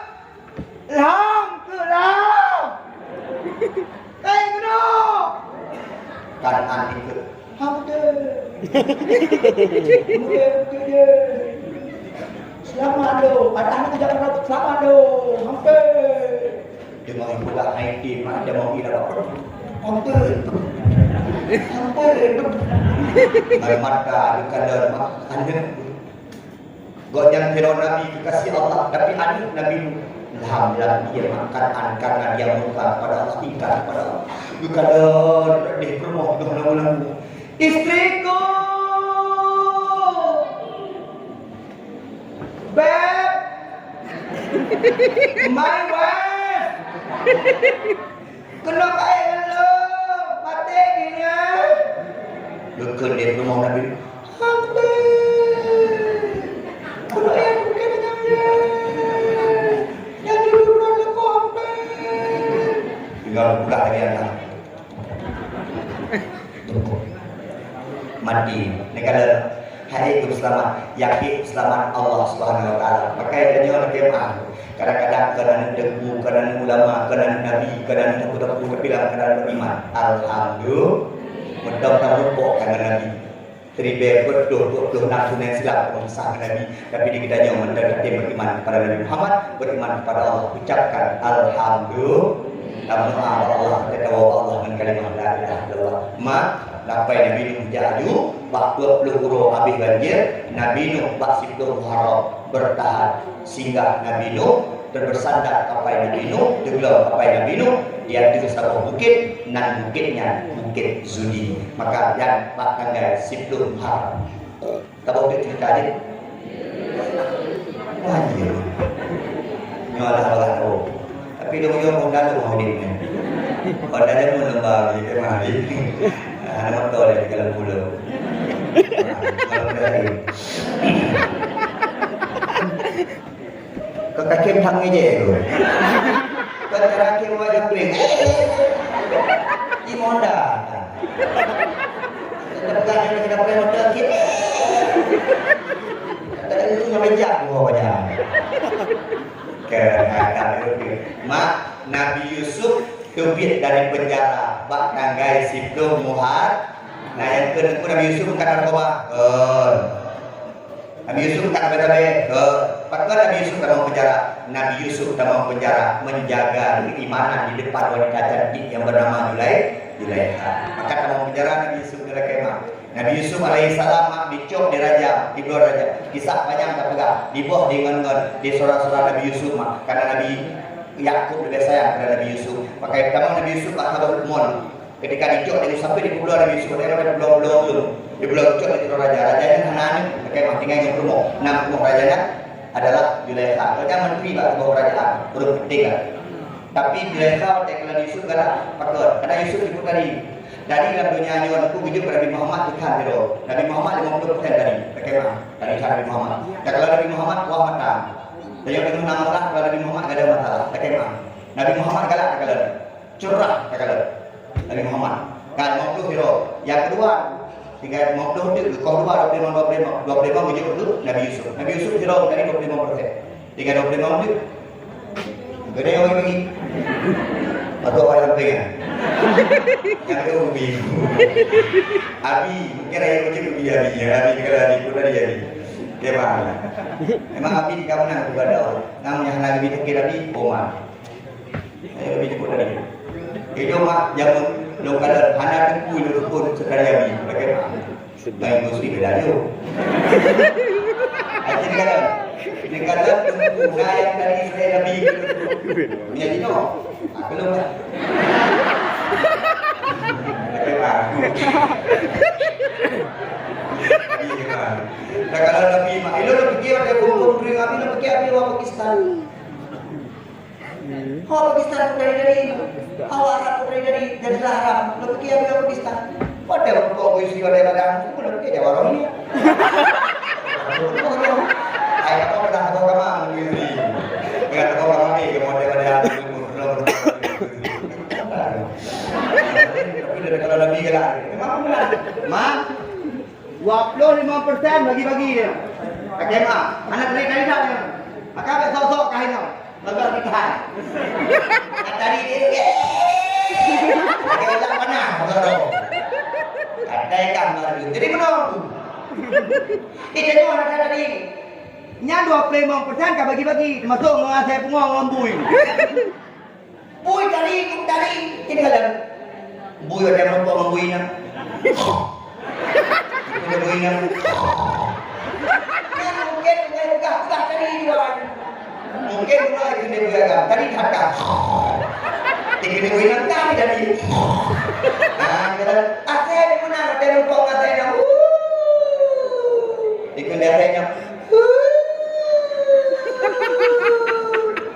Lham keuh lham! Ka ék keunoe! Kan'an ikot. Hampir. Hampir, hampir, hampir. Selamat lo. Anak tidak pernah selamat lo. Hampir. Teuma ibuka hai tim ada mau ila apa? Hampir. Hampir. Mata dikalon mak aneuk. Gobnyan sidroe nabi kekasih Allah, tapi aneuk Nabi Nuh. Alhamdulillah, dia makan an karena dia murka kepada Allah, ingkar kepada Allah. Dikalon di peurumoh dong lagu-lagu. Istriku. Beb. My wife. Keunoe ka ék ngon lôn, maté keuh nyan. Geukheun lé peurumoh Nabi. Hampir. Keunoe ék bukan Neukala hai geuseulamat, yakin seulamat Allah Subhanahu Wa Taala. Maka tanyoe lakée meu'ah. Kadang-kadang keunan teungku, keunan ulama, keunan nabi, keunan teungku-teungku, tapi lam keunan beriman. Alhamdulillah. Meutam tamuphom keunan nabi. Ribée peuet ploh, dua puluh enam sungai Islam peungisah nabi. Tapi di geutanyoe mantong tatem beriman kepada Nabi Muhammad, beriman kepada Allah. Ucapkan alhamdulillah. Tamu'ah Allah, tatawa Allah dengan kalimah la ilaha illallah. Ma Kapai Nabi Nuh jak aju, bak dua puluh uroe habéh banjir, Nabi Nuh bak siplôh Muharram bertahan. Singgah Nabi Nuh, terbersandar kapai Nabi Nuh, teuglom kapai Nabi Nuh, di ateueh saboh bukét, nan bukét nyan Bukét Zudi. Maka nyan bak tanggai siplôh Muharram. Ka boh teuk ceurita jih? Wah, iya. Nyoe alah bagat boh. Tapi dong nyoe Honda tu mau ni. Honda dia pun lomba ni, dia mah ni. Ada motor dia di dalam pulau. Kalau berani. Kau kaki entah ngejek tu. Kau terakhir buat jumpling. Di Honda. Kita pegang, kita pegang motor sikit. Kita dulu nyampe jak gua baca. Kadang-kadang itu. Mak, Nabi Yusuf teubiet dari penjara bak tanggai siplôh Muhar. Nah, nyang keuneuk Nabi Yusuf bukan narkoba. Kon. Nabi Yusuf tak tabé-tabé. Ke, pakon Nabi Yusuf tamong penjara? Nabi Yusuf tamong penjara menjaga keimanan di depan wanita cantik yang bernama Julai-, Julaikha. Maka tamong penjara Nabi Yusuf di dalam kemah. Nabi Yusuf alaihissalam mak dicok di raja, di bloe raja. Kisah panjang tapeugah, diboh di ngon-ngon, di sura-sura Nabi Yusuf mak. Karena Nabi Yakub lebih sayang kepada Nabi Yusuf. Maka tamong Nabi Yusuf bak saboh mon. Ketika dicok di musafir di pulo Nabi Yusuf, di pulo-pulo ulun. Di pulo dicok di sidroe raja. Raja nyan hana aneuk, lakée mah tinggai ngon peurumoh. Nam peurumoh raja nyan adalah Zulaikha. Raja menteri bak saboh kerajaan, ureueng penting lah. Tapi Zulaikha watée kalon Yusuf galak pakon. Karena Yusuf sibuk tari. Tari lam donya nyoe Teungku geujok keu Nabi Muhammad teukan sidroe. Nabi Muhammad lima puluh persen tari. Lakée mah, tari sa Nabi Muhammad. Dan kalau Nabi Muhammad kuah mata. Tanyoe deungoe na masalah, kalau Nabi Muhammad gak ada masalah. Lakée mah. Nabi Muhammad galak takalon. Curah takalon Nabi Muhammad. Kan lima puluh sidroe. Nyang keudua, tinggai lima puluh teuk, koh dua, dua puluh lima, dua puluh lima, dua puluh lima meunyoe dulu Nabi Yusuf. Nabi Yusuf sidroe tadi dua puluh lima persen. Tinggai dua puluh lima teuk. Gede orang lagi. Atau orang pengen. Yang kedua Abi. Abi, mungkin raya macam Abi, Abi. Ya, Abi kalau Abi pun tadi Abi. Dia faham. Memang Abi di kamu nak kepada Allah. Namun yang lagi kita kira Abi, Omar. Ayo, lebih cepat tadi. Itu mak jamun lôn kalon hana teungku lôn rukun sekali Abi. Bagaimana? Sedang. Baik, Muslim beda je. Ayo, ni kalon. Ni kalon teungku na yang tadi saya Nabi. Ni aja no. Aku lupa. Bagaimana? Abi, bagaimana? Dah kalau Nabi mak, ilo dah fikir ada hukum ring Abi, dah fikir Abi orang Pakistan. Ho Pakistan tu dari-dari. Ho Arab tu dari-dari. Jadilah Arab. Lepas tu dia Pakistan. Pada kok isi pada badan. Pun dia jawab orang ni. Ai apa pernah tahu kamu negeri. Pernah tahu kamu ni ke model pada. Tapi dah kalau Nabi ke lah. Memang benar. Mak, dua puluh lima persen bagi-bagi dia. Pakai mak. Anak dari kali dah dia. Maka besok-sok kain tau. Bagaimana kita? Tadi dia, eh. Pakai ulang panas, bagaimana? Kata ikan baru. Jadi, mana? Kita ni orang tadi. Nyan dua puluh lima persen ka bagi-bagi, termasuk ngon asai pungo ngon bui. Bui tadi, tadi, kita kalian. Bui ada yang nampak ngon bui na. Ada bui na. Kan mungkin dengan pegang-pegang tadi juga. Mungkin mulai kena beragam. Tadi kata. Dia kena beragam tadi, tadi. Ah, kata, "Asai di mana?" Dia nampak asai dah. Dia kena asai dah.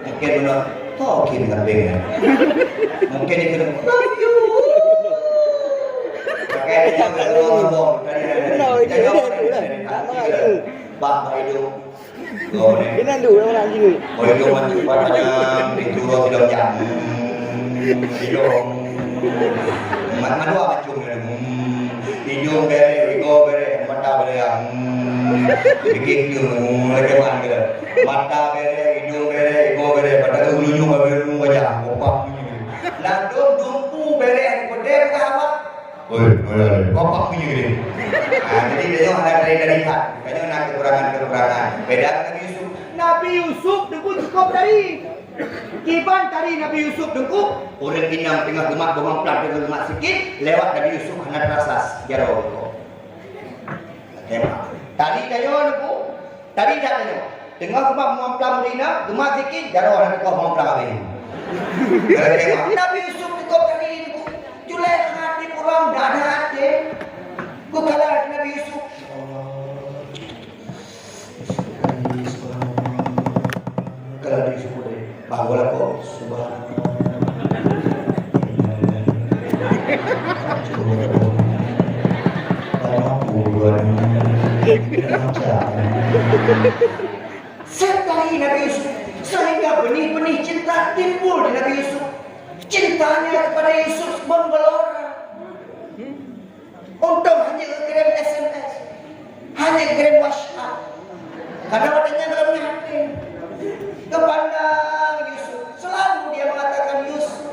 Mungkin benar. Talking dengan bengkel. Mungkin dia kena. Pakai dia. Benar, itu, itu, itu. Tak marah itu. Bah, bah, itu. Oh, ni. Ini nandu, orang Cina. Oh, itu macam panjang, itu orang tidak jam. Hmm, itu. Mat-, madua macam ni. Hmm, hidung beri, ego beri. Bèrèh, hmm, bikin tu, hmm, lagi mana kata. Mata bèrèh, hidung bèrèh, igoe bèrèh, padahal ulu nyoe ka bèrèh, ulu wajah, muka bunyi. Ladôm dumpu bèrèh, peudeh bukan apa? Oi, oi, oi, bapak bunyi gede. Ah, jadi dia hana tadi-tadi kan. Katanya nak kekurangan-kekurangan. Beda Nabi Yusuf. Nabi Yusuf teungku cukup tadi. Kiban tadi Nabi Yusuf teungku, ureueng inong teungoh geumat beumamplam, teungoh geumat sikit, lewat Nabi Yusuf hana terasa jaroe. Tembak. Tadi tanyoe Teungku, tadi dak tanyoe. Teungoh geumat muamplam ureueng inong, geumat sikit, jaroe hana teukoh muamplam habéh. Tembak. Nabi Yusuf teukoh tadi Teungku. Julai hati pulang dak ada até. Geukalon Nabi Yusuf. Kalau di syukur deh, bahwa lah kok, subhanallah. Sekali Nabi Yusuf, sehingga benih-benih cinta timbul di Nabi Yusuf. Cintanya kepada Yusuf menggelora. Untông hana geukirém S M S, hana geukirém WhatsApp. Karena watèe nyan dalam hati. Geupandang Yusuf, selalu dia mengatakan, "Yusuf,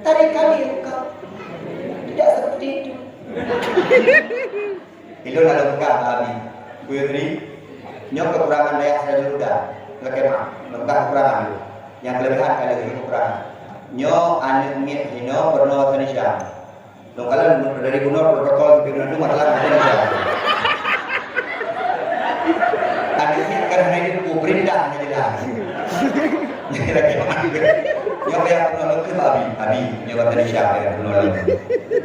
tadi kali engkau tidak seperti itu." Ilôn ada peugah bak Abi, "Putri, nyoe kekurangan dayah saya dulu dah. Lakèe meu'ah, peugah kekurangan dulu. Nyang kelebihan ka lheueh kekurangan. Nyoe aneuk miet hinoe peurunoe Indonesia." Dong kalon dari bunoe protokol pimpinan tu masalah macam tu. Tadi ni kan hanya itu perintah hanya jelas. Jadi lagi mana? Nyoe payah peurunoe lôn keu Abi, Abi, nyoe bahasa Indonesia payah peurunoe lôn.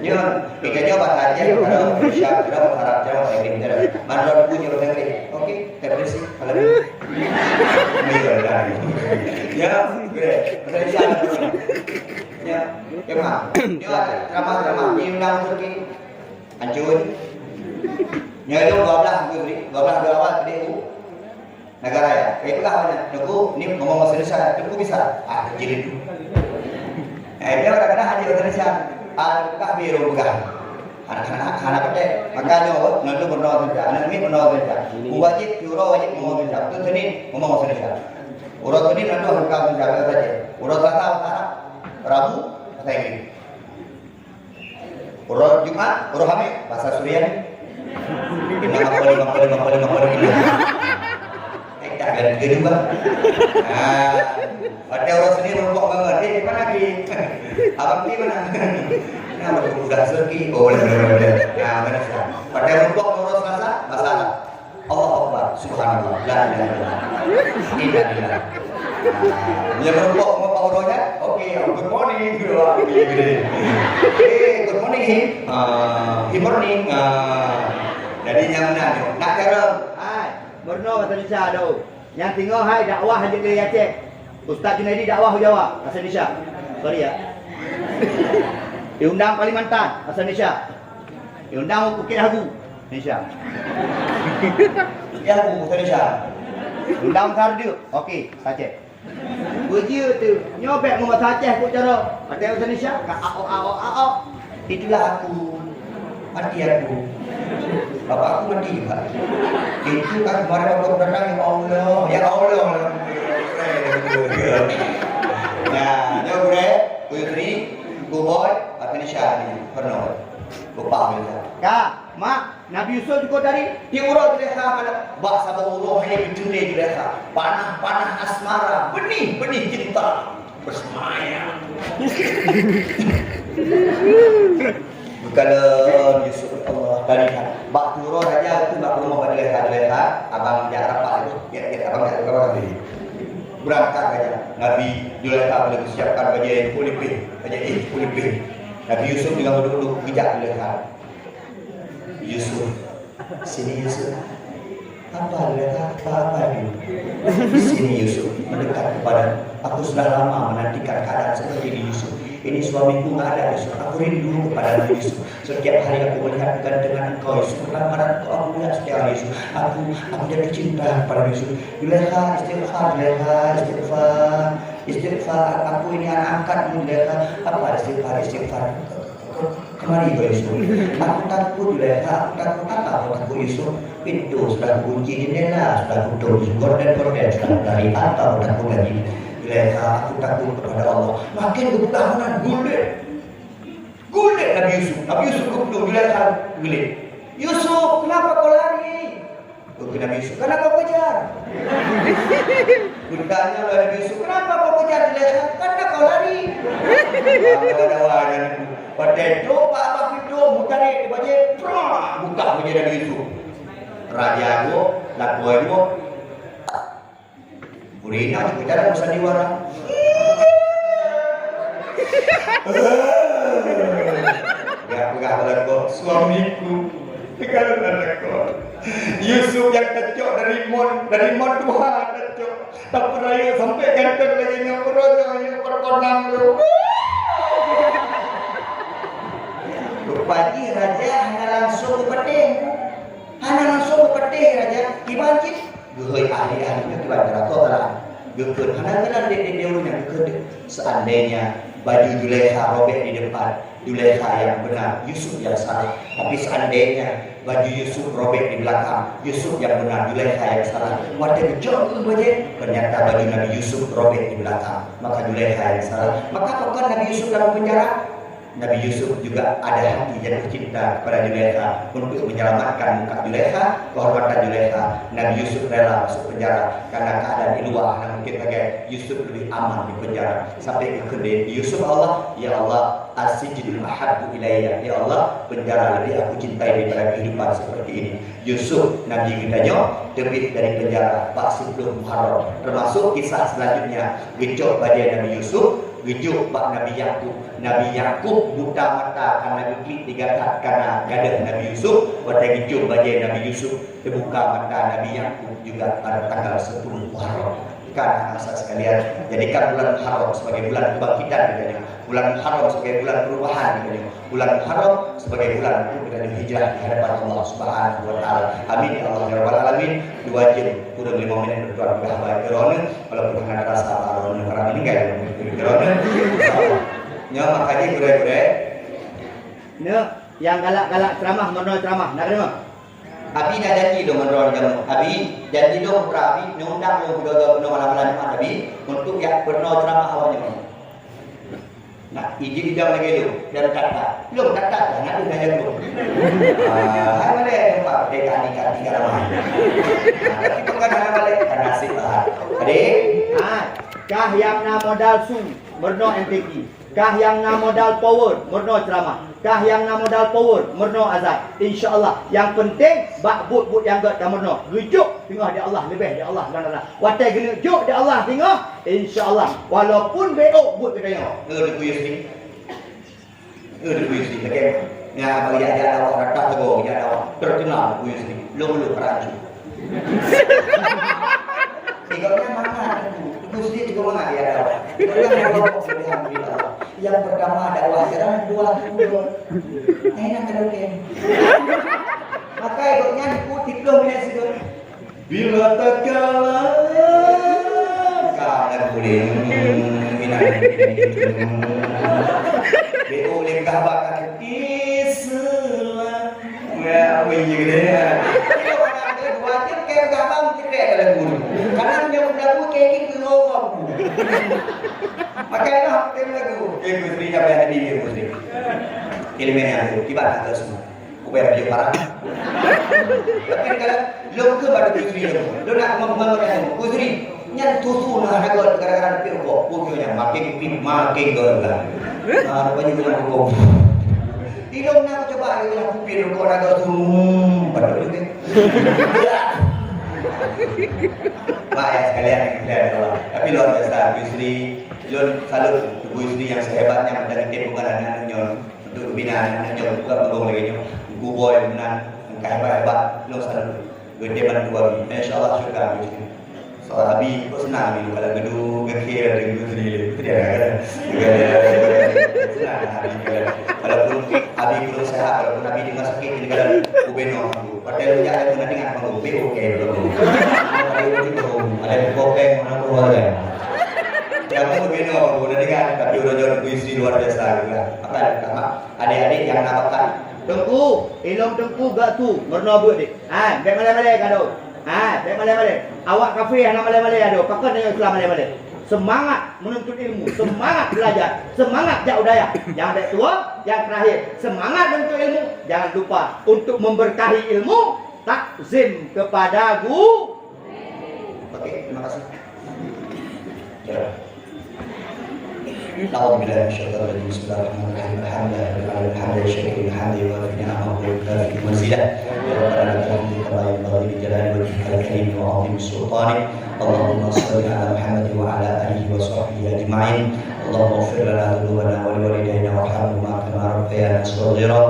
Nyoe, kita nyoe bahasa Aceh, kalau Indonesia, kita bahasa Arab, kita bahasa Inggris, kita. Mana ada buku nyoe bahasa Inggris? Oke, terima kasih. Kalau ni. Ya, boleh. Bahasa Indonesia. Ya, ya, Mak. Ya, ceramah-ceramah di undang Turki. Hancur. Ya, itu dua belas Februari, dua belas Februari awal tadi tu. Negara ya. Kayak itulah banyak. Teungku, ni ngomong bahasa Indonesia, Teungku bisa. Ah, kecil itu. Eh, dia kadang-kadang hanya bahasa Indonesia. Ah, Teungku kah biru pegang. Anak-anak, anak kecil. Makanya, oh, nanti pernah bahasa Indonesia. Anak ni pernah bahasa Indonesia. Wajib, Euro wajib ngomong bahasa Indonesia. Betul, Senin, ngomong bahasa Indonesia. Uroe Senin na dua rukon seujaga saja. Uroe Selasa bahasa Arab, Rabu bahasa Inggris. Uroe Jumat, uroe Khamis bahasa Suryani. Lima puluh, lima puluh, lima puluh, lima puluh. Eh, dah ada tiga juga. Ah, pada uroe Senin rumpok banget. Eh, mana lagi? Abang ni mana? Nah, udah rezeki. Oh, boleh, boleh, boleh. Nah, mana sih? Pada rumpok uroe Selasa bahasa Arab. Allahu Akbar, subhanallah, la ilaha illallah. Innalillah. Nah, yang merumpok sama Pak Uronya, oke, good morning. Wah, gede, gede. Eh, good morning. Ah, good morning. Ah. Jadi yang mana ni? Nak cara. Hai, meurunoe bahasa Indonesia tu. Nyang singoh hai dakwah jeuet lé Aceh. Ustaz Junaidi dakwah u Jawa, bahasa Indonesia. Sorry ya. Diundang Kalimantan, bahasa Indonesia. Diundang Bukit Hagu, Indonesia. Bukit Hagu, bahasa Indonesia. Diundang Sardeuk, oke, bahasa Aceh. Beujeuet tu, nyoe bèk ngon bahasa Aceh kok cara. Pakai bahasa Indonesia, ka aok, aok, aok. Itulah aku. Mati aku. Bapak aku mati juga. Itu kan kemarin waktu datang, ya Allah, ya Allah. Nah, nyoe gurèe, Putri, Kuboy, Afinisha ni, pernah. Lupa gitu. Kak, Mak, Nabi Yusuf juga tadi, di uroe Zulaikha mana? Bak saboh uroe hanya dicuri Zulaikha. Panah-panah asmara, benih-benih cinta. Bersemayam. Bukalah Yusuf Allah tadi kan. Bak turun aja tu bak rumah pada Zulaikha, Zulaikha, abang jak rapat tu. Ya, ya, abang jak rapat tu. Berangkat aja. Nabi Zulaikha boleh siapkan baju yang pulipih, baju yang pulipih. Nabi Yusuf dengan duduk-duduk kejak Zulaikha. Yusuf. Sini Yusuf. Apa dia kata? Apa, apa ini? Sini Yusuf, mendekat kepada. Aku sudah lama menantikan keadaan seperti ini Yusuf. Ini suamiku nggak ada Yusuf. Aku rindu kepadamu Yusuf. Setiap hari aku melihat kegantengan engkau Yusuf. Ketampan engkau aku melihat setiap hari Yusuf. Aku, aku jatuh cinta kepada Yusuf. Zulaikha, istighfar, Zulaikha, istighfar. Istighfar, aku ini anak angkatmu Zulaikha. Apa istighfar, istighfar? Kemari, ho Yusuf. Aku takut, Zulaikha, aku takut. Apa kau takut, Yusuf? Pintu sudah kukunci, jendela sudah kututup, gorden-gorden sudah kutari. Apa kau takut lagi? Zulaikha, aku takut kepada Allah. Makin geupeugah meunan, geulet. Geulet Nabi Yusuf. Nabi Yusuf geupeudong, Zulaikha geulet. "Yusuf, kenapa kau lari?" Kheun Nabi Yusuf, "Karena kau kejar." Geutanyong lé Nabi Yusuf, "Kenapa kau kejar Zulaikha?" "Karena kau lari." Wah, dawa-dawa nyan. Watèe trôk bak, bak pintoe, meutarek di bajèe, prak, buka bajèe Nabi Yusuf. Raja nyoe, lakoe nyoe. Ureueng inong keujak meusandiwara. Gak peugah bak lakoe, "Suamiku." Peugah bak lakoe. Yusuf nyang tacok dari mon, dari mon tuha tacok. Tapeurayeuk sampai ganteng lagèe nyoe, uroe nyoe, nyoe perkonang tu. Rupajih raja hana langsung geupeuteh. Hana langsung geupeuteh raja, kiban cit. Geuhôi ahli-ahli nyan kiban, kheun Allah Taala. Geukheun hana keunan dek, dek, dek ureueng nyan geukheun dek. Seandainya baju Zulaikha robek di depan, Zulaikha yang benar, Yusuf yang salah. Tapi seandainya baju Yusuf robek di belakang, Yusuf yang benar, Zulaikha yang salah. Watèe geujok keu bajèe, ternyata baju Nabi Yusuf robek di belakang, maka Zulaikha yang salah. Maka pakon Nabi Yusuf dalam penjara? Nabi Yusuf juga ada hati jatuh cinta kepada Zulaikha. Untuk menyelamatkan muka Zulaikha, kehormatan Zulaikha, Nabi Yusuf rela masuk penjara karena keadaan di luar hana mungkin lagèe, Yusuf lebih aman di penjara. Sampai geukheun lé Yusuf Allah, "Ya Allah, as-sijnu ahabbu ilayya." Ya Allah, penjara lebih aku cintai daripada kehidupan seperti ini. Yusuf, Nabi geutanyoe, teubiet dari penjara bak siplôh Muharram. Termasuk kisah selanjutnya, geucok bajèe Nabi Yusuf, geujok bak Nabi Yakub. Nabi Yakub buta mata karena geuklik di gatat karena gadôh Nabi Yusuf. Watèe geucok bajèe Nabi Yusuf, teubuka mata Nabi Yakub juga pada tanggal sepuluh Muharram. Kan, anak-anak sekalian, jadikan bulan Muharram sebagai bulan kebangkitan geutanyoe. Bulan Muharram sebagai bulan perubahan geutanyoe. Bulan Muharram sebagai bulan untuk geutanyoe hijrah di hadapan Allah Subhanahu wa Taala. Amin ya Allah ya Rabbal Alamin. Dua jam kurang lima menit, Tuan, peugah haba keu droeneuh, walaupun hana terasa haba droeneuh karena meninggal keu droeneuh. Insyaallah. Nyoe makajih gurèe-gurèe. Nyoe nyang galak-galak ceramah, meunoe ceramah, na keudéh? Abi na janji lôn meudroe jameun. Abi, janji lôn putra Abi, neuundang lôn keu droe-droe keunoe malam-malam Jumat Abi, untuk jak peurunoe ceramah awak nyoe. Nah, ijin idong lagèe lôn, dan tata. Lôn tata, jangan ada nanya lôn. Ah, hai malèe, nampak pendeta ni kat tiga ramai. Ah, tapi bukan hana malèe, kan nasib lah. Adik? Ah, kah nyang na modal su, meurunoe M T Q. Kah nyang na modal power, meurunoe ceramah. Kah nyang na modal power, meurunoe azan. Insya Allah, nyang penting bak buet-buet nyang gèt tameurunoe. Geujok teungoh di Allah, leubeh di Allah, dan Allah. Watèe geuneuk jok di Allah teungoh, insya Allah, walaupun beuôk buet geutanyoe. Eh, Teungku Yusri. Eh, Teungku Yusri, lagèe nyan bagi jak dakwah, rata teugong jak dakwah. Terkenal Teungku Yusri. Lôn-lôn perancu. Tiga orang mangat Teungku. Teungku Yusri juga mangat dia dakwah. Tiga orang dakwah, alhamdulillah. Yang pertama dakwah jarang, dua Teungku. Nah, ini yang karaoke. Maka ikutnya Teungku tiplôh minèt situ. Bila tatkala ka lagu dia, minang. Beu lé gah bak kaki seula. Ya, apa ini dia? Dua jam kayak gah bang, cekrek lagu. Karena punya lagu kayak gitu, ngomong. Makanya, tem lagu. Eh, Gusri, apa yang tadi, Gusri? Elemen yang itu, kibat atau semua. Ubé raja parah. Tapi kalau lôn keu bak Teungku Yusri, lôn nak ngomong ngon nyan, Teungku Yusri, nyan tusu na hareuga gara-gara neupik rukok. Rukok nyan makin neupik, makin gara-gara. Ah, rupanya nyan rukok. Ilôn na cuba, ilôn na kupik rukok hareuga tu. Hmm, betul juga. Baik, sekalian, sekalian, Allah. Tapi luar biasa, Teungku Yusri. Lôn salut Teungku Yusri yang sehebatnya mendampingi bukan anak-anak nyoe. Untuk pimpinan nyoe buka banggong lagèe nyoe. Geuboh meunan, langkah hebat-hebat, lôn salut. Geutem bantu Abi. Insya Allah syukur Abi. Soal Abi, kok senang Abi kalau geudu, geukheun, geukheun sendiri. Itu dia kan? Senang Abi kalau. Walaupun Abi belum sehat, walaupun Abi di rumah sakit, ini kalau ubeno aku. Padahal dia ada pernah dengar banggong, B O K belum. Ada di kopeng, mana pun boleh. Kamu ubeno aku, udah dengar, tapi udah jauh di puisi luar biasa juga. Apa ada, Kak? Adik-adik nyang na bakat. Teungku, ilong teungku gak tu, meurunoe beuet deh. Hai, bèk malèe-malèe ka dong. Hai, bèk malèe-malèe. Awak kafé hana malèe-malèe adoe. Pakon tanyoe Islam malèe-malèe? Semangat menuntut ilmu, semangat belajar, semangat jak u dayah. Nyang bèk tuwoe, nyang terakhir, semangat menuntut ilmu. Jangan lupa untuk memberkahi ilmu, takzim kepada guru. Oke, terima kasih. أعوذ بالله من الشيطان الرجيم. بسم الله الرحمن الرحيم. الحمد لله رب العالمين. حمدا يشرف الحمد يوافي نعمه ويكافئ مزيده. يا ربنا لك الحمد كما ينبغي لجلال وجهك الكريم وعظيم سلطانك. اللهم صل على محمد وعلى آله وصحبه أجمعين. اللهم اغفر لنا ذنوبنا ولوالدينا وارحمهما كما ربيانا صغارا.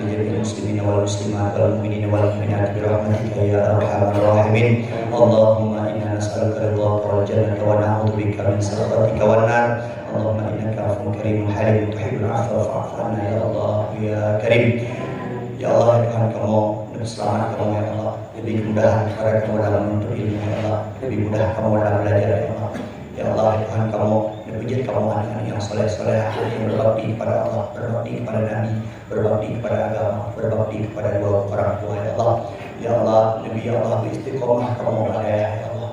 ولجميع المسلمين والمسلمات والمؤمنين والمؤمنات برحمتك يا أرحم الراحمين. اللهم إنا نسألك رضاك والجنة ونعوذ بك من سخطك والنار. اللهم إنك عفو كريم حليم تحب العفو فاعف عنا يا الله يا كريم. Ya Allah, ya Tuhan kamoe, neuseulamat kamoe, ya Allah. Leubeh mudah kepada kamoe dalam menuntut ilmu, ya Allah. Leubeh mudah kamoe dalam belajar, ya Allah. Ya Allah, ya Tuhan kamoe, neupeujeuet kamoe aneuk-aneuk nyang saleh-salehah, nyang berbakti kepada Allah, berbakti kepada Nabi, berbakti kepada agama, berbakti kepada dua orang tua, ya Allah. Ya Allah, Nabi, ya Allah, beri istiqomah kamoe bak dayah, ya Allah.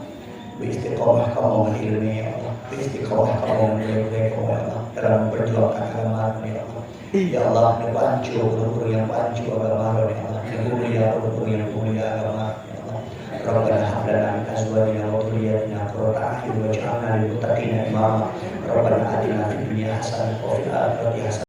Beri istiqomah kamoe ngon ileumèe, ya Allah. Beri istiqomah kamoe ngon gurèe-gurèe kamoe, ya Allah, dalam memperjuangkan agama, ya Allah. Ya Allah, neupancô ureueng-ureueng nyang pancô agama, ya Allah. Neumulia ureueng-ureueng nyang mulia agama, ya Allah. Rabbana hab lana min azwajina wa dzurriyyatina qurrata a'yun waj'alna lil muttaqina imama. Rabbana atina fid dunya hasanah wa fil akhirati hasanah